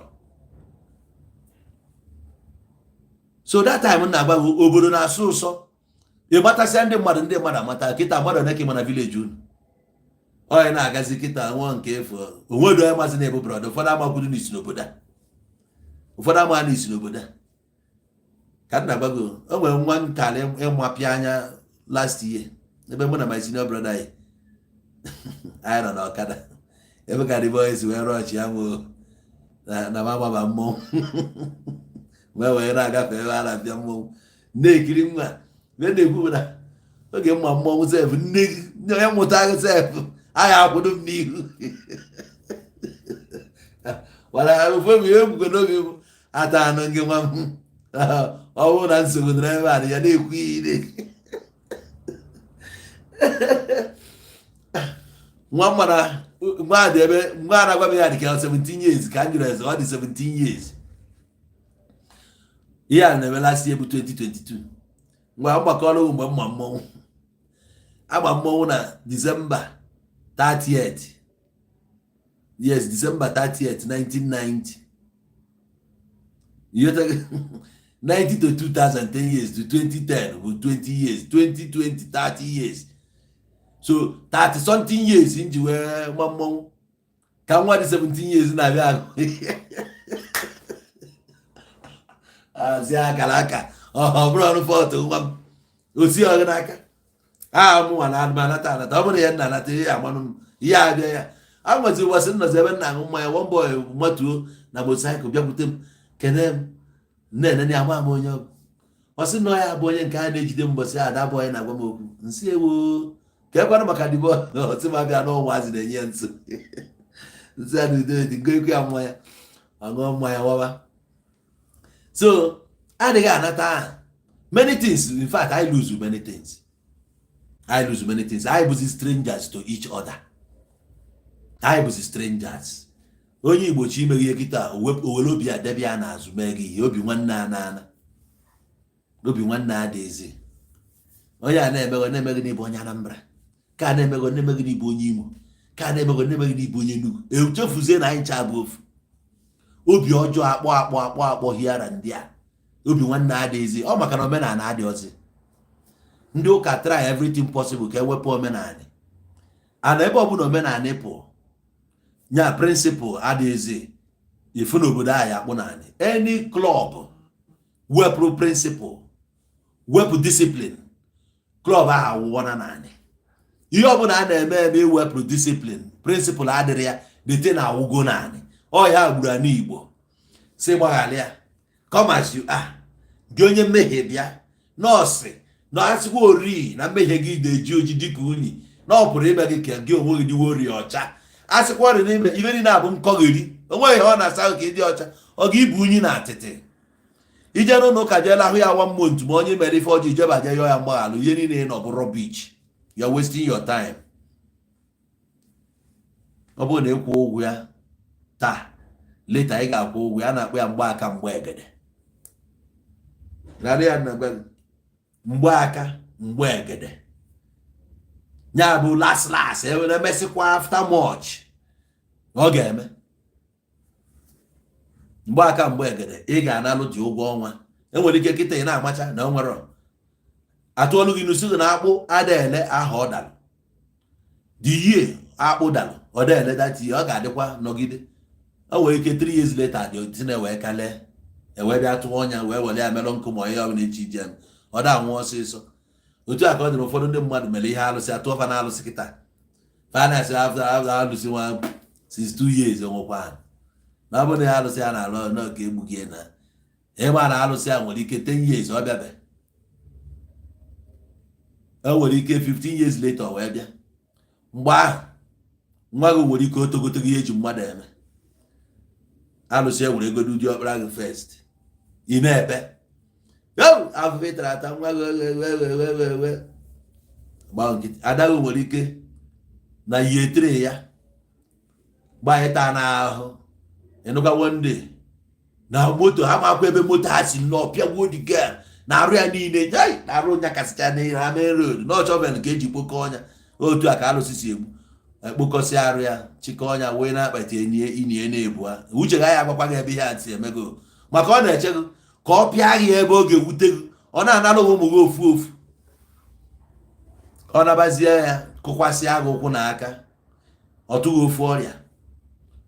So that time m na-agwa gị, obodo na-asụ ụsọ, ị gbatasịa ndị mmadụ, ndị mmadụ amata. Kịta mmadụ one ka ị ma na village unu? Onye na-agazi kịta nwa nke efu onwedo onye mazi na-ebu brother. Ụfọdụ amakwuru n'isi n'obodo a, ụfọdụ ama n'isi n'obodo a ka m na-agwa gị. O nwere nwa nkara ịmapịa anya last year ebe mụ na my senior brother anyị anyị nọ n'ọkada ebe ka the boys wee rọọchị ya nwụ na mama ma mmọnwụ wee wee na-agafe ebe a na-apịa mmọnwụ. Na-ekiri nwa mgbe na-ekwu bụ na oge mma mmọnwụ sef, nne gị, nne onye mụta gị sef, agha akwụdo m n'ihu. Mana ofu obi ihe ekwukwe n'obi m, ata anụ gị nwa m. Ọ bụrụ na nsogbu nọrọ ebe a, ya na-ekwu ihe nwa m, mana nwa dị ebe nwa a na-agwa m ya dị ka 17 years ka m jụrụ eze. Ọ dị 17 years. Ihe a na-eme last year bụ 2022. Mgbe mgbakọ ọrụ, mgbe mma mmọnwụ agba mmọnwụ na December 30th, yes, December 30th 1990. You 90 to 2000, 10 years, to 2010 bụ 20 years, 2020, 30 years. So 30 something years m ji wee ma mmọnwụ ka nwa dị 17 years na-abịa agụ azi akara aka. Ọ bụrụ ọrụ fọtụ nwa m osi ọgụ n'aka a mụnwa na anụ anata anata. Ọ bụrụ ya nna anata ihe amanụ m ihe abịa ya a nwezi ụbọchị nnọzi ebe m na-aṅụ mmanya, one boy matuo na motorcycle bịakwute m, kene m, na-enene ama m onye ọ bụ. Ọ sị na ya bụ onye nke a na-ejide mbọsị ada boy na-agwa m okwu. Nsị ewo ka ekwanụ maka dịbọ ọsị m abịa n'ụmụazị na-enye ya nso nsị ya na udo dị ngo ekwe ya mmanya, ọ ṅụọ mmanya wawa. So adịghị anata aha many things. In fact, I lose many things, I lose many things. Anyị bụzi strangers to each other, anyị bụzi strangers. Onye Igbo chi imeghị ihe kịta, o were obi ya debe ya n'azụ mee gị ihe. Obi nwanne a na-ana, obi nwanne adịghịzi. Onye a na-emeghe na-emeghị n'ịbụ onye Anambra, ka a na-emeghe na-emeghị n'ịbụ onye Imo, ka a na-emeghe na-emeghị n'ịbụ onye Enugu. Echefuzie na anyị ncha bụ ofu. Obi ọjọọ akpọ akpọ akpọ akpọ hiara ndị a, obi nwanne adịghịzi. Ọ maka na omenala adịghịzi. Ndị ụka try everything possible ka ewepụ omenala ana. Ebe ọbụla omenala pụọ nya, principle adịghịzi. Ifu n'obodo anyị akpụ naanị any club wepụrụ principle, wepụ discipline, club ahụ awụọ na naanị. Ihe ọbụla a na-eme eme ewepụrụ discipline, principle adịrị ya, dete na awụgo naanị. Ọ ya gburu ana Igbo si gbaghalị ya. Come as you are, gị onye mmehie, bịa nọọsị na asịkwa ori na mmehie gị na-eji oji dịka unyi, na ọ pụrụ ime gị ka gị onwe gị dịwa ori ọcha. Asịkwa ọrị n'ime ibe niile abụ nkọgheri, onweghị ihe ọ na-asa ka ịdị ọcha. Ọ ga ibu unyi na atịtị ije n'ụlọ ụka jee lahụ ya one month, ma onye mere ife ọjọọ ijebaje yọọ ya mgbaghalụ, ihe niile ị nọ bụ rubbish. You are wasting your time. Ọ bụrụ na ịkwụ ụgwọ ya taa, later ị ga-akwụ ụgwọ ya. A na-akpọ ya mgbaaka mgbe egede. Rara ya na mgbaaka mgbe egede ya bụ last last ewere emesịkwa. After much ọ ga-eme mgbaaka mgbe egede, ị ga-analụ dị ụgwọ ọnwa. Enwere ike kịta ị na-amacha na o nwere atụọlụ gị n'usi na akpụ ada ele aha ọ dalụ the year akpụ dalụ, ọ da ele that year. Ọ ga-adịkwa nọgide. O nwere ike 3 years later dị oti na wee kalee, ewee bịa tụọ ọnya wee were ya melụ nkụ ma ihe ọbụla echi ije m. Ọ da anwụ ọsịsọ. Otu a ka ọ dị na ụfọdụ ndị mmadụ mere ihe alụsị, atụọ fa na alụsị kịta, finance after alụsị nwa since 2 years onwekwa na ọ bụrụ na ya alụsị a na-alụ n'oge egbugie na ịma na alụsị a nwere ike 10 years ọ bịabe, o nwere ike 15 years later ọ wee bịa. Mgbe ahụ nwa gị nwere ike otogotogo ihe eji mmadụ eme. Alụsị e nwere ego dị ọkpara gị first, ị na-ebe yo afụfụ ịtara ata nwa gị wee wee gbaa nkịtị. Ada gị nwere ike na ihe tiri ya gbaa ịta n'ahụ. Ịnụkwa one day na moto ha makwa ebe moto ha si nnọọ pịagbuo the girl na arụ ya niile, na arụ nyakasịcha n'ihe ha main road na ọchọvel ka eji kpokọ ọnya. Otu a ka alụsị si egbu, ekpokọsị arụ ya, chịkọ ọnya wee na-akpati enyi inie na-ebu ha. Uche gaghị agwakwa gị ebe ihe a si emego, maka ọ na-eche gị ka ọ pịa gị ebe ọ ga-ewute gị. Ọ na-analụ gị ụmụ gị ofu ofu, ọ nabazie ya kụkwasịa gị ụkwụ na aka, ọ tụghị ofu ọrịa.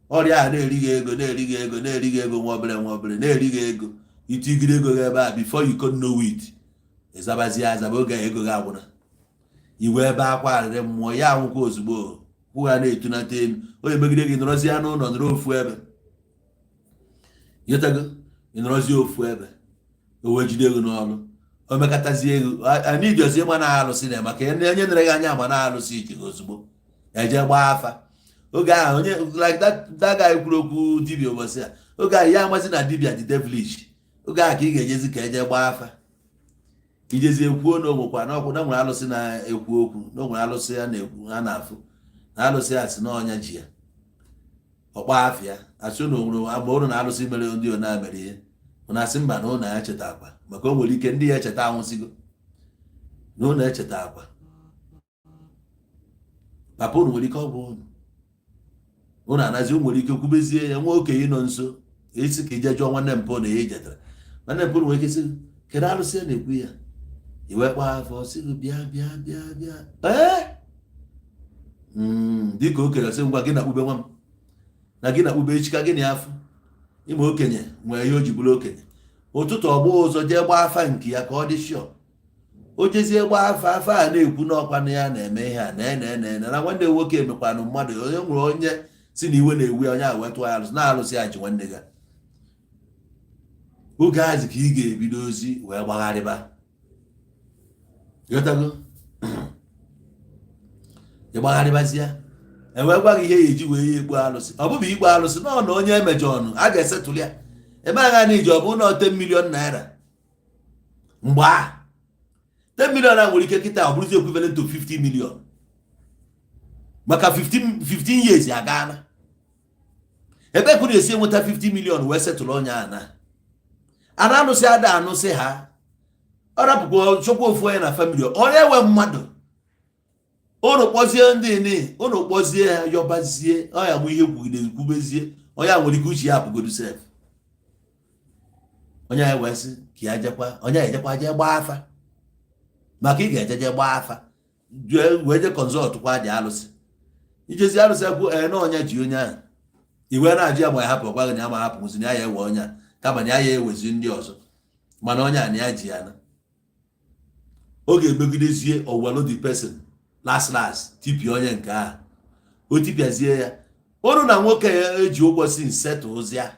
Ọrịa a na-eri gị ego, na-eri gị ego, na-eri gị ego, nwa obere nwa obere na-eri gị ego. Itigide ego gị ebe a, before you could know it, ịzabazie azaba. Oge ego gị agwụna, iwe ebe akwa arịrị mmụọ ya anwụkwa ozugbo, kwụ ha na-etunata elu. Onye megide gị nọrọzie n'ụlọ, nọrọ ofu ebe, yetago, ị nọrọzie ofu ebe, o wee jide gị n'ọrụ. O mekatazie ego anyị iji ịma na alụsị na maka onye nere gị anya ama na alụsị iji gị ozugbo eje gbaa afa. Oge ahụ onye like that guy kwuru okwu dibịa ụbọchị a, oge ahụ ya amazi na dibịa dị devilish. Oge ahụ ka ị ga-ejezi ka eje gbaa afa, ijezie kwuo na onwekwa na ọkwụ na nwere alụsị na-ekwu okwu, na o nwere alụsị a na-ekwu a na-afụ na alụsị a si na ọnya ji ya ọkpa afịa asị na onwere agba ụrụ na alụsị mere ndị ona mere ihe ụna asị mba na ụlọ ya cheta akwa, maka o nwere ike ndị ya echeta anwụsịgo na ụlọ echeta akwa papa unu nwere ike ọ bụ unu unu anazi. O nwere ike kwubezie ya nwa okenye nọ nso esi ka ije jụọ nwanne mpụ na ya ijetara nwanne mpụ nwere ike sị, "Kedu alụsị ya na-ekwu ya?" Iwe kpaa afọ sị gị, "Bịa, bịa, bịa, bịa." Ee, dịka okenye sị, "Ngwa, gị na kpube nwa m na gị na kpube echi ka gị na ya afụ." Ịma okenye nwere ihe o ji bụrụ okenye. Ụtụtụ ọgba ụzọ jee gbaa afa nke ya ka ọ dị sure. O jezie gbaa afa, afa a na-ekwu n'ọkwa na ya na-eme ihe a na ene ene na nwanne nwoke emekwanụ mmadụ onye nwere onye si na iwe na-ewu ya, onye a wee tụọ ya alụsị na alụsị ya ji nwanne gị. Oge azi ka ị ga-ebido ozi wee gbagharịba. Ghọtago? Ịgbagharịbazie, ewee gwa gị ihe ya eji wee ya egbu alụsị. Ọ bụbụ igbu alụsị nọ na onye emejọ ọnụ a ga-esetụlụ ya ebe agha na iji ọ bụ na 10 million naira. Mgbe a 10 million a nwere ike kịta ọ bụrụzi equivalent to 50 million, maka 15 15 years agaana. Ebe kwuru esi enweta 50 million wee setụlụ onye a na a na-anụsị ada anụsị ha, ọ rapụkwa chọkwa ofu onye na family onye nwe mmadụ. Unu kpọzie ndị ni unu kpọzie ha, yọbazie ọ ya mụ ihe kwugide kwubezie onye a nwere ike uche ya apụgodu sef. Onye a wee sị ka ya jekwa, onye a ejekwa jee gbaa afa, maka ị ga-ejeje gbaa afa wee je consult kwa dị alụsị. Ijezi alụsị ekwu ee na onye ji onye ahụ, iwe na-ajụ ya ma ya hapụ, ọgwa gị na ya ma hapụ nwụzi na ya ewe onye a, kama na ya ya ewezi ndị ọzọ, mana onye a na ya ji ya na ọ ga-emegidezie owelu the person last last tipịa onye nke ahụ. O tipịazie ya olu na nwoke ya eji ụgwọ si nsetụlụzia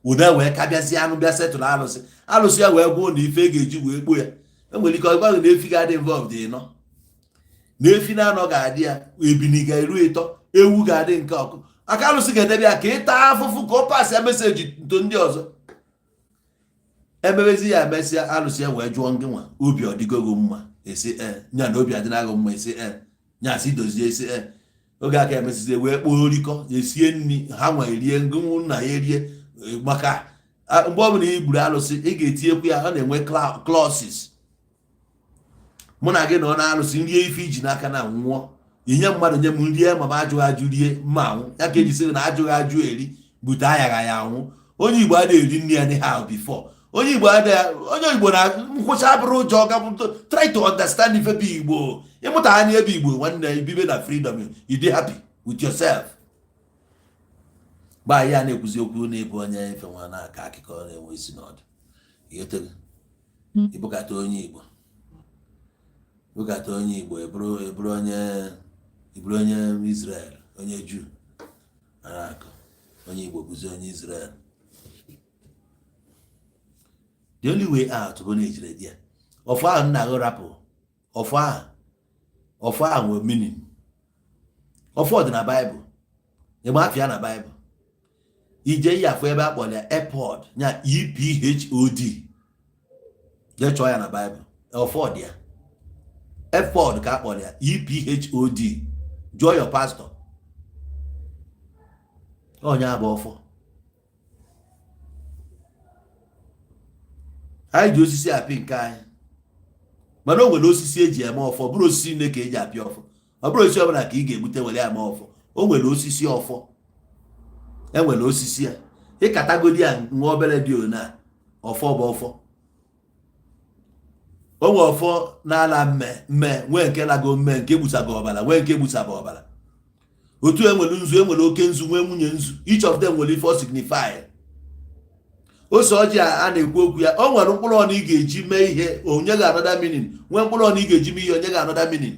ụda wee ka bịazie anụ bịa setụlụ alụsị. Alụsị ya wee gwuo na ife ga-eji wee gbuo ya. Enwere ike ọ gwaghị na efi ga-adị involved ịnọ na efi na-anọ ga-adị ya, ebini ga-eru ịtọ, ewu ga-adị nke ọkụ aka alụsị ga-edebe ya ka ịta afụfụ ka ọ pass ya message nto ndị ọzọ emebezi ya. Emesịa, alụsị ya wee jụọ ngị nwa, obi ọ dịgo gị mma? Esi e nya na obi adịna gị mma. Esi e nya si dozie. Esi e oge aka emesizie wee kpọọ orikọ, esie nri ha nwa erie, ngụnwụ nna ya erie. Maka mgbe ọbụla i gburu alụsị, ị ga-etinyekwu ya, ọ na-enwe clauses. Mụ na gị na ọ na-alụsị nrie ife iji n'aka na nwụọ inye mmadụ nye m nrie ma m ajụghị ajụ rie mma anwụ ya ka eji sị na ajụghị ajụ eri bute ayagha ya anwụ. Onye Igbo adịghị eri nri ya anyhow before. Onye Igbo adịghị, onye Igbo na nkwụcha abụrụ ụjọ ga try to understand ife bụ Igbo. Ịmụta anya ebe Igbo nwanne ibibe na freedom, you dey happy with yourself. Gbaa ya na-ekwuzi okwu na ịbụ onye ife nwa na-aka akụkọ na-enwe isi n'ọdụ. Ịghọtago? Ịbụkata onye Igbo, bụkata onye Igbo, ịbụrụ onye, ịbụrụ onye Israel, onye Juu ara akụ. Onye Igbo bụzi onye Israel. The only way out bụ na ejire di ya ọfọ ahụ nna gị rapụ ọfọ ahụ. Ọfọ ahụ nwere meaning. Ọfọ dị na Baịbụl. Ịgba afịa na Baịbụl, ije yi afọ ebe a kpọrọ ya ephod ya, ephod. Jee chọọ ya na Baịbụl, ọfọ dị ya, ephod ka a kpọrọ ya, ephod. Jụọ your pastor onye abụ ọfọ. Anyị ji osisi apị nke anyị, mana o nwere osisi eji eme ọfọ. Bụrụ osisi nne ka eji apị ọfọ, ọ bụrụ osisi ọbụla ka ị ga-egbute were eme ọfọ. O nwere osisi ọfọ, enwere osisi ya ịkatagodi ya nwa obere dị ona ọfọ bụ ọfọ. O nwere ọfọ na-ala mme mme, nwee nke lago mme, nke gbusago ọbara, nwee nke gbusaba ọbara. Otu enwere nzu, enwere oke nzu, nwee nwunye nzu. Each of them nwere ife ọ signify. Ose ọjị a na-ekwu okwu ya, o nwere mkpụrụ ọnụ ị ga-eji mee ihe onye ga another meaning, nwee mkpụrụ ọnụ ị ga-eji mee ihe onye ga another meaning.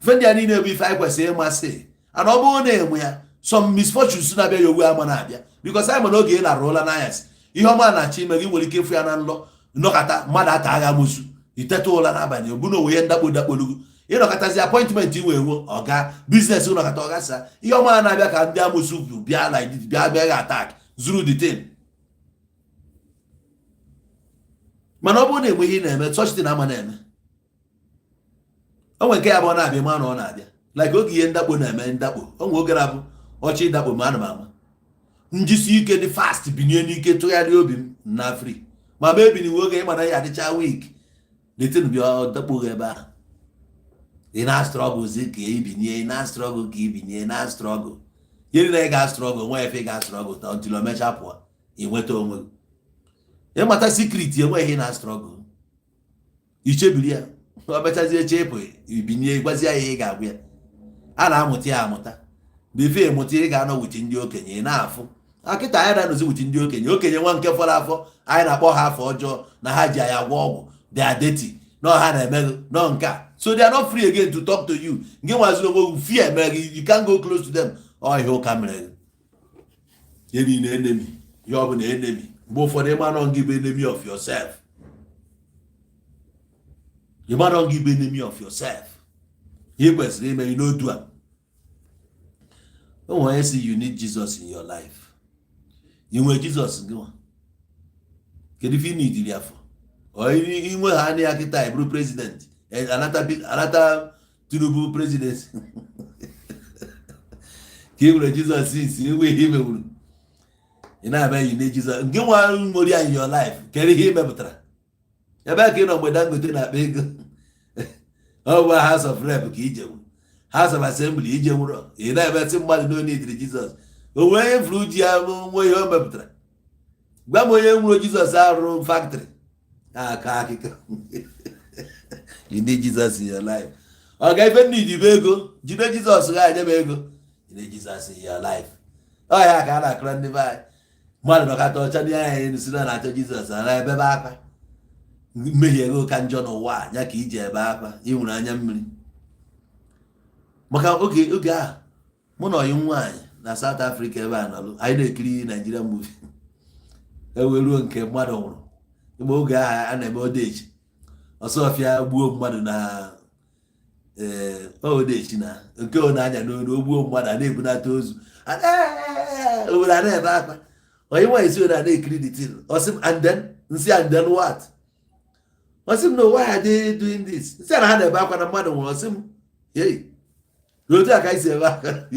Ife ndị a niile bụ ife anyị kwesịrị ịmasị. Ana ọ bụrụ na enwe ya, some misfortunes na-abịa ya owu ama na-abịa, because anyị ma na oge ị lara ụla n'anyasị, ihe ọma na-achọ ime gị nwere ike ịfụ ya na nlọ. Nnọkọta mmadụ ata agha amosu, iteta ụra n'abalị, obu na onwe ihe ndakpo dakpolugu. Ịnọkọtazi appointment inwe enwe ọga business, nọkọta ọgasa ihe ọma na-abịa ka ndị amosu bịa like this, bịa bịa attack zuru the thing. Mana ọ bụrụ na enweghị ihe ị na-eme, such thing ama na-eme. O nwere nke ya bụ ọ na-abịa, ma na ọ na-abịa like oge ihe ndakpo na-eme ndakpo. O nwere oge na-abụ ọchị ịdakpo, ma ana m ama njisi ike dị fast, binye n'ike, tụgharịa obi m na free. Ma ma ebiniwe oge ịma na ya adịcha weak, the thing bịa dakpo gị ebe ahụ. Ị na-struggle zi ka ibinye, ị na-struggle ka ibinye, na struggle ihe na ị ga-struggle nwa efe, ị ga-struggle until o mechaa pụọ. Ị nweta onwe gị, ịmata secret, enweghị na struggle, ichebiri ya, o mechazie chepụ, ibinye, gwazie ya ihe ị ga-agwa ya. A na-amụta ya amụta. Before ịmụta, ị ga-anọ with ndị okenye, ị na-afụ akịta. Anyị na-anọzi with ndị okenye, okenye nwa nke fọrọ afọ. Anyị na-akpọ ha afọ ọjọọ na ha ji anyị agwọ ọgwụ. They are dirty, nọ ha na-emegụ nọ nke a, so they are not free again to talk to you. Gị nwaziri onwe gị, fear mere gị, you can't go close to them. Ọ ihe ụka mere gị, ihe niile enemy, ihe ọ bụla enemy. Mgbe ụfọdụ ịma nọ gị bụ enemy of yourself, ịma nọ gị bụ enemy of yourself. Ihe kwesịrị ime n'otu a, o nwere onye si you need Jesus in your life. Ị nwere Jizọs gị nwa? Kedu ife ị nidiri afọ inwe ha anya ya kịta? Ị bụrụ president, anata anata Tinubu president ka ị nwere Jizọs isi enwe ihe imewuru. Ị na-abịa yi ne Jizọs nke nwa nwere ya in your life. Kedu ihe ị mepụtara ebe a ka ị nọ mgbe Dangote na-akpa ego? Ọ bụ House of Rep ka ije nwu, House of Assembly ije nwụrọ. Ị na-emesị mmadụ na onye idiri Jizọs, o nwere onye furu ji ya nwe ihe o mepụtara? Gwa m onye nwụrụ Jizọs arụrụ factory aka akụkọ. You need Jesus in your life. Ọ ga-efe ndị idibe ego jide Jizọs ga nye m ego. You need Jesus in your life. Ọ ya ka a na-akụrọ ndị be anyị. Mmadụ nọkọta ọcha ndị anya elu si na na-achọ Jizọs, a na-ebebe akwa. Mmehie ego ka njọ n'ụwa a, ya ka iji ebe akwa. Ị nwere anya mmiri maka oge a mụ na ọyị nwaanyị na South Africa ebe a nọlụ, anyị na-ekiri Nigerian movie, ewe ruo nke mmadụ nwụrụ. Mgbe oge ahụ a na-eme odechi ọsọfịa gbuo mmadụ na ee odechi na nke ọ na-anya n'olu, o gbuo mmadụ, a na-ebunata ozu, obodo a na-ebe akwa. Onye nwaanyị si na na-ekiri the thing, ọsị m, "And then?" Nsị, "And then what?" Ọsị m, "No, why are they doing this?" Nsị na ha na-ebe akwa na mmadụ nwụrụ. Ọsị m, "Hey, otu a ka anyị si ebe akwa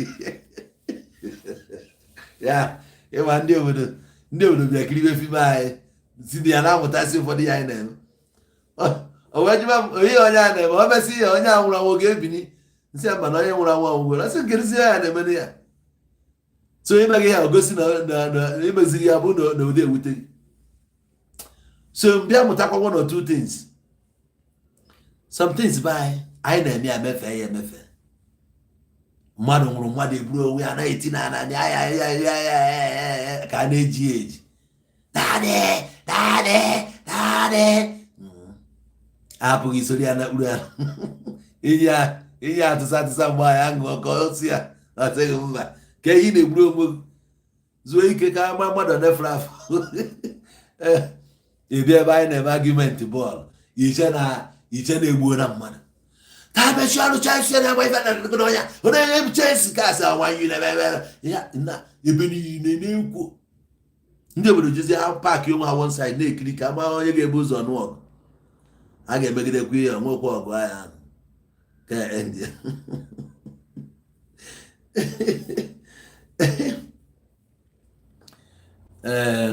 ya." Ịma ndị obodo bịa kiribe film anyị, si na ya na-amụtasị ụfọdụ ihe anyị na-eme. O wee jụba m onye onye a na-eme, o mesị ya onye a nwụrụ anwụ ga-ebini. Nsị ya mana onye nwụrụ anwụ anwụgoro. Ọsị nkirisi ya na-eme ya. So imeghị ya, ogosi na imeziri ya bụ na ụdị ewute gị. So mbịa mụtakwa one or two things, some things be anyị anyị na-eme ya emefe ya emefe. Mmadụ nwụrụ, mmadụ eburu onwe ya na-eti na ana ya ya ya ya ya ka a na-eji ya eji, "Daddy, daddy, daddy." Apụghị isoro ya na kpuru ya inye ya inye atụsa atụsa mgbe anyị aṅụ ka ọ si ya ọ sịghị mba, ka ihe ị na-egburu onwe gị zuo ike ka ama mmadụ nefere afọ ebi. Ebe anyị na-eme argument bọọlụ, iche na iche na-egbuo na mmadụ ka mechi ọrụ Chelsea na-agba ife na onye onye Chelsea ka asị ọnwa yi na ebe ya na ebe niile na-ekwo. Ndị obodo jizi ha paakị onwe ha one side na-ekiri ka ama onye ga-ebu ụzọ nụ ọgụ. A ga-emegidekwa ihe nwekwa ọgụ agha ahụ ka end ya. Ee,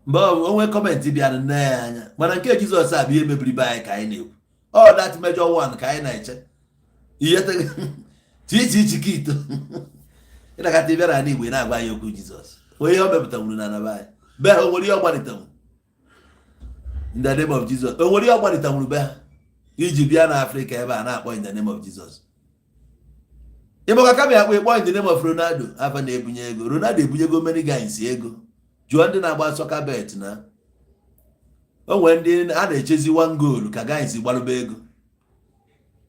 mgbe onwe comment bịara nne ya anya, mana nke Jizọs a bụ ihe mebiri be anyị ka anyị na-ekwu. All that major one ka anyị na-eche ihe chichi chikito ịnakọta ịbịa n'ala Igbo, ị na-agwa ya okwu Jizọs, onye ihe o mepụtanwuru na anaba anyị be ha. O nwere ihe ọ gbalitanwuru in the name of Jesus? O nwere ihe ọ gbalitanwuru be ha iji bịa na Afrịka ebe a na-akpọ in the name of Jesus? Ịgbaka kama ya akpọ ịkpọ in the name of Ronaldo, afa na-ebunye ego. Ronaldo ebunyego many guys ego. Jụọ ndị na-agba soccer bet na o nwere ndị a na-echezi one goal ka guys gbalụba ego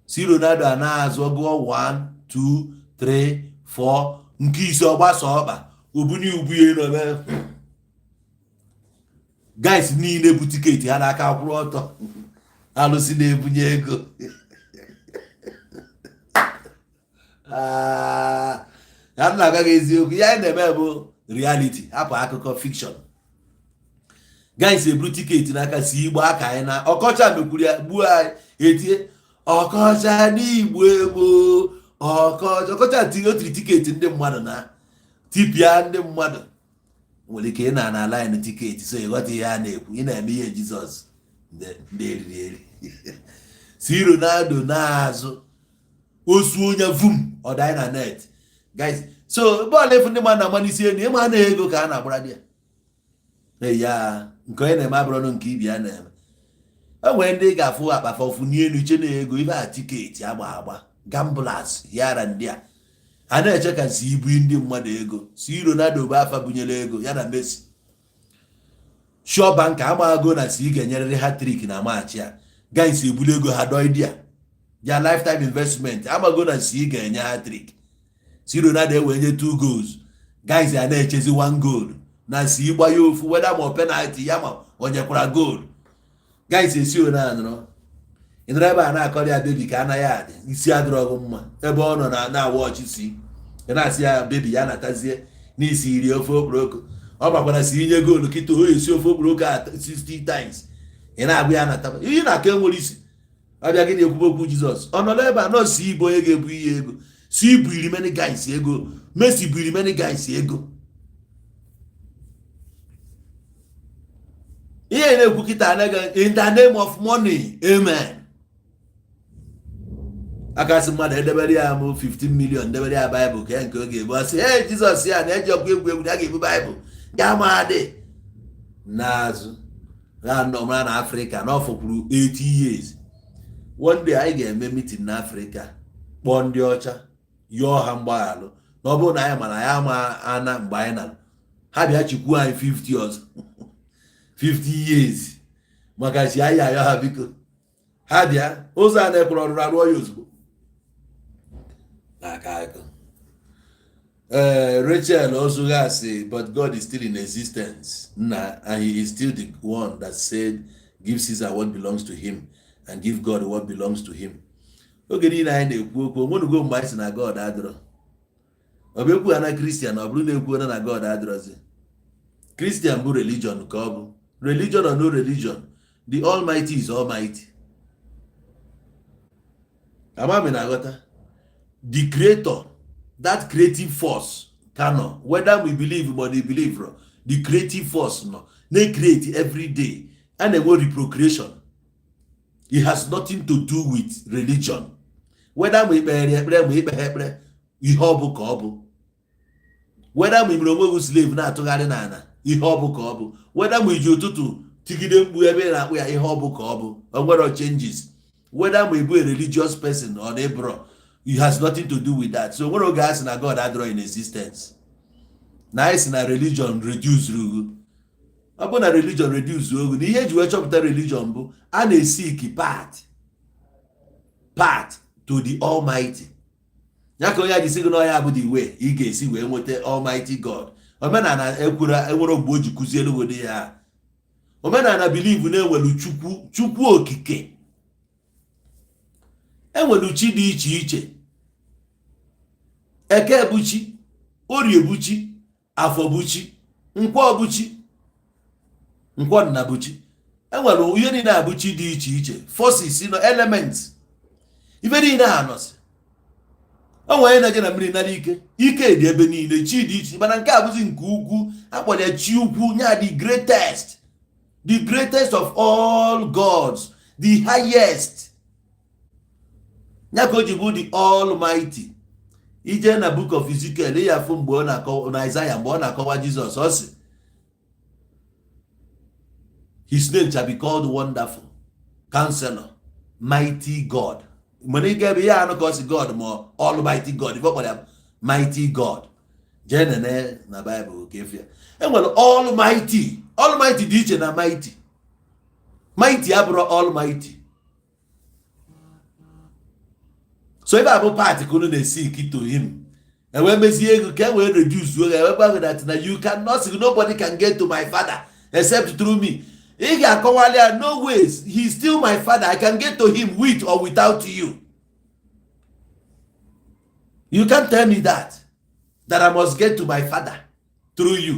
si Ronaldo a na-azụ gụọ 1 2 3 4 nke ise, ọgbasa ọkpa obunye ubu ya nọ. Guys niile bụ ticket ha n'aka kwụrụ ọtọ. Alụsị na-ebunye ego. Ah, ya m na-agwa gị eziokwu, ihe anyị na-eme bụ reality, hapụ akụkọ fiction. Guys eburu ticket n'aka si igbo aka anyị na ọkọcha mekwuru ya gbuo anyị, etie ọkọcha n'igbo egbo ọkọcha ọkọcha tinye o tiri ticket ndị mmadụ na tipịa ndị mmadụ. Nwere ike ị na na line ticket, so ịghọta ihe a na-ekwu, ị na-eme ihe Jizọs ndị eriri eri si Ronaldo n'azụ osu onye vum ọ danye na net. Guys, so bọọlụ efu ndị mmadụ na-agba n'isi elu, ịma na ego ka a na-agbara dị ya ya nke onye na-eme abụrụnụ nke ibi ya na-eme. E nwere ndị ga-afụ akpafa ofu n'elu iche na ego ibe a ticket agba agba, gamblers yara ndị a a na-eche ka si ibu ndị mmadụ ego. Si Ronaldo bụ afa bunyere ego ya na Messi. Sure bank amago na si ga-enyerịrị hat-trick na match a. Guys ebulu ego ha doi dia, their lifetime investment. Amago na si ga-enye hat-trick, si Ronaldo ewee nye two goals. Guys a na-echezi one goal na si gba ya ofu, weda ma penalty ya ma o nyekwara goal. Guys esi one anọrọ ị nọrọ ebe a na-akọrọ ya baby ka anaghị adị isi adịrọ gị mma ebe ọ nọ na na-awa ọchị, si ị na-asị ya baby ya natazie n'isi iri ofe okporoko. Ọ gbakwara si inye goolu kịta, o esi ofe okporoko a 60 times. Ị na-agwa ya nataba ihe na-aka enwere isi ọbịa gị na-ekwube okwu Jizọs. Ọ nọrọ ebe a nọ si ibu onye ga-ebu ihe ego, si ibu iri many guys ego. Messi bụ iri many guys ego. Ihe na-ekwu kịta anaghị in the name of money, amen. Akasị mmadụ edebere ya mụ 15 million, debere ya baịbụl ka ya nke ọ ga-ebu, asị ee Jizọs ya na-eji ọkụ egwu egwu na a ga-ebu baịbụl ga ma adị n'azụ ha nọ na Afrịka na ọ fọkwuru 80 years. One day anyị ga-eme meeting na Afrịka, kpọọ ndị ọcha, yọọ ha mgbaghalụ na ọ bụrụ na anyị mara ya ama ana mgbe anyị nara ha bịa chikwuo anyị 50 ọzọ, 50 years, maka si anyị ayọ ha biko ha bịa ụzọ a na-ekwere ọrụrụ arụọ ya ozugbo n'aka akụ. Ee, Rachel Ozuga sị, but God is still in existence na, and he is still the one that said, "Give Caesar what belongs to him and give God what belongs to him." Oge niile anyị na-ekwu okwu onwenugo mgbe anyị sị na God adịrọ. Ọ bụ ekwu ha na Christian, ọ bụrụ na ekwuo na God adịrọzi. Christian bụ religion ka ọ bụ religion or no religion, the Almighty is Almighty. Amami na aghọta the creator, that creative force ka nọ, whether we believe or we believe, the creative force nọ na-create every day, a na-enwe reprocreation. It has nothing to do with religion, whether ma ikpere ekpere ma ikpe ekpere, ihe ọ bụ ka ọ bụ, whether ma imere onwe gị slave na-atụgharị n'ala, ihe ọ bụ ka ọ bụ, whether ma iji ụtụtụ tigide mkpu ebe ị na-akpụ ya, ihe ọ bụ ka ọ bụ. O nwere changes whether ma ị bụ a religious person or na ịbụrọ. It has nothing to do with that. So nwere oge a sị na God adịrọ in existence, na anyị sị na religion reduce rugu. Ọ bụ na religion reduce ogu na ihe eji wee chọpụta religion bụ a na-eseek path to the Almighty. Ya ka onye a ji sị gị na ọya bụ the way ị ga-esi wee nweta Almighty God. Omenala ekwuru enwere mgbe o ji kụzielu gị ya. Omenala believe na-enwelu Chukwu, Chukwu okike, enwelu chi dị iche iche. Eke bụ chi, Orie bụ chi, Afọ bụ chi, Nkwọ bụ chi, Nkwọ nna bụ chi. Enwere ihe niile abụ chi dị iche iche, forces nọ, elements, ife niile a nọsị. O nwere onye na-eje na mmiri nara ike, ike dị ebe niile, chi dị iche, mana nke a bụzi nke ukwu akpọrọ ya chi ukwu nya, the greatest, the greatest of all gods, the highest, ya ka o ji bụ the Almighty. Ije na Book of Ezekiel, ị ya afụ mgbe ọ na-akọwa na Isaiah, mgbe ọ na-akọwa Jizọs, ọ sị, "His name shall be called Wonderful Counselor, Mighty God." Mana ị ga-ebe ihe anụ ka ọ sị God ma Almighty God, ife ọ kpọrọ ya Mighty God. Jee nene na Baịbụl ka efu ya. Enwere Almighty. Almighty dị iche na Mighty. Mighty abụrụ Almighty. So ebe a bụ path ka unu na-eseek to him, ewee mezie ego ka e wee reduce oge, ewee gwa gị that na you cannot, nobody can get to my Father except through me. Ị ga-akọwali ya, no ways, he is still my father. I can get to him with or without you. You can't tell me that I must get to my father through you.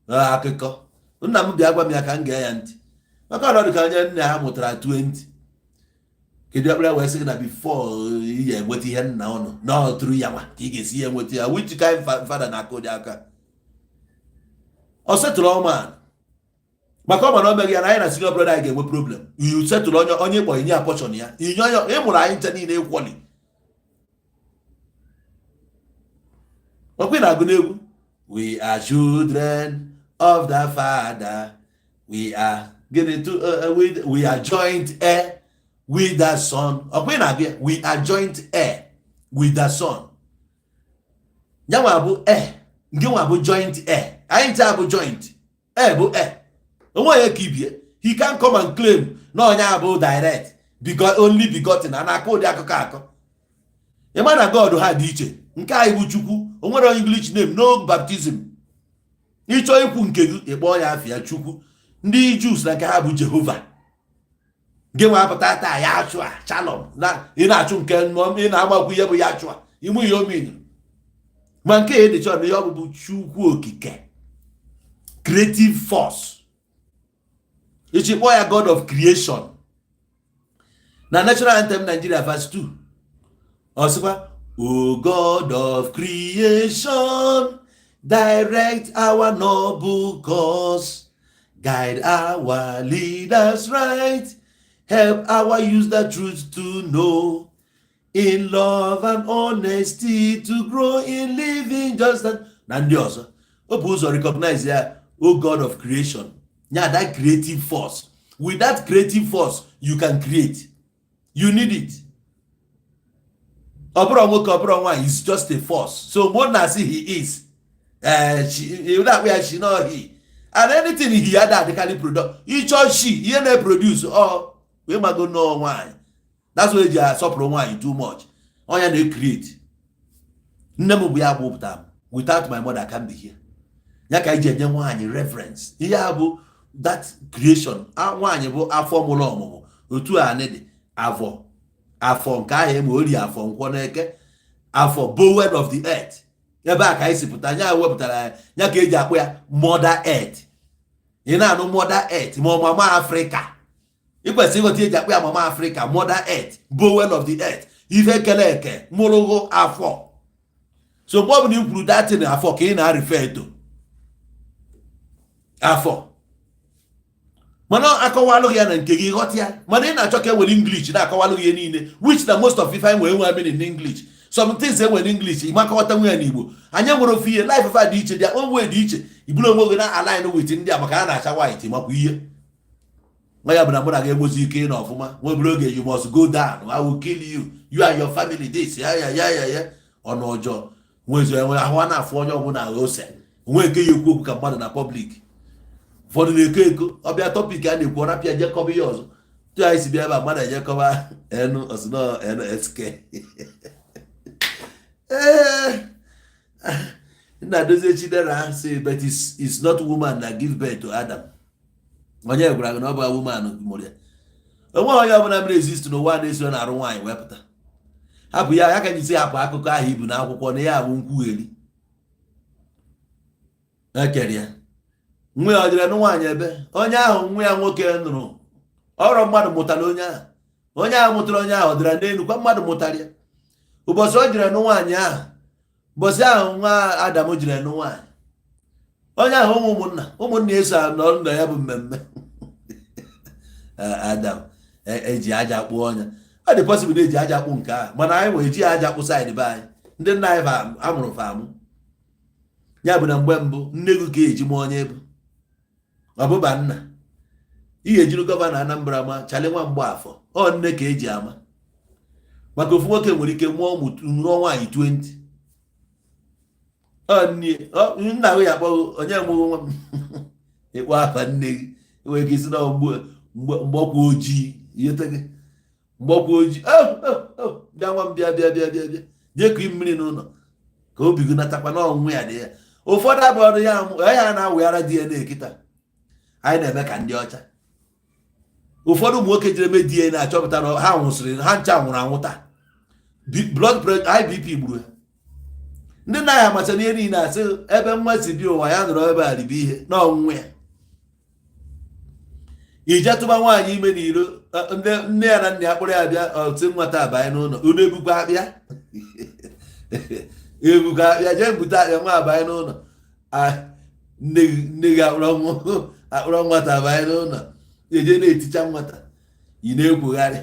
Akụkọ nna m bịa gwa m ya ka m gee ya ntị, maka ọnọdụ ka onye nna ha mụtara 20. Kedu ekpere wee sị gị na before ị ga-enweta ihe nna ụnụ na through ya nwa ka ị ga-esi ya enweta ya? Which kind father na-akụ ụdị aka ọ setụrụ ọma? Maka ọ ma na o meghị ya na anyị na senior brother anyị ga-enwe problem. You setụrụ onye onye ịkpọ inye portion ya, inye onye ị mụrụ anyị ncha niile equally. Ọkwa ị na-agụ n'egwu, "We are children of the Father, we are gịnị to we are joint heir with the Son." Ọkwa ị na-agụ ya, "We are joint heir with the Son." Ya nwa bụ heir, nke nwa bụ joint heir. Anyị ncha bụ joint heir, bụ heir onwe onye ka ibie. He can come and claim na onye abụ direct because only begotten. A na-akọ ụdị akụkọ akọ. Ịma na God ha dị iche. Nke anyị bụ Chukwu. O nwere English name, no baptism. Ịchọ ikwu nke gị, ịkpọ ya afịa Chukwu. Ndị Jews na nke ha bụ Jehova. Gị nwa apụta taa ya achụ a shalom na ị na-achụ nke ị na-agbakwu ihe bụ ya achụ a ime ihe omenu. Ma nke a dịchọ na ihe ọ bụ Chukwu Okike, creative force. Ichi kpọọ ya God of creation. Na national anthem Nigeria, verse 2, ọ sịkwa, "O God of creation, direct our noble cause, guide our leaders right, help our youth the truth to know, in love and honesty to grow, in living just and" na ndị ọzọ. O bụ ụzọ recognize ya, "O God of creation," ya that creative force. With that creative force you can create. You need it. Ọ bụrụ nwoke, ọ bụrụ nwaanyị, is just a force. So mgbe ọ na-asị he is, na-akpụ ya she, no, he and anything he ada adịkarị product. Ịchọ she, ihe na-eproduce ọ wee mago nọọ nwaanyị. That's why eji asọpụrụ nwaanyị too much. Ọnya na-ecreate. Nne m bụ ya gbụpụta m. Without my mother, I can't be here. Ya ka anyị ji enye nwaanyị reverence. Ihe a bụ that creation. Nwaanyị bụ afọ mụrụ ọmụmụ. Otu a anyị dị afọ afọ nke ahụ eme ori, afọ nkwọ n'eke, afọ, bowel of the earth. Ebe a ka anyị si pụta. Ya wepụtara ya, ya ka eji akpọ ya Mother Earth. Ị na-anụ Mother Earth ma ọ Mama Africa, ị kwesịrị ịghọta eji akpọ ya Mama Africa, Mother Earth, bowel of the earth, ife kele eke mụrụgụ afọ. So mgbe ọbụla i kwuru datin afọ ka ị na-refer to afọ. Mana akọwalụ gị ya na nke gị, ghọta ya. Mana ị na-achọ ka e were English na-akọwalụ gị ihe niile, which na most of ife anyị nwere nwe meaning in English. Some things e nwere English, ịmakọta nwe ya n'Igbo. Anyị nwere ofu ihe. Life fa dị iche, dị onwe dị iche. Iburu onwe gị na align with ndị a maka ha na-acha white, makwa ihe nwa ya bụ na mụ na gị enwezi ike ịnọ ọfụma. Nwebere oge, you must go down, I will kill you, you and your family, this ya ya ya ya ya ọnụ ọjọọ nwezu enwe ahụ a na-afụ onye ọbụla ose onwe nke ya ekwu okwu ka mmadụ na public. Ụfọdụ na-eko eko ọbịa topic a na-ekwu, ọrapịa jekọba ihe ọzọ. Tu anyị si bịa ebe a, mmadụ ejekọba n osino nsk. Ee, nna dozie Chidera say, but it's not woman that give birth to Adam. Onye gwara gị na ọ bụ woman mụrụ ya? Onwe onye ọbụla mere exist n'ụwa na-eso na-arụ nwaanyị wee pụta. Hapụ ya, ya ka ji si hapụ akụkọ ahụ ibu n'akwụkwọ na ya bụ nkwugheri ekere ya. Nwa ya ọ jere nụ nwaanyị ebe onye ahụ nwa ya nwoke nụrụ ọrọ. Mmadụ mụtara onye ahụ, onye ahụ mụtara onye ahụ ọ dịra n'elu kwa. Mmadụ mụtara ya ụbọchị ọ jere nụ nwaanyị ahụ. Ụbọchị ahụ nwa Adam jere nụ nwaanyị, onye ahụ ụmụ ụmụnna ụmụnna eso nọ ndụ ya bụ mmemme Adam eji aja kpụọ ọnya. Ọ dị possible na eji aja kpụ nke ahụ, mana anyị nwere eji aja kpụ side be anyị. Ndị nna anyị amụrụ fa amụ. Ya bụ na mgbe mbụ nne gị ka eji mụọ onye bụ ọbụba nna. Ị ga-ejiri governor Anambra ma chale nwa Mgbafọ, ọ nne ka eji ama. Maka ofu nwoke nwere ike mụọ ụmụ, nụọ nwaanyị 20. Ọ nne nna gị ya akpọghị onye mụrụ nwa m ịkpọ afa nne gị. Enwere ike isi na mgbọkwa ojii ihete gị mgbọkwa ojii. Bịa nwa m, bịa bịa bịa bịa bịa jee kụ mmiri n'ụlọ ka obi gị natakwa na ọnwụ ya dị ya. Ụfọdụ abụọdụ ya ya na-awụghara DNA. Kịta anyị na-eme ka ndị ọcha. Ụfọdụ ụmụ nwoke jere mee DNA, achọpụta na ha nwụsịrị, ha ncha nwụrụ anwụ taa. Blood pressure, high BP gburu ha. Ndị nna ya amachara ihe niile, asị ebe nwa si bi ụwa ya nọrọ ebe a ribe ihe na ọnwụnwe ya. Ije tụba nwaanyị ime n'iro, nne ya na nna ya kpụrụ ya bịa, ọtị nwata abanye n'ụlọ unu, ebukwa akpịa, ebukwa akpịa, jee bute akpịa, nwa abanye n'ụlọ. Nne gị akpụrọ nwata abanye n'ụlọ, eje na-eticha nwata, ị na-ekwugharị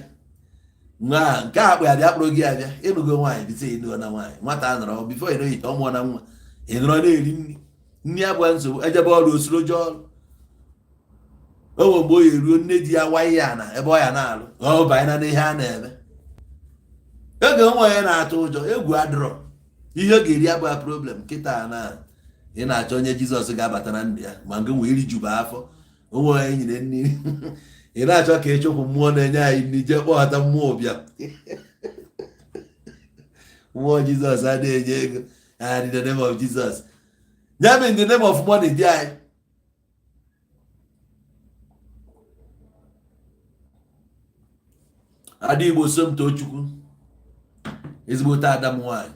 nwa nke a akpụ ya bịa kpụrụ gị abịa. Ịnụgo nwaanyị bite, ịnụgo na nwaanyị, nwata a nọrọ before ịnụ ite, ọ mụọ na nwa, ị nọrọ na-eri nri. Nri abụọ nsogbu, ejebe ọrụ, osoro jee ọrụ. O nwere mgbe o ya eruo, nne di ya waghị ya na ebe ọ ya na-alụ, ọ banye na n'ihe a na-eme. Oge nwa ya na-atụ ụjọ, egwu adịrọ, ihe ọ ga-eri abụghị problem. Kịta na ị na-achọ onye Jizọs ga-abata na ndụ ya, ma nke nwee rijuba afọ onwe onye nyere nri. Ị na-achọ ka ịchụpụ mmụọ na-enye anyị nri, jee kpọghọta mmụọ ụbịam. Mmụọ Jizọs adịghị enye ego. And in the name of Jesus, ya bụ in the name of money dị anyị. Ada Igbo, Somtochukwu, ezigbote ada m nwanyị,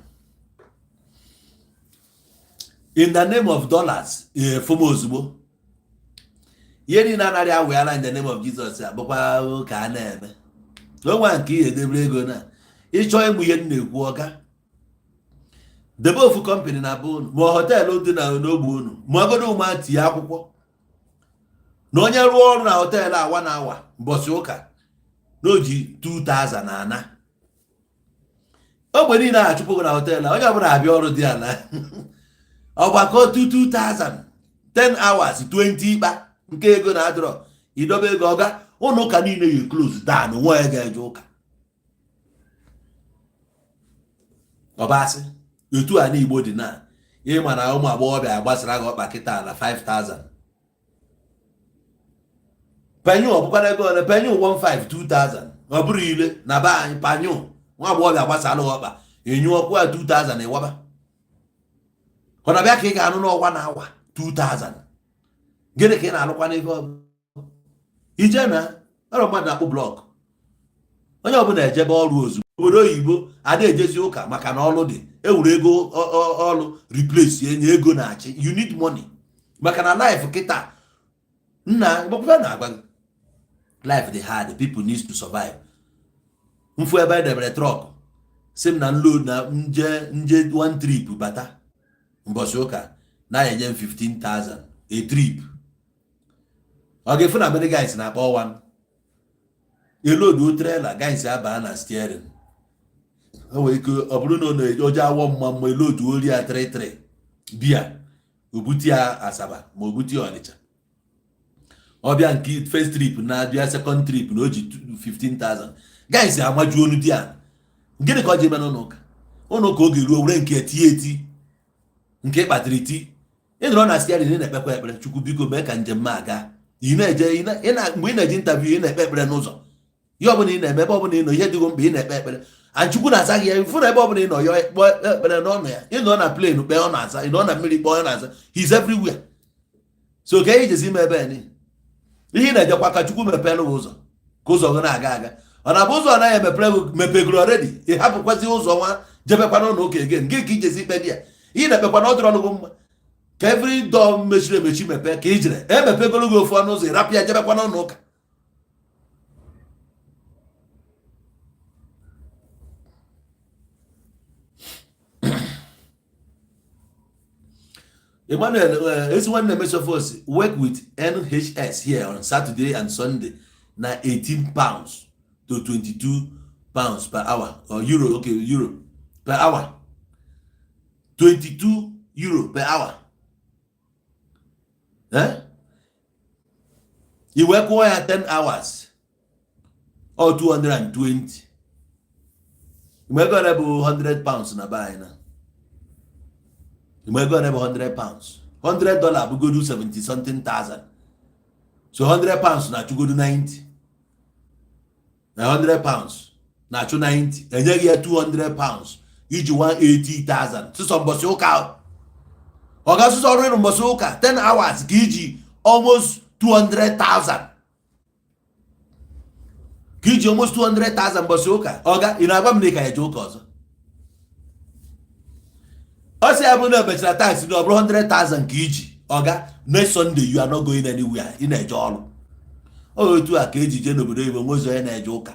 in the name of dollars, efom ozugbo ihe niile anaghị awụghara. In the name of Jesus abụkwa ka a na-eme onwe nke ihe edebere ego na ịchọ ịmụ ihe m na-ekwu. Ọga debe ofu company na be unu, ma hotel dị na n'ogbe unu, ma ogodo ụma tinye akwụkwọ na onye rụọ ọrụ na hotel awa na awa mbọchị ụka na o ji 2000 ana ogbe niile achụpụ gị na hotel. Onye ọbụla abịa ọrụ dị ala, ọgbakọ 2000, 10 hours, 20 ịkpa nke ego na adịrọ idobe ego. Ọga ụlọ ụka niile yi close down, nwa ya ga-eje ụka. Ọbasị etu a n'Igbo dị na ịma na ụmụ agbọghọbịa gbasara gị ọkpa kịta na 5000 penyu. Ọ bụkwara ego ole penyu? 15 2000, ọ bụrụ ile na be anyị panyu. Nwa agbọghọbịa gbasara gị ọkpa, enyu ọkwụ ya 2000, ịwaba ọ na-abịa ka ị ga-anụ n'ọnwa na awa 2000. Gịnị ka ị na-alụkwa n'ife ọ bụ ije na ọrụ mmadụ na-akpụ block? Onye ọbụla ejebe ọrụ ozugbo. Obodo oyibo ada ejezi ụka maka na ọrụ dị, ewuru ego ọrụ replace enye ego na-achị. You need money maka na life kịta nna gbakwa na-agwa gị, life dị hard, people need to survive. Mfu ebe edebere truck, si m na nload na nje nje one trip bata mbọchị ụka na-enye m 15,000 a trip. Ọ ga-efu na many guys na-akpọ one elodu trailer, guys abaa na steering. O nwere ike ọ bụrụ na ọ na-oje awọ mma mma, elodu ori ya 33 bia, obute ya Asaba ma obute ya Ọnịcha. Ọbịa nke first trip na-abịa, second trip na o ji 15,000. Guys amaju onu di ya. Gịnị ka ọ ji eme n'ụlọ ụka? Ụlọ ụka oge ruo, were nke tie eti nke kpatara iti. Ị nọrọ na steering, ị na-ekpekwa ekpere, "Chukwu, biko mee ka njem m aga." Ị na-eje mgbe ị na-eje interview, ị na-ekpe ekpere n'ụzọ. Ihe ọbụla ị na-eme, ebe ọbụla ị nọ, ihe dịgo mkpa, ị na-ekpe ekpere and Chukwu na-aza gị ya. Fụ na ebe ọbụla ị nọ ya, kpọọ ekpere n'ọnụ ya. Ị nọ na plane kpee, ọ na-aza. Ị nọ na mmiri kpọọ, ọ na-aza. He's everywhere. So ka ihe jezi ime ebe ni ihe ị na-ejekwa ka Chukwu mepere gị ụzọ, ka ụzọ gị na-aga aga. Ọ na-abụ ụzọ ọ naghị emepere gị, mepegoro already, ị hapụkwazi ụzọ nwa jebekwa n'ụlọ ụka again. Gị ka ijezi ikpe dị ya, ị na-ekpekwa na ọ dịrọ ọnụgụ mma ka every door mechiri emechi mepee, ka ị jere emepegoro gị ofu ọnụ ụzọ, ịrapụ ya jebekwa n'ụlọ ụka. Emmanuel ezi nwanne Mesophosi, work with NHS here on Saturday and Sunday na £18 to £22 per hour or euro. Okay, euro per hour, €22 per hour. Eh? I wee kwụọ ya 10 hours or 220. Mgbe ego ole bụ £100 na be anyị na mgbe ego ole bụ £100? $100 bụgodu 70 something thousand, so £100 na-achụgodu 90 na £100 na-achụ 90. Enyeghị ya £200 iji 180,000 sụsọ mbọsị ụka ahụ. Ọ ga-asụsọ ọrụ ịrụ mbọsị ụka 10 hours ka iji almost 200,000. Ka iji almost 200,000 mbọsị ụka, ọga, ị na-agwa m na ị ka eje ụka ọzọ? Ọ sị ya bụ na emechara tax na ọ bụrụ 100,000 ka iji, ọga, next Sunday you are not going anywhere. Ị na-eje ọrụ. Otu a ka eji jee n'obodo oyibo, nwezi onye na-eje ụka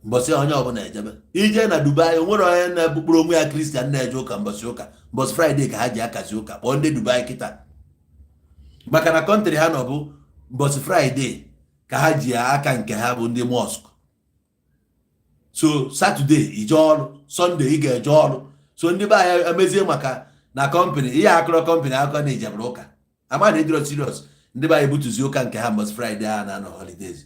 mbọsị, onye ọbụla ejebe ije na Dubai. O nwere onye na-ebukpuru onwe ya Christian na-eje ụka mbọsị ụka? Mbọsị Friday ka ha ji akazi ụka. Kpọọ ndị Dubai kịta, maka na country ha nọ bụ mbọsị Friday ka ha ji aka nke ha bụ ndị mosque. So Saturday ije ọrụ, Sunday ị ga-eje ọrụ. So ndị be anyị emezie maka na company ihe akụrọ company akụkọ na ijebere ụka ama na ịdịrọ serious. Ndị be anyị butuzi ụka nke ha mbọsị Friday a na-anọ holidays.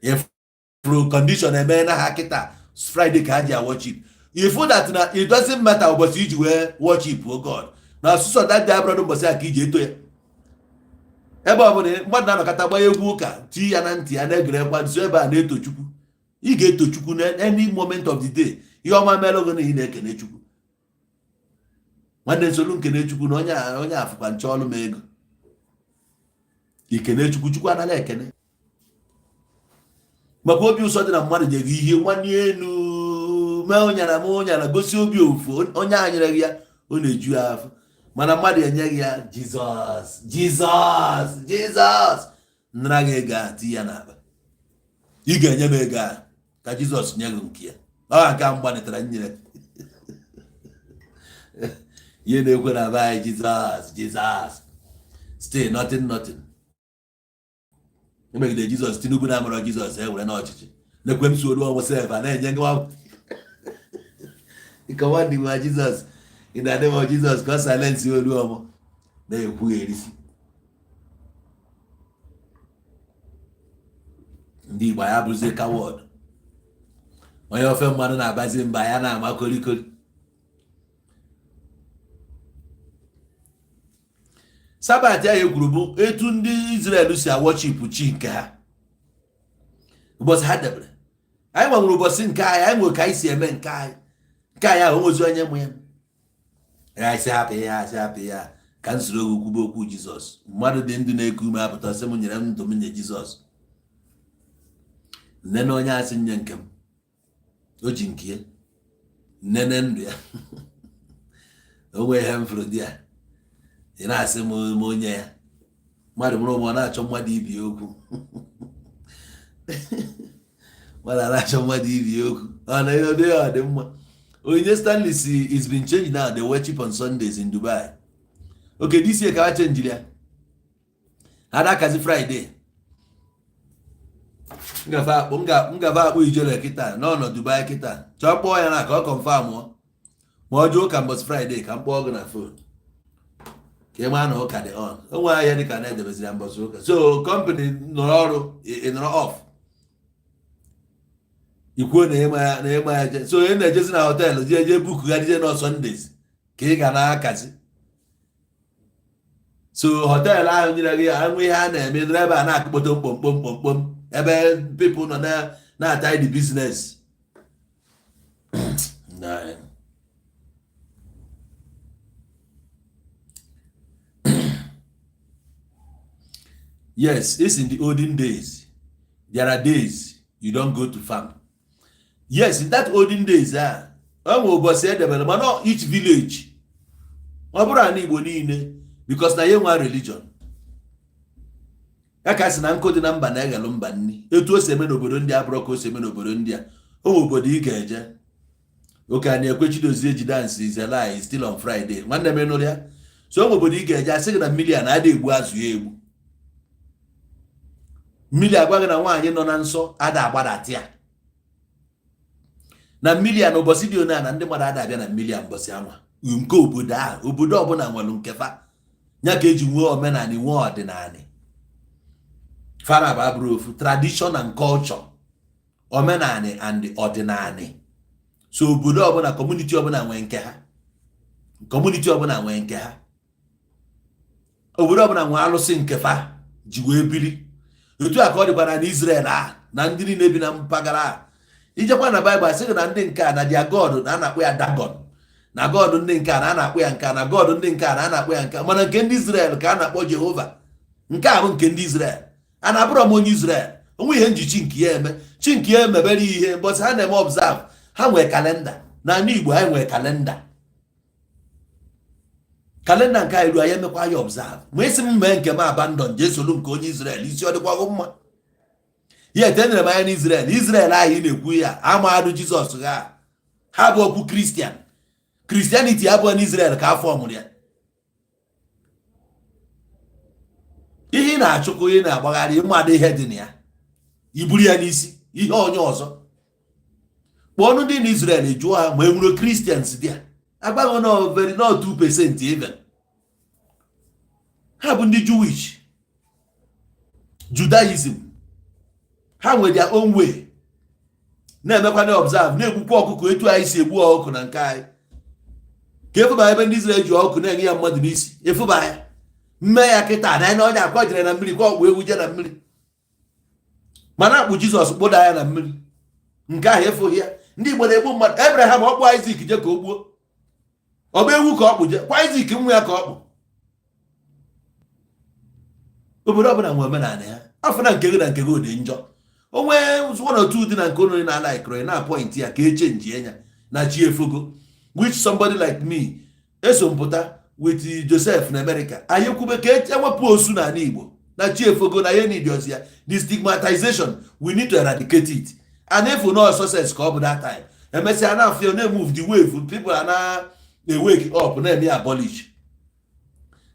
Ifuru condition eme na ha kịta, Friday ka ha ji worship. Ifu that na it doesn't matter ụbọchị iji wee worship o God na ọsụsọ that day abụrụ ụbọchị a ka iji eto ya. Ebe ọ bụla mmadụ na-anọkọta gbanye egwu ụka tii ya na ntị ya na-egere ekwa nso ebe a na-eto Chukwu, ị ga-eto Chukwu na any moment of the day. Ihe ọma mere oge na ị na-ekene Chukwu. Nwanne, nsolu nkene Chukwu na onye onye afụkwa nche ọlụ m ego ikene Chukwu. Chukwu anaghị ekene maka obi ụsọ dị na mmadụ nye gị ihe nwanne elu mee ụnyara mee ụnyara gosi obi ofufu onye a nyere gị ya, ọ na-eju ya afọ. Mana mmadụ enye gị ya, Jizọs, Jizọs, Jizọs, nara gị ego a ti ya n'akpa. Ị ga-enye m ego a ka Jizọs nye gị nke ya. Ọ nke a m gbanịtara nyere ihe na-ekwe na be anyị. Jizọs, Jizọs, still nothing, nothing. Emegide Jizọs, Tinubu na-amụrọ Jizọs ewere n'ọchịchị na-ekwe m si olu ọnwụ sef a na-enye nwa ịkọwa ndị nwa Jizọs in the name of Jesus ka ọ silence olu ọmụ na-ekwugherisi. Ndị Igbo ya bụzie coward. Onye ofe mmanụ na-abazi mba ya na-ama kolikoli. Sabbath ya ekwuru bụ etu ndị Israel si a-worship chi nke ha ụbọchị ha debere. Anyị nwenwere ụbọchị nke anyị, anyị nwere ka anyị si eme nke anyị. Nke anyị ahụ onwezi onye mụ ya. Ya sị hapụ ya, sị hapụ ya ka m soro gị kwube okwu Jizọs. Mmadụ dị ndụ na-eku ume apụta sị m nyere m ndụ m nye Jizọs. Nnene onye asị nye nke m, o ji nke ya nnene ndụ ya o nwee ihe m fụrụ di ya. Ị na-asị m m onye ya mmadụ mụrụ ụmụ, ọ na-achọ mmadụ ibi okwu, mmadụ na-achọ mmadụ ibi okwu. Ọ na ihe ọ dị ọ dị mma. Onyinye Stanley si it's been changed now, they worship on Sundays in Dubai. Okay, this year ka ha change ya, ha na-akazi Friday. Ngafe akpụ ngafe akpụ ijele kịta nọ Dubai kịta. Chọọ kpọọ ya na ka ọ confirm ma ọ jụọ ụka mbọchị Friday ka m kpọọ gị na phone ka ị maa na ụka dị on. O nwere ahịa dị ka na-edebeziri ya mbọchị ụka. So company nọrọ ọrụ, ị nọrọ off, ikwuo na ịma ya na ịma ya je. So ị na-ejezi na hotel jee jee book gharịje nọ Sundays ka ị ga na-akazi. So hotel ahụ nyere gị anwụ ihe a na-eme nọrọ ebe a na-akụkpọto mkpomkpom mkpomkpom ebe people nọ na-ata the business. Na- Yes, it's in the olden days. There are days you don't go to farm. Yes, in that olden days, ah, ọ nwe ụbọchị edebere mana each village, ọ bụrụ ala Igbo niile, because na ya nwa religion ya ka sị na nkụ dị na mba na-eghelụ mba nni. Etu o si eme n'obodo ndị a bụrụ ka o si eme n'obodo ndị a. O nwe obodo ị ga-eje oke a na-ekwe Chidozie ji dance is a lie, still on Friday. Nwanne m, ịnụrụ ya? So o nwe obodo ị ga-eje, asị gị na mmiri a na-ada egbu azụ ya egbu. Mmiri agwa gị na nwaanyị nọ na nsọ ada agbadata ya na mmiri a na ụbọchị dị one a na ndị mmadụ ada abịa na mmiri a mbọsị anwa nke obodo ahụ. Obodo ọbụla nwere nke fa ya ka eji nwee omenala, nwee ọdịnala. Fara bụ abụrụ ofu tradition and culture, omenala and ọdịnala. So obodo ọbụla, community ọbụla nwee nke ha, community ọbụla nwee nke ha, obodo ọbụla nwee alụsị nke fa ji wee biri. Otu a ka ọ dịkwa na Israel a na ndị niile bi na mpaghara a. Ijekwa na Baịbụl, asị gị na ndị nke a na their god na a na-akpọ ya Dagon, na god ndị nke a na a na-akpọ ya nke a, na god ndị nke a na a na-akpọ ya nke a. Mana nke ndị Israel ka a na-akpọ Jehova. Nke a bụ nke ndị Israel. A na-abụrọ m onye Israel onwe ihe njichi nke ya eme. Chi nke ya emebere ihe mbọsị ha na-eme observe. Ha nwee calendar. N'ala Igbo, anyị nwee calendar. Calendar nke anyị ruo, anyị emekwa ya observe. Ma isi m mee nke m abandon, jee soro nke onye Israel, isi ọ dịkwago mma? Ya etenere m anya n'Israel. Israel anyị na-ekwu ya amadụ Jizọs. Ha bụ okwu Christian. Christianity abụọ n'Israel ka afọ mụrụ ya. Ihe ị na-achụkwa, ihe na-agbagharị mmadụ, ihe dị na ya, iburu ya n'isi ihe onye ọzọ. Kpọọ ndị na Israel, jụọ ha ma e nwere Christians dị ya. Agbaghị na very not 2% even. Ha bụ ndị Jewish, Judaism. Ha nwere their own way na-emekwa na observe, na-egbukwa ọkụkọ etu anyị si egbu ọkụkọ na nke anyị. Ka efụba ebe ndị Israel ji ọkụ na-enye ya mmadụ n'isi, efụba ya mme ya kịta na anya onye akwa jere na mmiri kwa ọkpụ ewu je na mmiri, mana akpụ Jizọs kpụda ya na mmiri. Nke ahụ efughị ya. Ndị Igbo na-egbu mmadụ. Abraham ọkpụ Isaac je ka o gbuo, ọ bụ ewu ka ọ kpụ je kwa Isaac nwa ya ka ọ kpụ. Obodo ọbụla nwe omenala ya. Afọ na nke gị na nke gị dị njọ, o nwee one or two dị na nke unu na-ala ikoro na point ya ka e change ya na chi efogo, which somebody like me eso m pụta with Joseph na America. Anyị kwube ka ewepụ osu n'ala Igbo na chi efogo na ihe need ozi ya. The stigmatization, we need to eradicate it, and if no success ka ọ bụ that time, emesịa na afọ na-emove the wave, people are na wake up, na-eme abolish.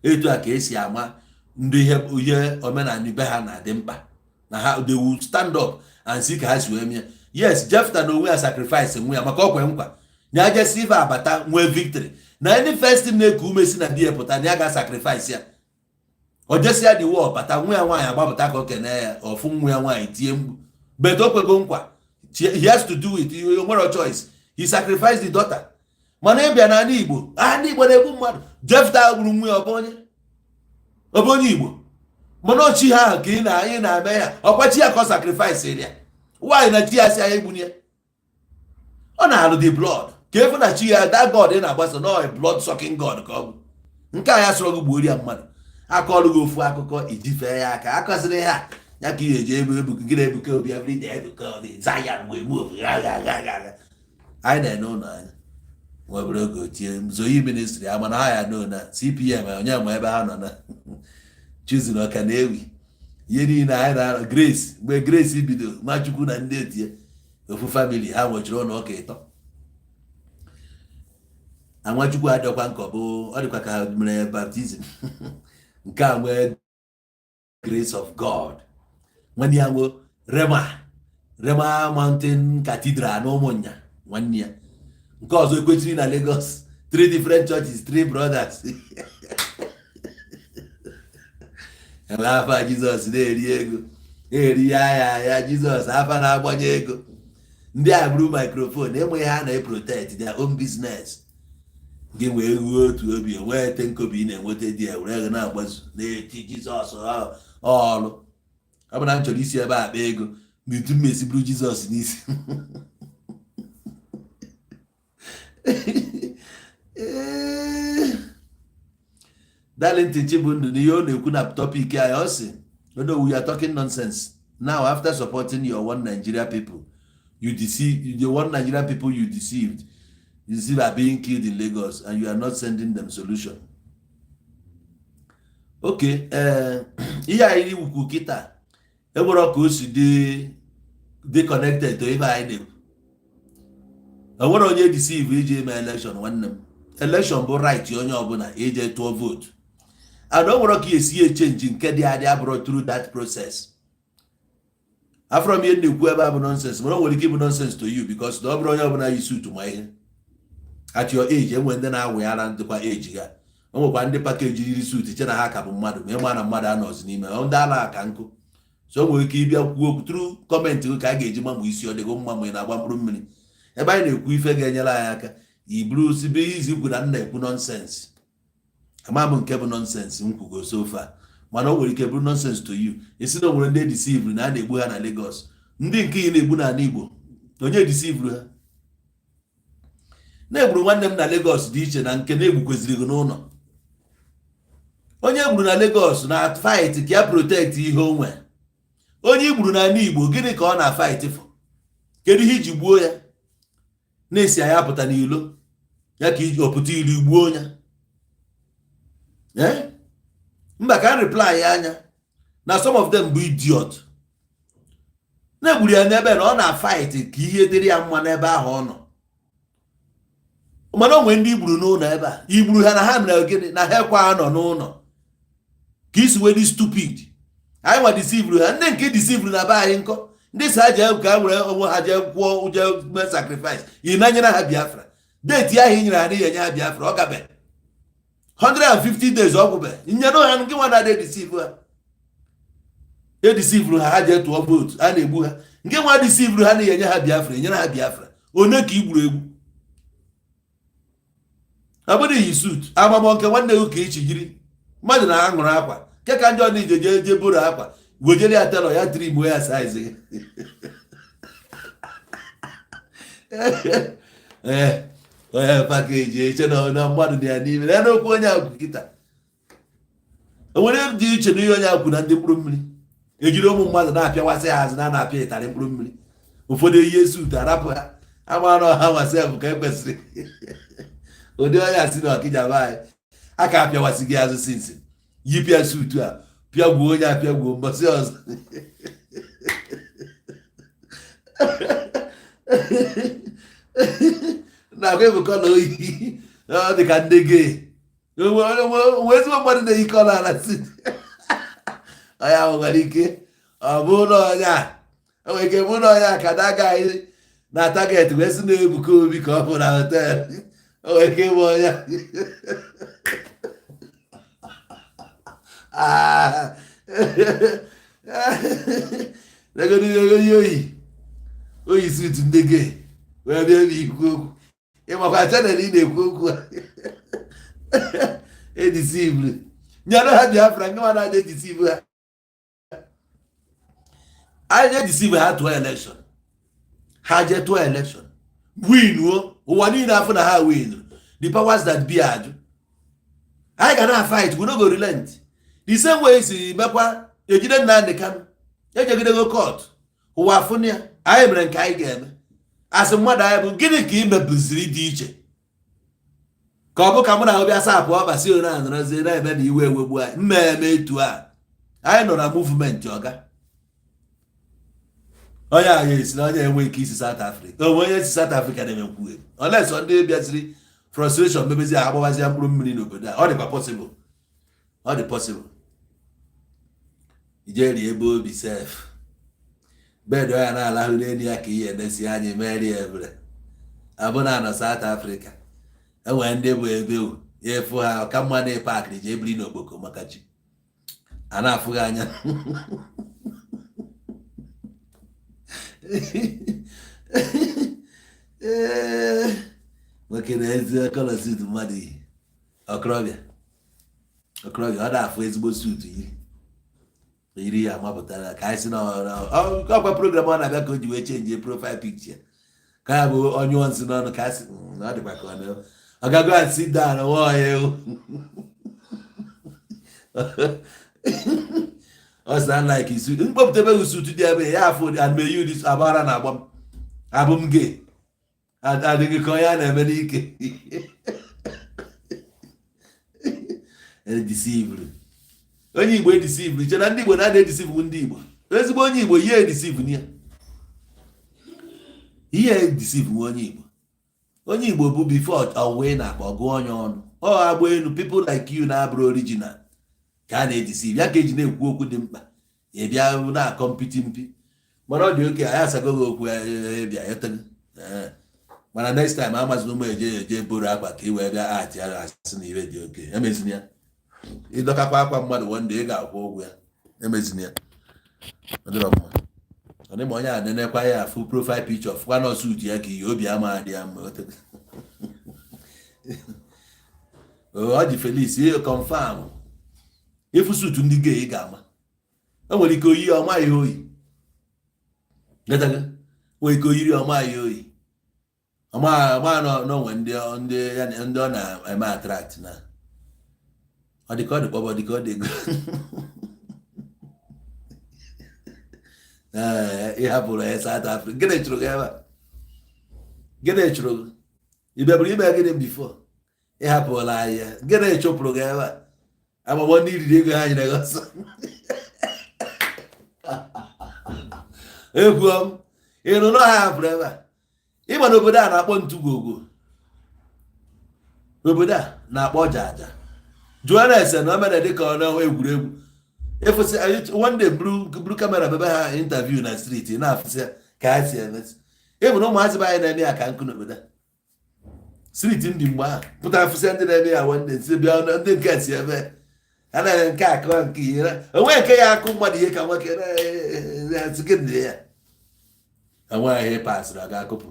Etu a ka esi ama ndị ihe omenala be ha na-adị mkpa na ha. They will stand up and see ka ha si wee mee. Yes, Jefta na onwe ya sacrifice nwe ya maka ọkwe nkwa na ya jesi ife abata nwee victory na any first thing na-eku ume si na di ya pụta na ya ga sacrifice ya. O jesi ya the war bata, nwa ya nwaanyị agbapụta ka o kene ya ọfụ. Nwa ya nwaanyị tie mkpu, but o kwego nkwa, he has to do it. O nwere choice. He sacrificed the daughter. Mana ịbịa n'ala Igbo, ah, ndị Igbo na-egbu mmadụ. Jefta gburu nwa ya, ọ bụ onye Igbo? Mana ochi ha ahụ ka ị na anyị na-eme ya ọkwa chi ya ka ọ sacrifice ya. Nwaanyị na chi ya si anya egbunye ya, ọ na-alụ the blood ka efu na chi ya. That God ị na-agbaso no blood sucking God ka ọ bụ. Nke a ya sọrọ gị gbuo ya mmadụ, akọọlụ gị ofu akụkọ iji fee ya aka, akọziri ha ya ka ị ga-eji ebu ebu gị na-ebuka obi everyday, Ebuka Obi Zion wee move gha gha gha gha gha. Anyị na-ene ụlọ anya nwebere oge ochie Zoyi ministry ama na ha ya no na CPM onye ma ebe ha nọ na chuzin ọka na-ewi ihe niile anyị na Grace. Mgbe Grace bido, Nwachukwu na ndị otie ofu family ha nwechiri ụlọ ụka ịtọ. Nwachukwu adịkwa nkọ bụ ọ dịkwa ka mere baptism nke a nwee Grace of God. Nwanne ya nwee Rema Mountain Cathedral na ụmụnya. Nwanne ya nke ọzọ ekwechiri na Lagos. Three different churches, three brothers. Enwe afa Jizọs na-eri ego, eri ya Jizọs afa na-agbanye ego. Ndị a buru microphone enweghị ha na-eprotect their own business. Gị wee ruo otu obi nwee ete nkobi ị na-enweta di ya were ego na-agbazu na-eti Jizọs ọrụ. Ọ bụ na m chọrọ isi ebe a akpa ego ma etu m esi buru Jizọs n'isi. Darlington Chibundu n'ihe ọ na-ekwu na topic anyị, ọ sị, "No, we are talking nonsense now. After supporting your one Nigeria people you deceive, the one Nigeria people you deceived, you deceive are being killed in Lagos and you are not sending them solution." Okay, ee, ihe anyị wukwu kịta enwere ka o si dị connected to ife anyị na-ekwu. O nwere onye deceive iji eme election. Nwanne m, election bụ right onye ọbụla ije tụọ vote, and o nwere ka esi echange nke dị adị abụrụ through that process. Afọrọ m ihe na-ekwu ebe a bụ nonsense, mana o nwere ike ịbụ nonsense to you because na ọ bụrụ onye ọbụla yi suit ma ihe at your age. Enwere ndị na-awụ ya ara ndịkwa age ga o nwekwa ndị package yiri suit che na ha ka bụ mmadụ, ma ịma na mmadụ anọzi n'ime ndị ala aka nkụ. So o nwere ike ịbịa kwuo okwu through comment gị ka a ga-eji ma isi ọ dịgo mma ma ị na-agba mkpụrụ mmiri. Ebe anyị na-ekwu ife ga-enyere anyị aka, iburu sibe izi ikwu na nna ekwu nonsense. Ama m nke bụ nonsense m kwugo so far, mana o nwere ike bụrụ nonsense to you. Isi na o nwere ndị deceive na a na-egbu ha na Lagos, ndị nke ị na-egbu n'ala Igbo, onye deceive ha na-egburu nwanne m na Lagos dị iche na nke na-egbukweziri gị n'ụlọ. Onye egburu na Lagos na fight ka ya protect ihe o nwe. Onye igburu n'ala Igbo, gịnị ka ọ na fight for? Kedu ihe iji gbuo ya? Na-esi anyị apụta n'ilo ya ka iji ọpụta ilu gbuo ya. Eh? Mba, ka reply ya anya na some of them bụ idiot na-egburu ya n'ebe na ọ na-fight ka ihe dịrị ya mma n'ebe ahụ ọ nọ. Mana o nwere ndị igburu n'ụlọ ebe a, igburu ha na ha mere gịnị na ha ekwe nọ n'ụlọ ka isi wee dị stupid. Anyị nwa deceivuru ha, ndị nke deceivuru na be anyị nkọ, ndị si ha jee ka ha were onwe ha jee kwụọ, jee mee sacrifice. Ị nanyere ha Biafra. Date ahụ i nyere ha n'ihi enye ha Biafra, ọ gabe 150 days, ọ gwụbe nyedo ha. Nke nwa na-adị edeceive ha, edeceivuru ha, ha jee tụọ vote, a na-egbu ha. Nke nwa deceivuru ha na-enye ha Biafra, enyere ha Biafra. One ka i gburu egbu? Ọ bụrụ iyi suit amamọ nke nwanne gị ka ichi jiri mmadụ na-aṅụrụ akwa nke ka njọ na ije jee jee buru akwa wejere ya tailor ya trim ya size gị. Ee, onye package eche na mmadụ dị ya n'ime na n'okwu onye akwụ kịta. O nwere dị iche na ihe onye akwụ na ndị mkpụrụ mmiri ejiri ụmụ mmadụ na-apịawasị ha azụ na na-apịa ịtarị mkpụrụ mmiri. Ụfọdụ eyihe suit arapụ ha ama na ọha nwasị bụ ka ekwesịrị ụdị onye a si na Ọkịja be anyị aka apịawasị gị azụ sinsi yipịa suit a, pịagbuo onye apịagbuo mbọsị ọzọ. Na-agwa ebuka na oyi ọ dị ka ndị gay onwe ezigbo mmadụ na-eyi collar ala suit. Onye ahụ nwere ike ọ bụrụ na onye a o nwere ike bụrụ na onye a ka na-aga anyị na target wee sị na Ebuka Obi ka ọ bụ na hotel. O nwere ike ịbụ onye a oyi oyi suit ndị gay wee bịa ebe ikwu okwu. Ịmakwa channel ị na-ekwu okwu a edeceivuru nyere ha Biafra. Nke nwa na-adị edeceive ha, anyị na-edeceive ha, tụọ election, ha jee tụọ election, winuo, ụwa niile afọ na ha win. The powers that be ajụ. Anyị ga na fight, we no go relent. The same way si mekwa ejide Nnamdi Kanu, ejegidego court, ụwa afụ ya. Anyị mere nke anyị ga-eme asị mmadụ anyị bụ gịnị ka ị mebuziri dị iche ka ọ bụ ka mụ na obi asapụ ọkpa si one anọrọzie na-eme na iwe ewegbu anyị mmemme etu a. Anyị nọ na movement ọga onye ahụ esi na onye enwe ike isi South Africa, onwe onye si South Africa na-eme nkwughe olesọ ndị bịaziri frustration mebezi agbawazi mkpụrụ mmiri n'obodo a. Ọ dịkwa possible, ọ dị possible. Ijeri ebe obi sef bed ya na-alahụ n'elu ya ka ihe emesi anyị merie ebere abụna na South Africa enwere ndị bụ ebe efu ha ka mma na pakịrị ji ebiri n'okpoko maka chi a na-afụghị anya. Ee, nwoke na ezi collar suit mmadụ yi, okorobịa okorobịa, ọ na-afụ ezigbo suit yiri yiri ya mapụtara ka anyị si na ọkwa program ọ na-abịa ka o ji wee change profile picture ka ya bụ ọnyụọ nsị n'ọnụ ka a sị na ọ dịkwa ka ọ na ọ gago and sit down nwa ọya ewu ọ sị na like suit mkpọpụta ebe suit dị ebe ya afọ and may you this agbara na agba m abụ m gay adịghị ka onye a na-eme n'ike edeceivuru onye Igbo, edeceivuru iche na ndị Igbo na-ada edeceive ndị Igbo. Ezigbo onye Igbo ihe edeceive ya, ihe edeceive onye Igbo. Onye Igbo bụ before ọwee na akpa ọgụ onye ọnụ ọ agba elu. People like you na-abụrụ original ka a na-edeceive ya, ka eji na-ekwu okwu dị mkpa ị bịa na-akọ mpiti mpi. Mana ọ dị oke anyị asago gị okwu bịa yọtago. Mana next time amazina ụmụ eje eje buru akwa ka ị wee bịa atị ya asị na iwe dị oke. Emezina ya, ịdọkakwa akwa mmadụ one day ị ga-akwụ ụgwọ ya. Emezina ya, ọ dịrọ mma. Ọ dị ma onye a nenekwa ya afụ profile picture fụkwa na suit ya ka iyi obi ama dị ya mma. Ọ ji Felix ihe confirm ịfụ suit ndị gay ị ga-ama. O nwere ike oyi ọma ihe oyi nwere ike oyiri ọma ihe oyi ọma n'onwe ndị ndị ndị ọ na-eme attract na ọ dị ka ọ dị kpọbọ dị ka ọ dị ego. Ee, ị hapụrụ ya South Africa. Gịnị chụrụ gị ebe a? Gịnị chụrụ gị? Ị bịaburu ime gịnị before ị hapụla anyị ya? Gịnị chụpụrụ gị ebe a? Amamọ ndị iriri ego ha nyere gị ọsọ. Ekwuo m, ị nụ na ha hapụrụ ebe a. Ịma na obodo a na-akpọ ntugwogwo, obodo a na-akpọ ọja aja. Jụọ na ese na o mere dịka ọ na egwuregwu. Efụsị one day buru camera mebe ha interview na street, na-afụsị ka ha si emesi. Ịbụ na ụmụazị be anyị na-eme ya ka nkụ n'obodo a. Street ndị mgbe ahụ pụta afụsị ndị na-eme ya one day si bịa, ndị nke si eme ha na nke akụ nke ihe onwe nke ya akụ mmadụ ihe ka nwoke na ya enweghị ihe pasịrị ọ ga-akụpụ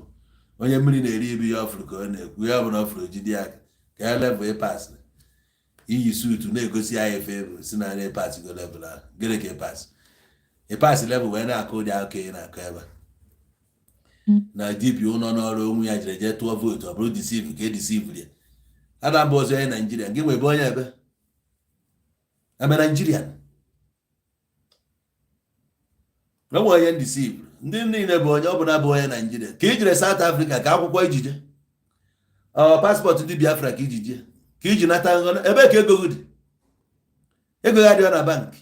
onye mmiri na-eri ibu ya. Ọfụrụ ka ọ na-ekwu ya bụ na ọfụrụ jide ya aka ka ya level ịpasịrị iyi suit na-egosi ya efe ebu si na ịpasị go level ahụ. Gịnị ka ịpasị? Ịpasị level wee na-akụ ụdị akụkọ ị na-akọ ebe a. Na dibịa ụlọ n'ọrụ onwe ya jere jee tụọ vote, ọ bụrụ deceive ka e deceive ya. Ada mba ọzọ, onye Naijiria gị nwebe onye ebe eme Nigerian enwe onye deceive. Ndị niile bụ onye ọbụla bụ onye Naijiria ka i jere South Africa ka akwụkwọ ijije ọ passport ndị Biafra ka iji jee ka iji nata nghọrọ. Ebe ka ego gị dị? Ego ya dị na bank.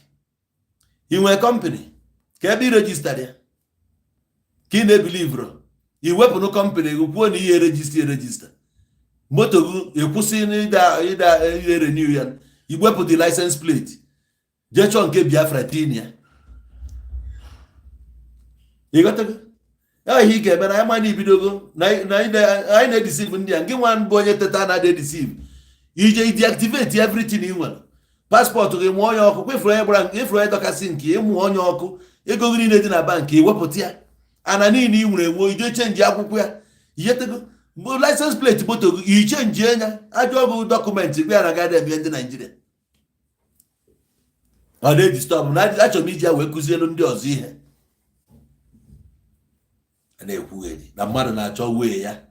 Ị nwee company ka ebe ị register ya ka ị na-ebilivro iwepụnụ company gị kwuo na ihe register eregister moto gị ekwụsị n'ịda ịda ire renew ya, iwepụ the license plate, jee chọọ nke Biafra tin ya. Ịghọtago ya? Ihe ị ga-eme na anyị ma na ibidogo na anyị na-edeceive ndị a. Ngị nwa bụ onye teta na edeceive ije deactivate everything ị nwere, passport gị mụọ ya ọkụ, kwefuru onye gbara ifuru onye dọkasị nke ịmụ onye ọkụ, ego gị niile dị na bank iwepụta ya, ana niile ị nwere enwe ije change akwụkwọ ya, ihetego license plate moto gị ichange ya, ajọ ọgụ document gị ya na gada eme ndị Naijiria ọ na-edisturb na achọrọ m iji ya wee kụzielu ndị ọzọ ihe a na-ekwugheri na mmadụ na-achọ wee ya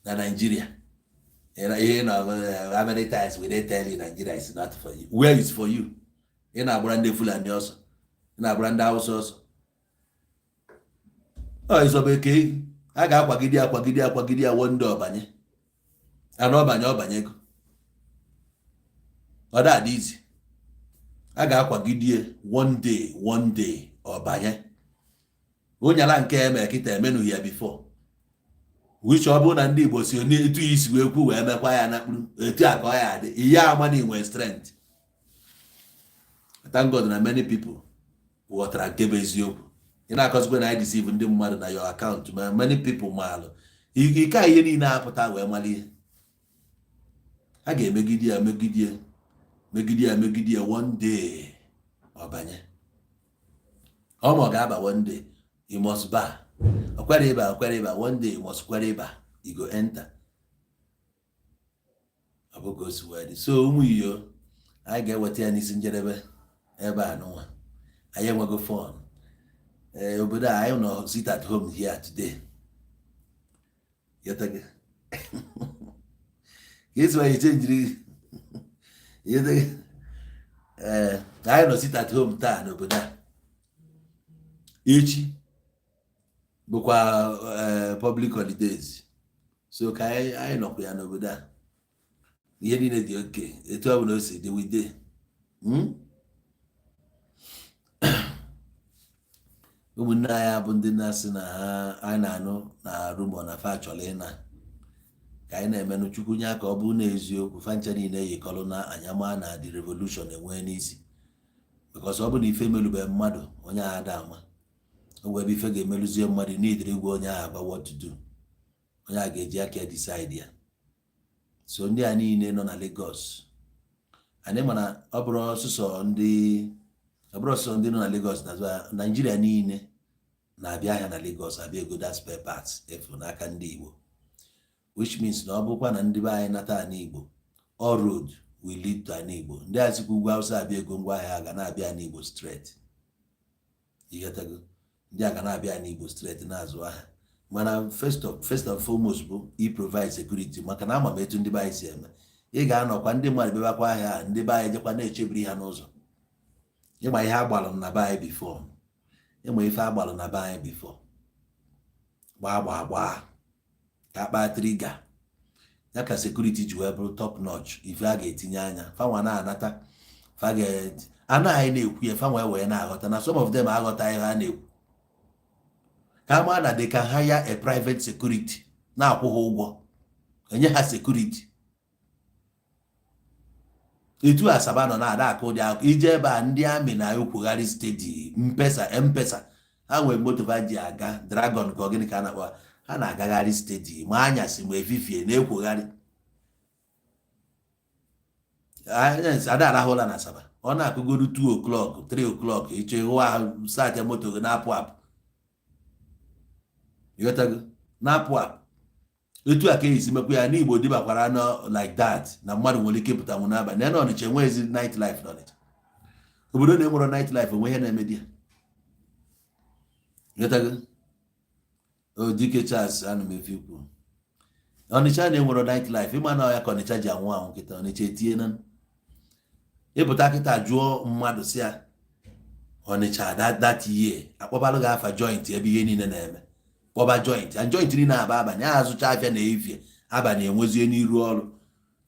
na Naijiria. Ihe na how many times we dey tell you Nigeria is not for you? Where is for you? Ị na-agbara ndị Fulani ọsọ, ị na-agbara ndị Hausa ọsọ. Ọ ịzọba eke a ga-akwagide akwagide akwagide ya wonde ọbanye ana ọbanye ọbanyego ọ da izi a ga-akwagide one day, one day ọbanye onyala nke eme kịta emenughi ya before, which ọ bụrụ na ndị Igbo si etu ya isi wee kwu wee mekwa ya na mkpụrụ etu a ka ọ ya adị ihe ama na inwe strength. Thank God na many people ghọtara nke bụ eziokwu. Ị na-akọzikwa na anyị deceive ndị mmadụ na your account, ma many people maalụ ike a ihe niile apụta wee mara ihe a ga-emegide ya, megide ya, megide ya, megide ya. One day ọbanye ọ ma ọ ga-aba. One day you must ba ọkwere ịba, ọkwere ịba. One day you must kwere ịba, you go enter. Ọ bụ ka o si wee dị. So ụmụ iyo, anyị ga-eweta ya n'isi njedebe ebe a nụnwa. Anyị enwego fun. Ee, obodo a anyị nọ sit at home here today. Yọtago ka esi wee changeri? Yọtago? Ee, anyị nọ sit at home taa n'obodo a. Echi bụkwa public holidays, so ka anyị nọkwa ya n'obodo a. Ihe niile dị oke etu ọ bụla o si dị wide. Ụmụnne anyị bụ ndị na-asị na ha anyị na-anụ na rumour na fa chọrọ ịna ka anyị na-emenụ Chukwu nye ka ọ bụ na eziokwu fancha niile yikọrọ na anya maa na the revolution enwee n'isi, because ọ bụ na ife emelube mmadụ onye agha ada ama o nwere ebe ife ga-emeluzie mmadụ n'idiri gwa onye ahụ agwa what to do, onye a ga-eji aka decide ya. So ndị a niile nọ na Lagos, anyị mana ọ bụrụ ọsụsọ ndị ọ bụrụ ọsụsọ ndị nọ na Lagos na Naijiria niile na-abịa ahịa na Lagos, abịa egoda spare parts efu n'aka ndị Igbo, which means na ọ bụkwa na ndị be anyị nata ana Igbo, all road will lead to ana Igbo. Ndị a sikwa ugwu Hausa abịa ego ngwa ahịa ga na-abịa ana Igbo straight. Ịghọtago? Ndị a ga na-abịa ana Igbo straight na-azụ ahịa. Mana first and foremost bụ i provide security, maka na ama m etu ndị be anyị si eme. Ị ga-anọkwa ndị mmadụ bịabakwa ahịa a, ndị be anyị jekwa na-echebiri ha n'ụzọ. Ịma ihe agbalụ na be anyị before Ịma ife agbalụ na be anyị before, gbaa gbaa gbaa ka akpa trigger ya, ka security ji wee bụrụ top notch. Ife a ga-etinye anya, fanwa na-anata, fa anaghị na-ekwu ya, fanwa wee na-aghọta na some of them aghọta ihe ha na-ekwu, ka ama na they can hire a private security na-akwụ ha ụgwọ, enye ha security. Etu Asaba nọ na-ada akụ ụdị akụ ije ebe a, ndị amị na-ekwugharị steady. Mpesa mpesa ha nwere moto ha ji aga, Dragon ka ọ gịnị ka a na-akpọ ha, na-agagharị steady ma anyasị ma efifie na-ekwugharị. Ada arahụla na Asaba, ọ na-akụgodu 2 o'clock, 3 o'clock, ịchọ ịhụ ahụ start moto gị na-apụ apụ. Ịghọtago? Na-apụ apụ. Etu a ka esi mekwa ya n'Igbo dịbakwara nọ like that, na mmadụ nwere ike ịpụta nwụ n'abalị na Ọnịcha enweghịzi night life. N'Ọnịcha, obodo na-enwero night life, onwe ihe na-eme di ya. Ịghọtago? Odike Charles, ana m efe ikwu Ọnịcha na-enwero night life. Ịma na ya ka Ọnịcha ji anwụ anwụ kịta. Ọnịcha etinye na ịpụta kịta, jụọ mmadụ si ya Ọnịcha that year, akpọbalụ gị afa joint ebe ihe niile na-eme. Kpọba joint and joint niile aba abalị a, azụcha afịa na efie abalị, enwezie n'iru ọrụ,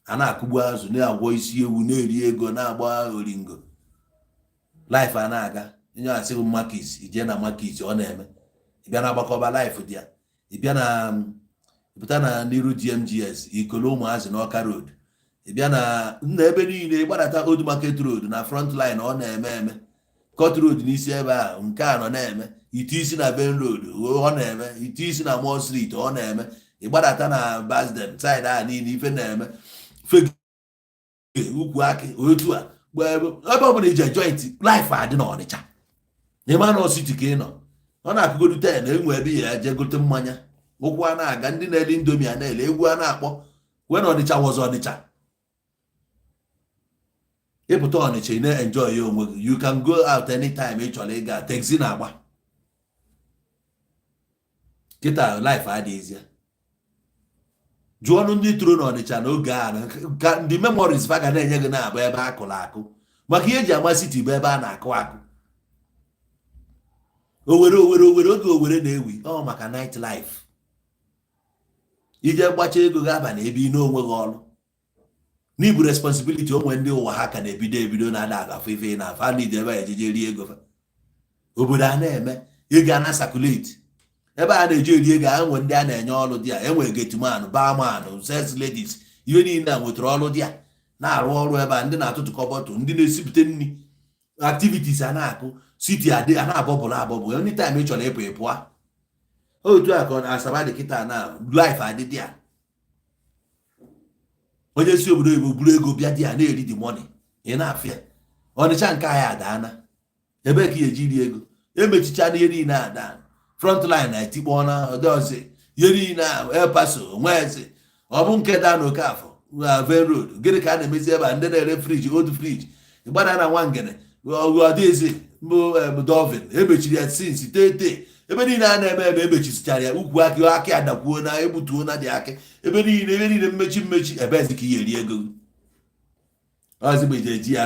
a na-akụgbu azụ, na-agwọ isi ewu, na-eri ego, na-agba oringo, life a na-aga. Nye asị gị Makis, ije na Makis, ọ na-eme. Ịbịa na agbakọba, life dị ya. Ịbịa na pụta na n'iru GMGS, ikolo ụmụazị n'Ọka Road. Ịbịa na nna ebe niile, gbadata Old Market Road na front line, ọ na-eme eme. Court Road n'isi ebe a, nke a nọ na-eme. Ite isi na Ben Road, ọ na-eme. Ite isi na Moore Street, ọ na-eme. Ịgbadata na Basden side a niile, ife na-eme. Fege ukwu akị otu a, ebe ọ bụla ije, joint life adị n'Ọnịcha. Ịma na city ka ị nọ, ọ na-akụgodu 10, enwe ebe ya eje gote mmanya, ụkwụ a na-aga, ndị na-eli Indomie a na-ele, egwu a na-akpọ. When Ọnịcha was Ọnịcha, ịpụta Ọnịcha, ị na-enjoy ya onwe gị. You can go out anytime ị chọrọ ịga, taxi na-agba. Kịta life adịghịzi ya. Jụọ ọnụ ndị toro n'Ọnịcha n'oge a, ka ndị memories fa ga na-enye gị na-abụ ebe a kụrụ akụ, maka ihe eji ama city bụ ebe a na-akụ akụ. Owere, Owere, Owere, oge Owere na-ewi ọ maka night life. Ije gbacha ego gị abalị ebe ị na-onwe gị ọrụ n'ibu responsibility onwe, ndị ụwa ha ka na-ebido ebido na-ada agafụ ife na afa nid ebe a ejeje rie ego fa. Obodo a na-eme ego a na circulate, ebe a na-eji eri ego a, nwe ndị a na-enye ọrụ dị a, enwe gateman, barman, sales ladies, ihe niile a nwetara ọrụ dị a na-arụ ọrụ ebe a, ndị na-atụtụkọ bottle, ndị na-esipụta nri, activities a na-akụ, city adị a na-abọbụrụ abọbụ. Anytime ị chọrọ ịpụ, ịpụa. Otu a ka ọ Asaba dị kịta na life adịdị a. Onye si obodo oyibo buru ego bịa dị a na-eri the money, ị na-afịa. Ọnịcha nke anyị adaana, ebe ka ị eji ri ego emechicha n'ihe niile ada. Frontline na-etikpọ na ọdọzi ihe niile a, El Paso nwezi, ọ bụ nke daa n'Okafọ Ven Road. Gịnị ka a na-emezi ebe a? Ndị na-ere fridge, old fridge, gbada na Nwangene, ọdịzi mbụ Dolphin emechiri ya since tete. Ebe niile a na-eme eme, emechisichara ya. Ukwu akị, akị adakwuo na egbutuo na dị akị ebe niile, ebe niile mmechi mmechi. Ebezi ka ihe eri ego ọzi mgbe ije GRA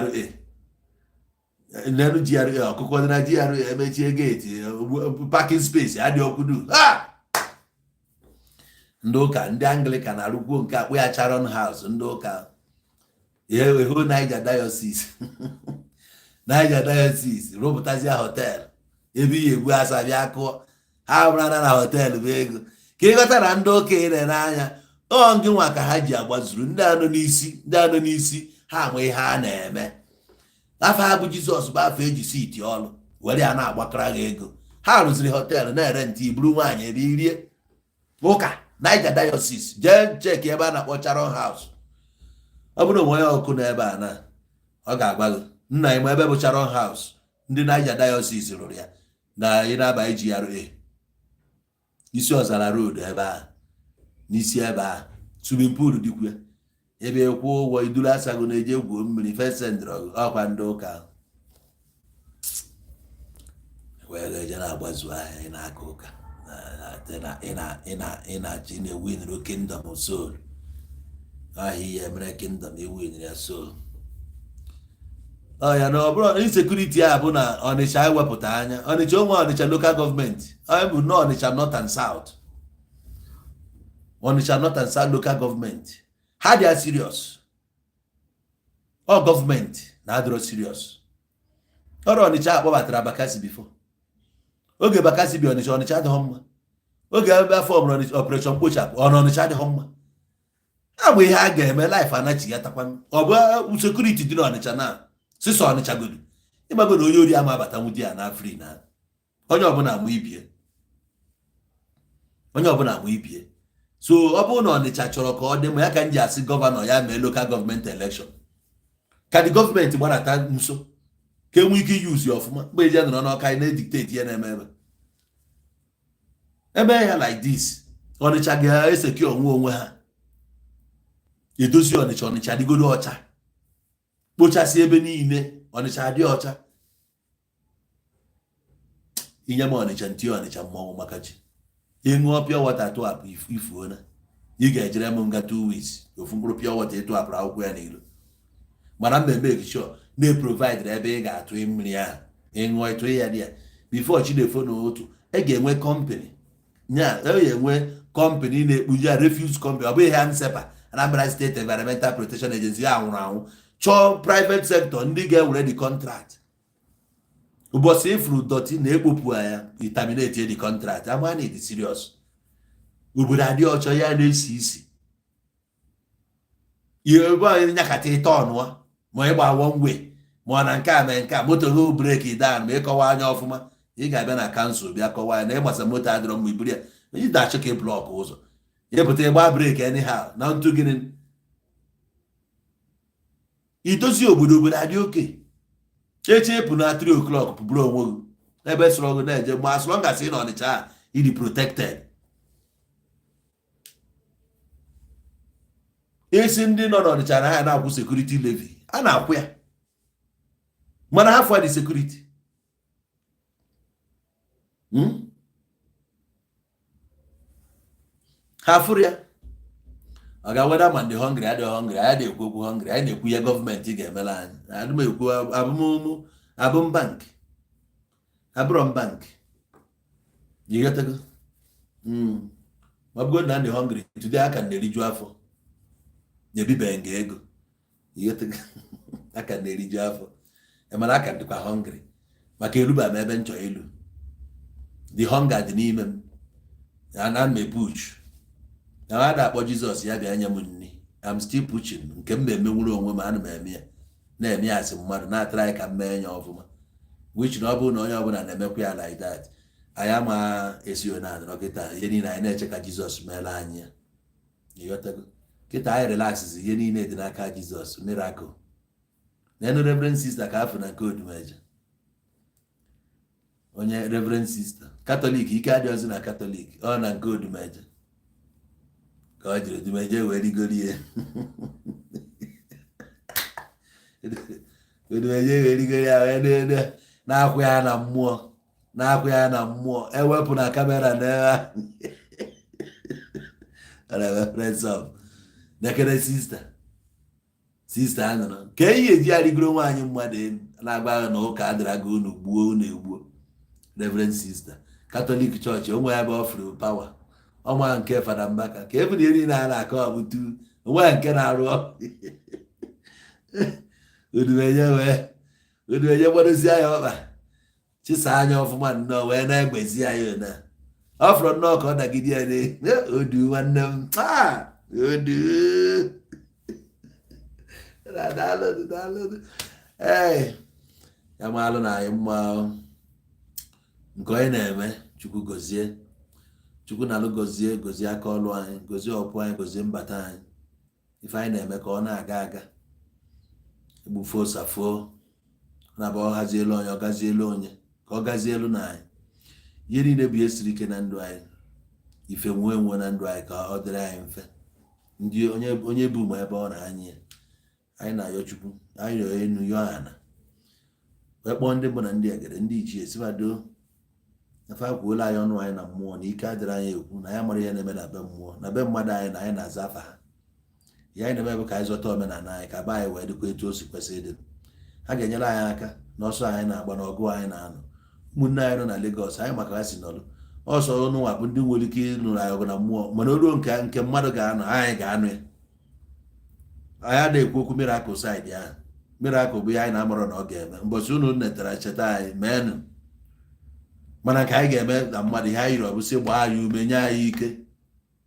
n'elu GRA, ọkụkọ dị na GRA, emechie gate, parking space adị ọkwudu ha. Ndị ụka, ndị Anglican arụkwuo nke akpụ ya Charon House. Ndị ụka eho Niger Diocese, Niger Diocese rụpụtazie hotel ebe ihe egbu asa bịa kụọ ha mara na hotel bụ ego. Ka ịghọta na ndị ụka ị na-ene anya ọ ngị nwa ka ha ji agbazuru ndị anọ n'isi, ndị anọ n'isi ha ama ihe a na-eme. Afọ ha bụ Jizọs bụ afọ eji si iti ọlụ were ya na-agbakọrọ ha ego. Ha rụziri hotel na-ere ntị iburu nwaanyị ebe irie. Ụka Niger Diocese, jee check ebe a na-akpọ Charon House. Ọ bụrụ onwe ya ọkụ n'ebe a na ọ ga-agwa gị, nna ịma ebe bụ Charon House, ndị Niger Diocese rụrụ ya na ị na-aba GRA, isi Ọzara Road, ebe a n'isi ebe a, swimming pool dịkwa ya, ebe kwụọ ụgwọ iduru asago na-eje gwuo mmiri fesendrọ. Ọkwa ndị ụka wee eje na-agbazu ahịa. Ị na-aka ụka, ị na-achọ ị na-ewinru kingdom soul ahịa, ihe mere kingdom, iwinri ya soul. Ọ ya na ọ bụrụ insecurity a bụ na Ọnịcha ewepụta anya Ọnịcha onwe Ọnịcha local government, ọ bụ na Ọnịcha North and South, Ọnịcha North and South local government, ha dị serious. Ọ gọọmenti na-adịrọ serious. Ọrụ Ọnịcha akpọbatara Bakassi before. Oge Bakassi bi Ọnịcha, Ọnịcha adịghị mma. Oge ebe afọ ọbụla Ọnịcha operation kpochapụ ọ na Ọnịcha adịghị mma. Abụ ihe a ga-eme life anachigatakwa. Ọ bụ security dị n'Ọnịcha na sịsọ Ọnịcha godu ịgbago na onye ori ama abatanwu di ya na free na onye ọbụla amụ ibie, onye ọbụla amụ ibie. So ọ bụrụ na Ọnịcha chọrọ ka ọ dị mma, ya ka m ji asị governor ya mee local government election, ka dị gọọmenti gbadata nso, ka e nwee ike iyuzi ọfụma. Mgbe eji nọrọ n'ọka anyị na-edictate ihe na-eme ebe eme ya like this, Ọnịcha ga-eseki onwe onwe ha, edozi Ọnịcha. Ọnịcha adịgodo ọcha, kpochasị ebe niile, Ọnịcha adị ọcha. Inye m Ọnịcha nti Ọnịcha mmọnwụ maka chi. Ịṅụọ pure water tụapụ ifuona, ị ga-ejere m nga 2 weeks. Ofu mkpụrụ pure water ịtụapụrụ akwụkwọ ya n'ilo, mana m na-eme sure na-eprovide ebe ị ga-atụ mmiri ahụ ịṅụọ, ịtụ ya dị ya before Chinefo n'otu. E ga-enwe company nya, e ga-enwe company na-ekpuji ya, refuse company. Ọ bụghị ha NSEPA, Anambra State Environmental Protection Agency, ya nwụrụ anwụ. Chọọ private sector ndị ga-ewere the contract. Ụbọchị ifuru dirty na-ekpopụ ya, terminate the contract. Ama na ịdị serious. Obodo adị ọcha, ya na-esi isi ihe ebe anyị nyakata ịta ọnụọ ma ịgba one way, ma ọ na nke a mee nke a, moto go break down. Ma ịkọwa anya ọfụma, ị ga-abịa na council bịa kọwa ya na ịgbasa moto adịrọ mma, iburu ya ị na-achọ ka ị block ụzọ, ịpụta ịgba brake anyhow na ntụ gịnị. Idozi obodo, obodo adị oke eche. Ịpụ na 3 o'clock, pụburu onwe gị ebe sọrọ gị na-eje, ma as long as ị nọ Ọnịcha a, ịdị protected. Esi ndị nọ n'Ọnịcha na ha na-akwụ security levy, a na-akwụ ya, mana ha fụa dị security. Ha fụrụ ya, ọ ga-weda ma ndị hungry adịghị hungry. Anyị na-ekwu okwu hungry, anyị na-ekwu ihe gọọmenti ga-emere anyị. Adị m ekwu abụmụmụ abụm bank, abụrọ m bank. Ịghọtago? Ma ọ bụgo na ndị hungry today, aka na-eriju afọ, na-ebibeghị nga ego. Ịghọtago? Aka na-eriju afọ, mana aka dịkwa hungry maka eruba m ebe m chọrọ ilu. The hunger dị n'ime m na m epuch na ha na-akpọ Jizọs ya bịa nye m nri. I'm still pushing nke m na-emenwuru onwe m. Ana m eme ya, na-eme ya asị mmadụ na-atara anyị ka m mee ya ọfụma, which na ọ bụrụ na onye ọbụla na-emekwa ya like that, anyị ama esi one anọrọ kịta. Ihe niile anyị na-eche ka Jizọs meela anyị ya. Ịghọtago? Kịta anyị relax, ihe niile dị n'aka Jizọs. Miracle na Reverend Sister ka afọ na nke Odumeje, onye Reverend Sister Katọlik, ike adịghịzi na Katọlik. Ọ na nke Odumeje ka ọ jiri Odumeje wee rigorie, Odumeje wee rigorie ya, wee na-akwụ ya na mmụọ, na-akwụ ya na mmụọ, ewepụ na camera na nekere sister. Sister anụrụ ka eyi eji ya rigoro nwaanyị mmadụ elu, na-agba agha na ụka adịra gị, unu gbuo, unu egbuo. Reverend Sister Katọlik chọọchị onwe ya ebe ọ fụrụ power ọnwa nke Fada Mbaka ka ebe na ihe niile a na-akọ ọbụtu onwe ya nke na-arụ ọrụ. Odumeje wee, Odumeje gbadozie ya ọkpa, chisa anya ọfụma nnọọ, wee na-egbezi ya ya na ọ fụrụ nnọọ ka ọ dagide ya na odu nwanne m. Ah, odu, daalụ, daalụ. Ee, ya maalụ na anyị mma o. Nke onye na-eme, Chukwu gozie, Chukwu na-alụ gozie, gozie aka ọlụ anyị, gozie ọpụ anyị, gozie mbata anyị, ife anyị na-eme ka ọ na-aga aga, egbufuo safuo na bụ ọ hazielu onye, ọ gazielu onye, ka ọ gazielu na anyị. Ihe niile bụ ihe siri ike na ndụ anyị, ife nwee nwe na ndụ anyị, ka ọ dịrị anyị mfe. Ndị onye onye bụ ma ebe ọ na-anyị ya, anyị na-ayọ Chukwu, anyị rịọ enu, yọọ ana, wee kpọọ ndị mbụ na ndị egede, ndị ichie, sifado afa kwuola anyị ọnụ anyị na mmụọ na ike adịrị anyị ekwu na anyị mara ihe na-eme na be mmụọ na be mmadụ anyị na anyị na-aza afa ha. Ihe anyị na-eme bụ ka anyị zọta omenala anyị, ka be anyị wee dịkwa etu o si kwesị ịdị. Ha ga-enyere anyị aka n'ọsọ anyị na-agba, n'ọgụ anyị na-anọ. Ụmụnne anyị nọ na Lagos, anyị maka ha si nọdụ ọsọ. Ụnụnwa bụ ndị nwere ike ịnụrụ anyị ọgụ na mmụọ, mana o ruo nke mmadụ ga-anọ, anyị ga-anụ ya. Anyị adịghị ekwu okwu miracle side ahụ. Miracle bụ ihe anyị na-amụrụ na ọ ga-eme mbọchị unu netara cheta anyị meenụ. Mana nke anyị ga-eme na mmadụ, ihe anyị yiri ọ bụ sị gbaa anyị ume, nye anyị ike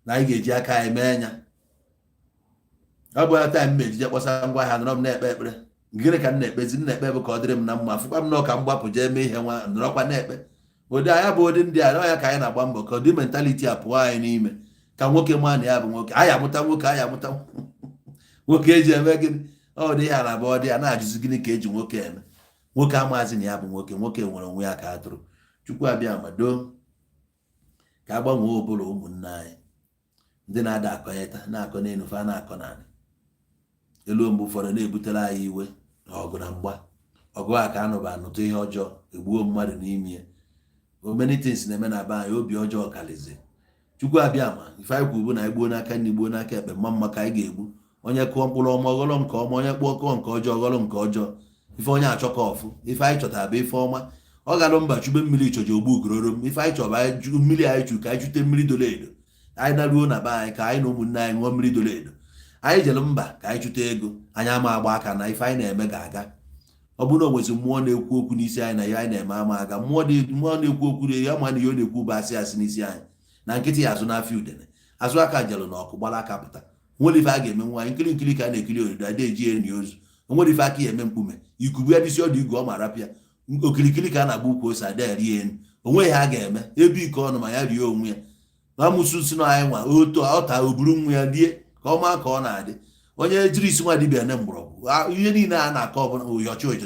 na anyị ga-eji aka anyị mee ya. Ọ bụ ya time m ejije kpọsa ngwa ahịa, nọrọ m na-ekpe ekpere. Gịnị ka m na-ekpezi? M na-ekpe bụ ka ọ dịrị m na mma. Fụkwa m na ka m gbapụ jee mee ihe nwa, nọrọkwa na-ekpe. Ụdị anya bụ ụdị ndị a ya ka anyị na-agba mbọ ka ụdị mentality a pụọ anyị n'ime, ka nwoke maa na ya bụ nwoke. Anyị amụta nwoke, anyị amụta nwoke eji eme gịnị? Ọ dị ya na abụ ọ dị ya na-ajụzi, gịnị ka eji nwoke eme? Nwoke amazi na ya bụ nwoke. Nwoke nwere onwe ya ka atụrụ. Chukwu abịa mado ka a gbanwee ụbụrụ ụmụnne anyị, ndị na-ada akọnyeta na-akọ n'elu, fa na-akọ n'ala elu. Mgbe ụfọdụ na-ebutere anyị iwe na ọgụ na mgba. Ọgụ a ka anụba anụtụ ihe ọjọọ, egbuo mmadụ n'ime ya. Many things na-eme na be anyị, obi ọjọọ kalizi. Chukwu abịa ma ife anyị kwuru bụ na anyị gbuo n'aka nri, gbuo n'aka ekpe, mma mma ka anyị ga-egbu. Onye kụọ mkpụrụ ọma, ọghọrọ nke ọma. Onye kpụọ kụọ nke ọjọọ, ọghọrọ nke ọjọọ. Ife onye achọ ka ọfụ, ife anyị chọtara bụ ife ọma. Ọ galụ mba chube mmiri chọji ogbu ugororo m. Ife anyị chọba mmiri, anyị chu ka anyị chute mmiri doro edo. Anyị naruo na be anyị, ka anyị na ụmụnne anyị ṅụọ mmiri doro edo. Anyị jere mba ka anyị chute ego, anyị ama agba aka na ife anyị na-eme ga-aga. Ọ bụrụ na o nwezi mmụọ na-ekwu okwu n'isi anyị na ihe anyị na-eme ama aga, mmụọ na-ekwu okwu ya ma na ihe ọ na-ekwu bụ asị asị n'isi anyị na nkịtị ya azụ n'afịa udene azụ aka jelụ na ọkụ gbara aka pụta. Nwere ife a ga-eme nwaanyị nkiri nkiri ka a na-ekiri odido ada eji enyi ozu. Onwere ife aka ya eme mkpume ikubu ya dịsi ọdụ igwe ọ ma rapịa okirikiri ka a na-agba ukwu ose ada rie elu. Onweghị ha ga-eme ebe ike ọnụ ma ya rie onwe ya amụsụ si na anyị nwa oto ọta oburu nwa ya rie ka ọ maa ka ọ na-adị. Onye jiri isi nwa dibịa ne mgbọrọgwụ, ihe niile a na-akọ ọbụla ụyọchi ụyọchi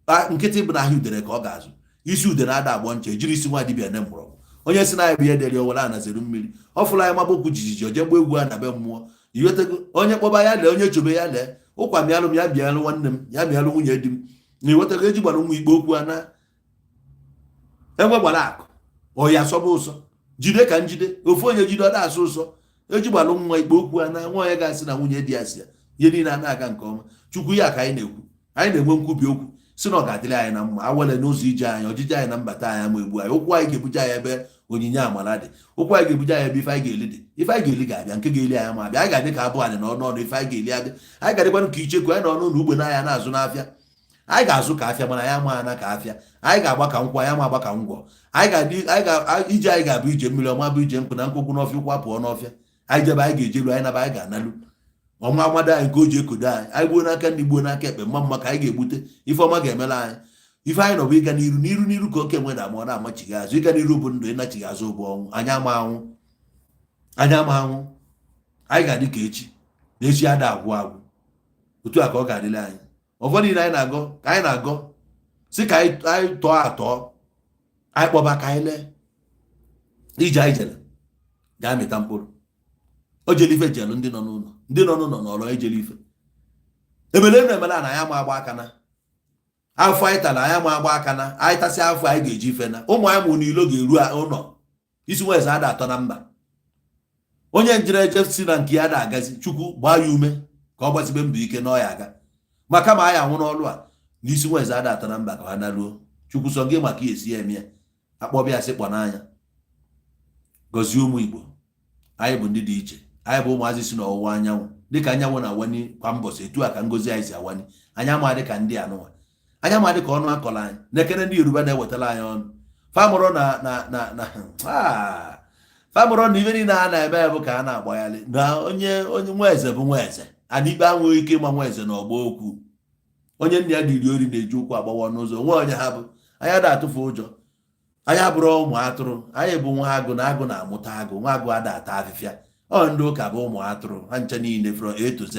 na nkịtị bụ na ahịa udere ka ọ ga-azụ. Isi udere ada agbọ nche. Jiri isi nwa dibịa ne mgbọrọgwụ. Onye si na anyị bụ ihe dere owere anazere mmiri ọ fụrụ anyị magbokwu jijiji oje gba egwu a na be mmụọ iwetego. Onye kpọba ya lee, onye chobe ya lee, ụkwa mịalụ m ya bịalụ nwanne m ya mịalụ nwunye di m na iwetego eji gbara nwa ikpe okwu a na enwe gbara akụ ọya sọba ụsọ jide ka njide ofu onye jide ọ na-asụ ụsọ eji gbalụ nwa ikpe okwu a na nwa. Onye ga-asị na nwunye di ya si ya ihe niile a na-aga nke ọma. Chukwu ya ka anyị na-ekwu, anyị na-enwe nkwubi okwu si na ọ ga-adịrị anyị na mma. Awele n'ụzọ ije anyị, ọjije anyị na mbata anyị ama egbu anyị. Ụkwụ anyị ga-ebuje anyị ebe onyinye amara dị. Ụkwụ anyị ga-ebuje anyị ebe ife anyị ga-eli dị. Ife anyị ga-eli ga-abịa, nke ga-eli anyị ma abịa. Anyị ga-adị ka abụ anyị n'ọnụ ọnụ ife anyị ga-eli abịa. Anyị ga-adịkwanụ ka icheku anyị n'ọnụ ụlọ ugbo n'ahịa na-azụ n'afịa. Anyị ga-azụ ka afịa, mana anyị ama ana ka afịa. Anyị ga-agba ka nkwụ, anyị ama agba ka ngwọ. Anyị ga-adị, anyị ga ije, anyị ga-abụ ije mmiri ọma, bụ ije nkụ na nkwụkwụ n'ọfịa. Ụkwụ apụọ n'ọfịa. Anyị jebe, anyị ga-ejelu. Anyị naba, anyị ga-analụ. Ọnwa amado anyị nke o ji ekodo anyị. Anyị gbuo n'aka ndị gbuo n'aka ekpe, mma mma ka anyị ga-egbute. Ife ọma ga-emela anyị. Ife anyị nọ bụ ịga n'iru, n'iru, n'iru ka oke nwe na ama ọ na-amachighị azụ. Ịga n'iru bụ ndụ, ịnachighị azụ bụ ọnwụ. Anyị ama anwụ, anyị ama anwụ. Anyị ga-adị ka echi na echi ada agwụ agwụ. Otu a ka ọ ga-adịrị anyị. Ọfọ niile anyị na-agọ ka anyị na-agọ si ka anyị tọọ atọọ, anyị kpọba ka anyị lee ije anyị jere ga-amịta mkpụrụ. O jere ife jelu ndị nọ n'ụlọ, ndị nọ n'ụlọ n'ọlọ ejere ife emele enu emele na anyị ama agba aka na afọ anyị tara. Anyị ama agba aka na anyị tasị afọ anyị ga-eji ife na ụmụ anyị mụ n'ilo ga-eru ụlọ. Isi nwa eze ada atọ na mba. Onye njere eje si na nke ya na-agazi, Chukwu gbaa ya ume ka ọ gbasibe mbọ ike na ọ ya aga. Ma kama anyị anwụ n'ọlụ a na isi nwa eze ada atọ na mba ka ha naruo. Chukwu sọ gị maka esi ya eme ya akpọbịa sị kpọ n'anya. Gọzie ụmụ Igbo. Anyị bụ ndị dị iche. Anyị bụ ụmụazị si n'ọwụwa anyanwụ. Dịka anyanwụ na-awani kwa mbọsị, etu a ka ngozi anyị si awani. Anyị ama dị ka ndị anụnwa, anyị ama dị ka ọnụ akọrọ anyị na-ekene. Ndị Yoruba na-ewetara anyị ọnụ famụrụ na famụrụ na ife niile a na-eme bụ ka a na-agbagharị na onye onye nwa eze bụ nwa eze. Ana ikpe anweghị ike ịma nwa eze na ọgba okwu. Onye nna ya dịrị ori na-eji ụkwụ agbawa n'ụzọ nwe onye ha bụ. Anyị ada atụfu ụjọ. Anyị abụrụ ụmụ atụrụ, anyị bụ nwa agụ na agụ na-amụta agụ. Nwa agụ ada ata afịfịa. Ọ ndị ụka bụ ụmụ atụrụ. Ha nche niile from A to Z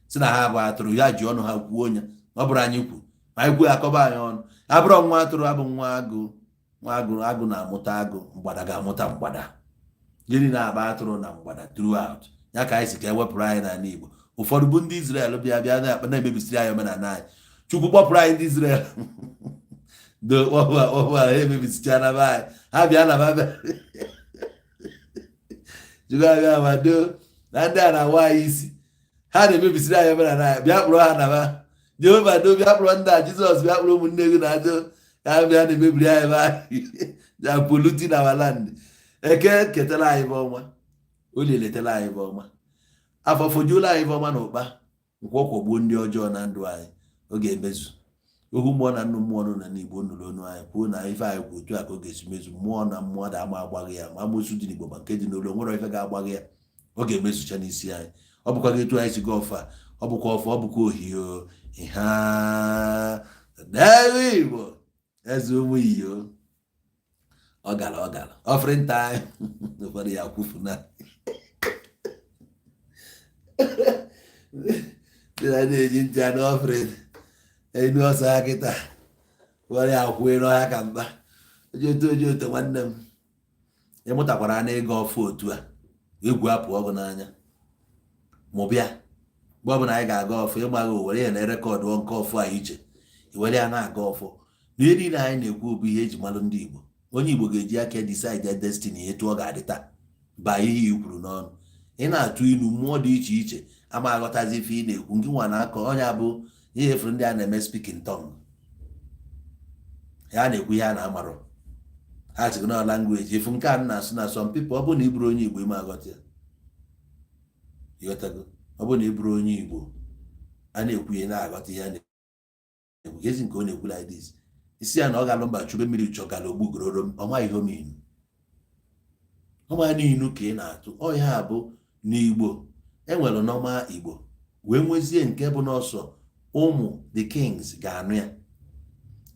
si na ha bụ atụrụ. Ya ji ọnụ ha kwuo onye ọ bụrụ anyị kwu ma anyị kwuo akọba anyị ọnụ. Abụrụ nwa atụrụ, abụ nwa agụ. Nwa agụ, agụ na-amụta agụ, mgbada ga-amụta mgbada. Gịnị na-agba atụrụ na mgbada throughout ya ka anyị si ka ewepụrụ anyị n'ala Igbo. Ụfọdụ bụ ndị Israel bịa bịa na-emebisiri anyị omenala anyị. Chukwu kpọpụrụ anyị ndị Israel do kpọpụ kpọpụ ha emebisicha na be anyị. Ha bịa na ba bịa. Chukwu abịa ma do na ndị a na-awa anyị isi, ha na-emebisiri anyị omenala anyị. Bịa kpụrụ ha na ba Jehova do, bịa kpụrụ ndị a. Jizọs, bịa kpụrụ ụmụnne gị na ajọ ya, bịa na-emebiri anyị ebe anyị ya, polluting our land. Eke ketara anyị bụ ọnwa, olie letara anyị bụ ọma, afọ fojuola anyị bụ ọma na ụkpa nkwọkwọgbuo ndị ọjọọ na ndụ anyị. Ọ ga-emezu ohu mmụọ na nnu mmụọ nọ na n'Igbo nụrụ onu anyị kwuo na ife anyị kwu otu a ka ọ ga-esi mezu. Mmụọ na mmụọ da ama agbaghị ya, ma amosu dị n'Igbo, ma nke dị n'olu, nwere ife ga-agbaghị ya. Ọ ga-emezucha n'isi anyị. Ọ bụkwa gị etu anyị si gaa ọfọ a, ọ bụkwa ọfọ, ọ bụkwa ohio ịha n'elu Igbo. Eze ụmụ iyo, ọ gara, ọ gara offering time. Ụfọdụ ya kwufu na ndị na-eji ntị anụ offering enu ọsọ ha kịta were ya kwue n'ọhịa ka mkpa oji otu oji otu. Nwanne m, ịmụtakwara na ịga ọfụ otu a, egwu apụ ọgụ n'anya. Mụbịa mgbe ọbụla anyị ga-aga ọfụ, ịgbaghị were ya na record nke ọfụ a iche, iwere ya na-aga ọfụ. Na ihe niile anyị na-ekwu bụ ihe eji malụ ndị Igbo. Onye Igbo ga-eji aka decide their destiny, etu ọ ga-adị taa ba ihe i kwuru n'ọnụ. Ị na-atụ ilu, mmụọ dị iche iche ama aghọtazi ife ị na-ekwu. Ngị nwa na-akọ onye abụ ihe efuru. Ndị a na-eme speaking tongue ya, na-ekwu ihe a na-amarọ ha sị na language efu nke a na-asụ na some people. Ọ bụrụ na ị bụrụ onye Igbo, ime aghọta ya. Ịghọtago? Ọ bụrụ na ị bụrụ onye Igbo, a na-ekwu ihe na-aghọta ihe a na-ekwu. Gezi nke ọ na-ekwu like this, isi ya na ọ ga-alụ mba chube mmiri chọgara ogbugororo. Ọ maghị ihe omenu, ọ maghị n'inu ka ị na-atụ. Ọ ihe a bụ n'Igbo enwere normal Igbo, wee nwezie nke bụ n'ọsọ ụmụ the kings ga-anụ ya.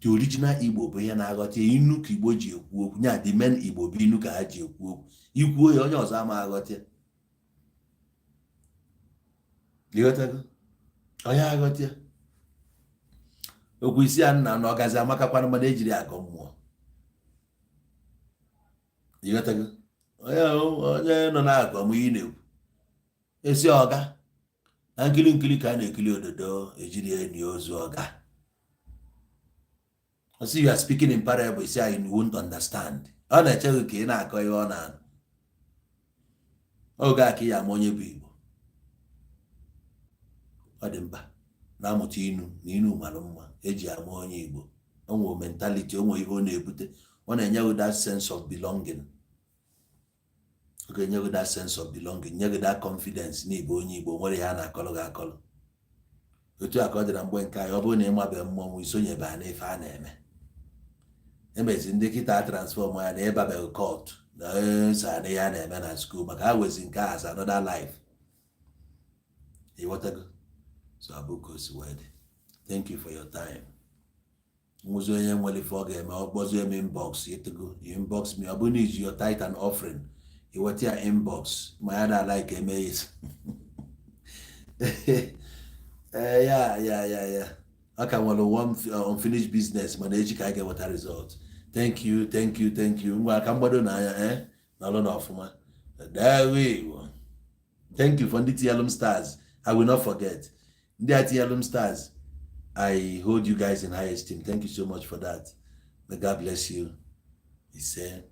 The original Igbo bụ ihe na-aghọta inu ka Igbo ji ekwu okwu nya. The main Igbo bụ inu ka ha ji ekwu okwu. Ikwuo ya, onye ọzọ ama aghọta ya. Ịghọtago? Onye aghọta ya okwu isi ya nna na ọgazi amakakwana, mana ejiri agọ mmụọ. Ịghọtago? Onye onye nọ na-agọ m ị na-ekwu esi ọga na nkiri nkiri ka a na-ekiri ododo ejiri enyi ozu ọga. I see you are speaking in parable, say you won't understand. Ọ na-eche gị ka ị na-akọ ihe ọ na-anụ oge a ka ị ya ama onye bụ Igbo. Ọ dị mkpa na-amụta inu, na inu mara mma eji ama onye Igbo. O nwere mentality, o nwere ihe ọ na-ebute. Ọ na-enye gị that sense of belonging. Ọ ga-enye gị that sense of belonging, nye gị that confidence na ịbụ onye Igbo. Nwere ihe a na-akọlụ gị akọlụ. Otu a ka ọ dị na mgbe nke anyị. Ọ bụrụ na ị mabe mmọnwụ, isonyebe ha n'ife a na-eme. Emezi ndị kịta transform ya na ịbabeghị cult na eso na ihe a na-eme na school, maka ha wezi nke a as another life. Ịghọtago? So abụ ka o si wee dị. Thank you for your time. Nwụzi onye nwere ife ọ ga-eme, ọ kpọzie m inbox. Ịtụgo inbox me. Ọ bụrụ na iji your tithe and offering, iweta ya inbox. Ma ya na like eme ya. Ee, ya ọ ka nwere one unfinished business, mana echi ka anyị ga-enweta result. Thank you, thank you, thank you. Ngwa, ka mgbado n'anya eh nọrọ n'ọfụma. There. Thank you for ndị tinyelụ m stars. I will not forget ndị a tinyelụ m stars. I hold you guys in high esteem. Thank you so much for that. May God bless you. Ise.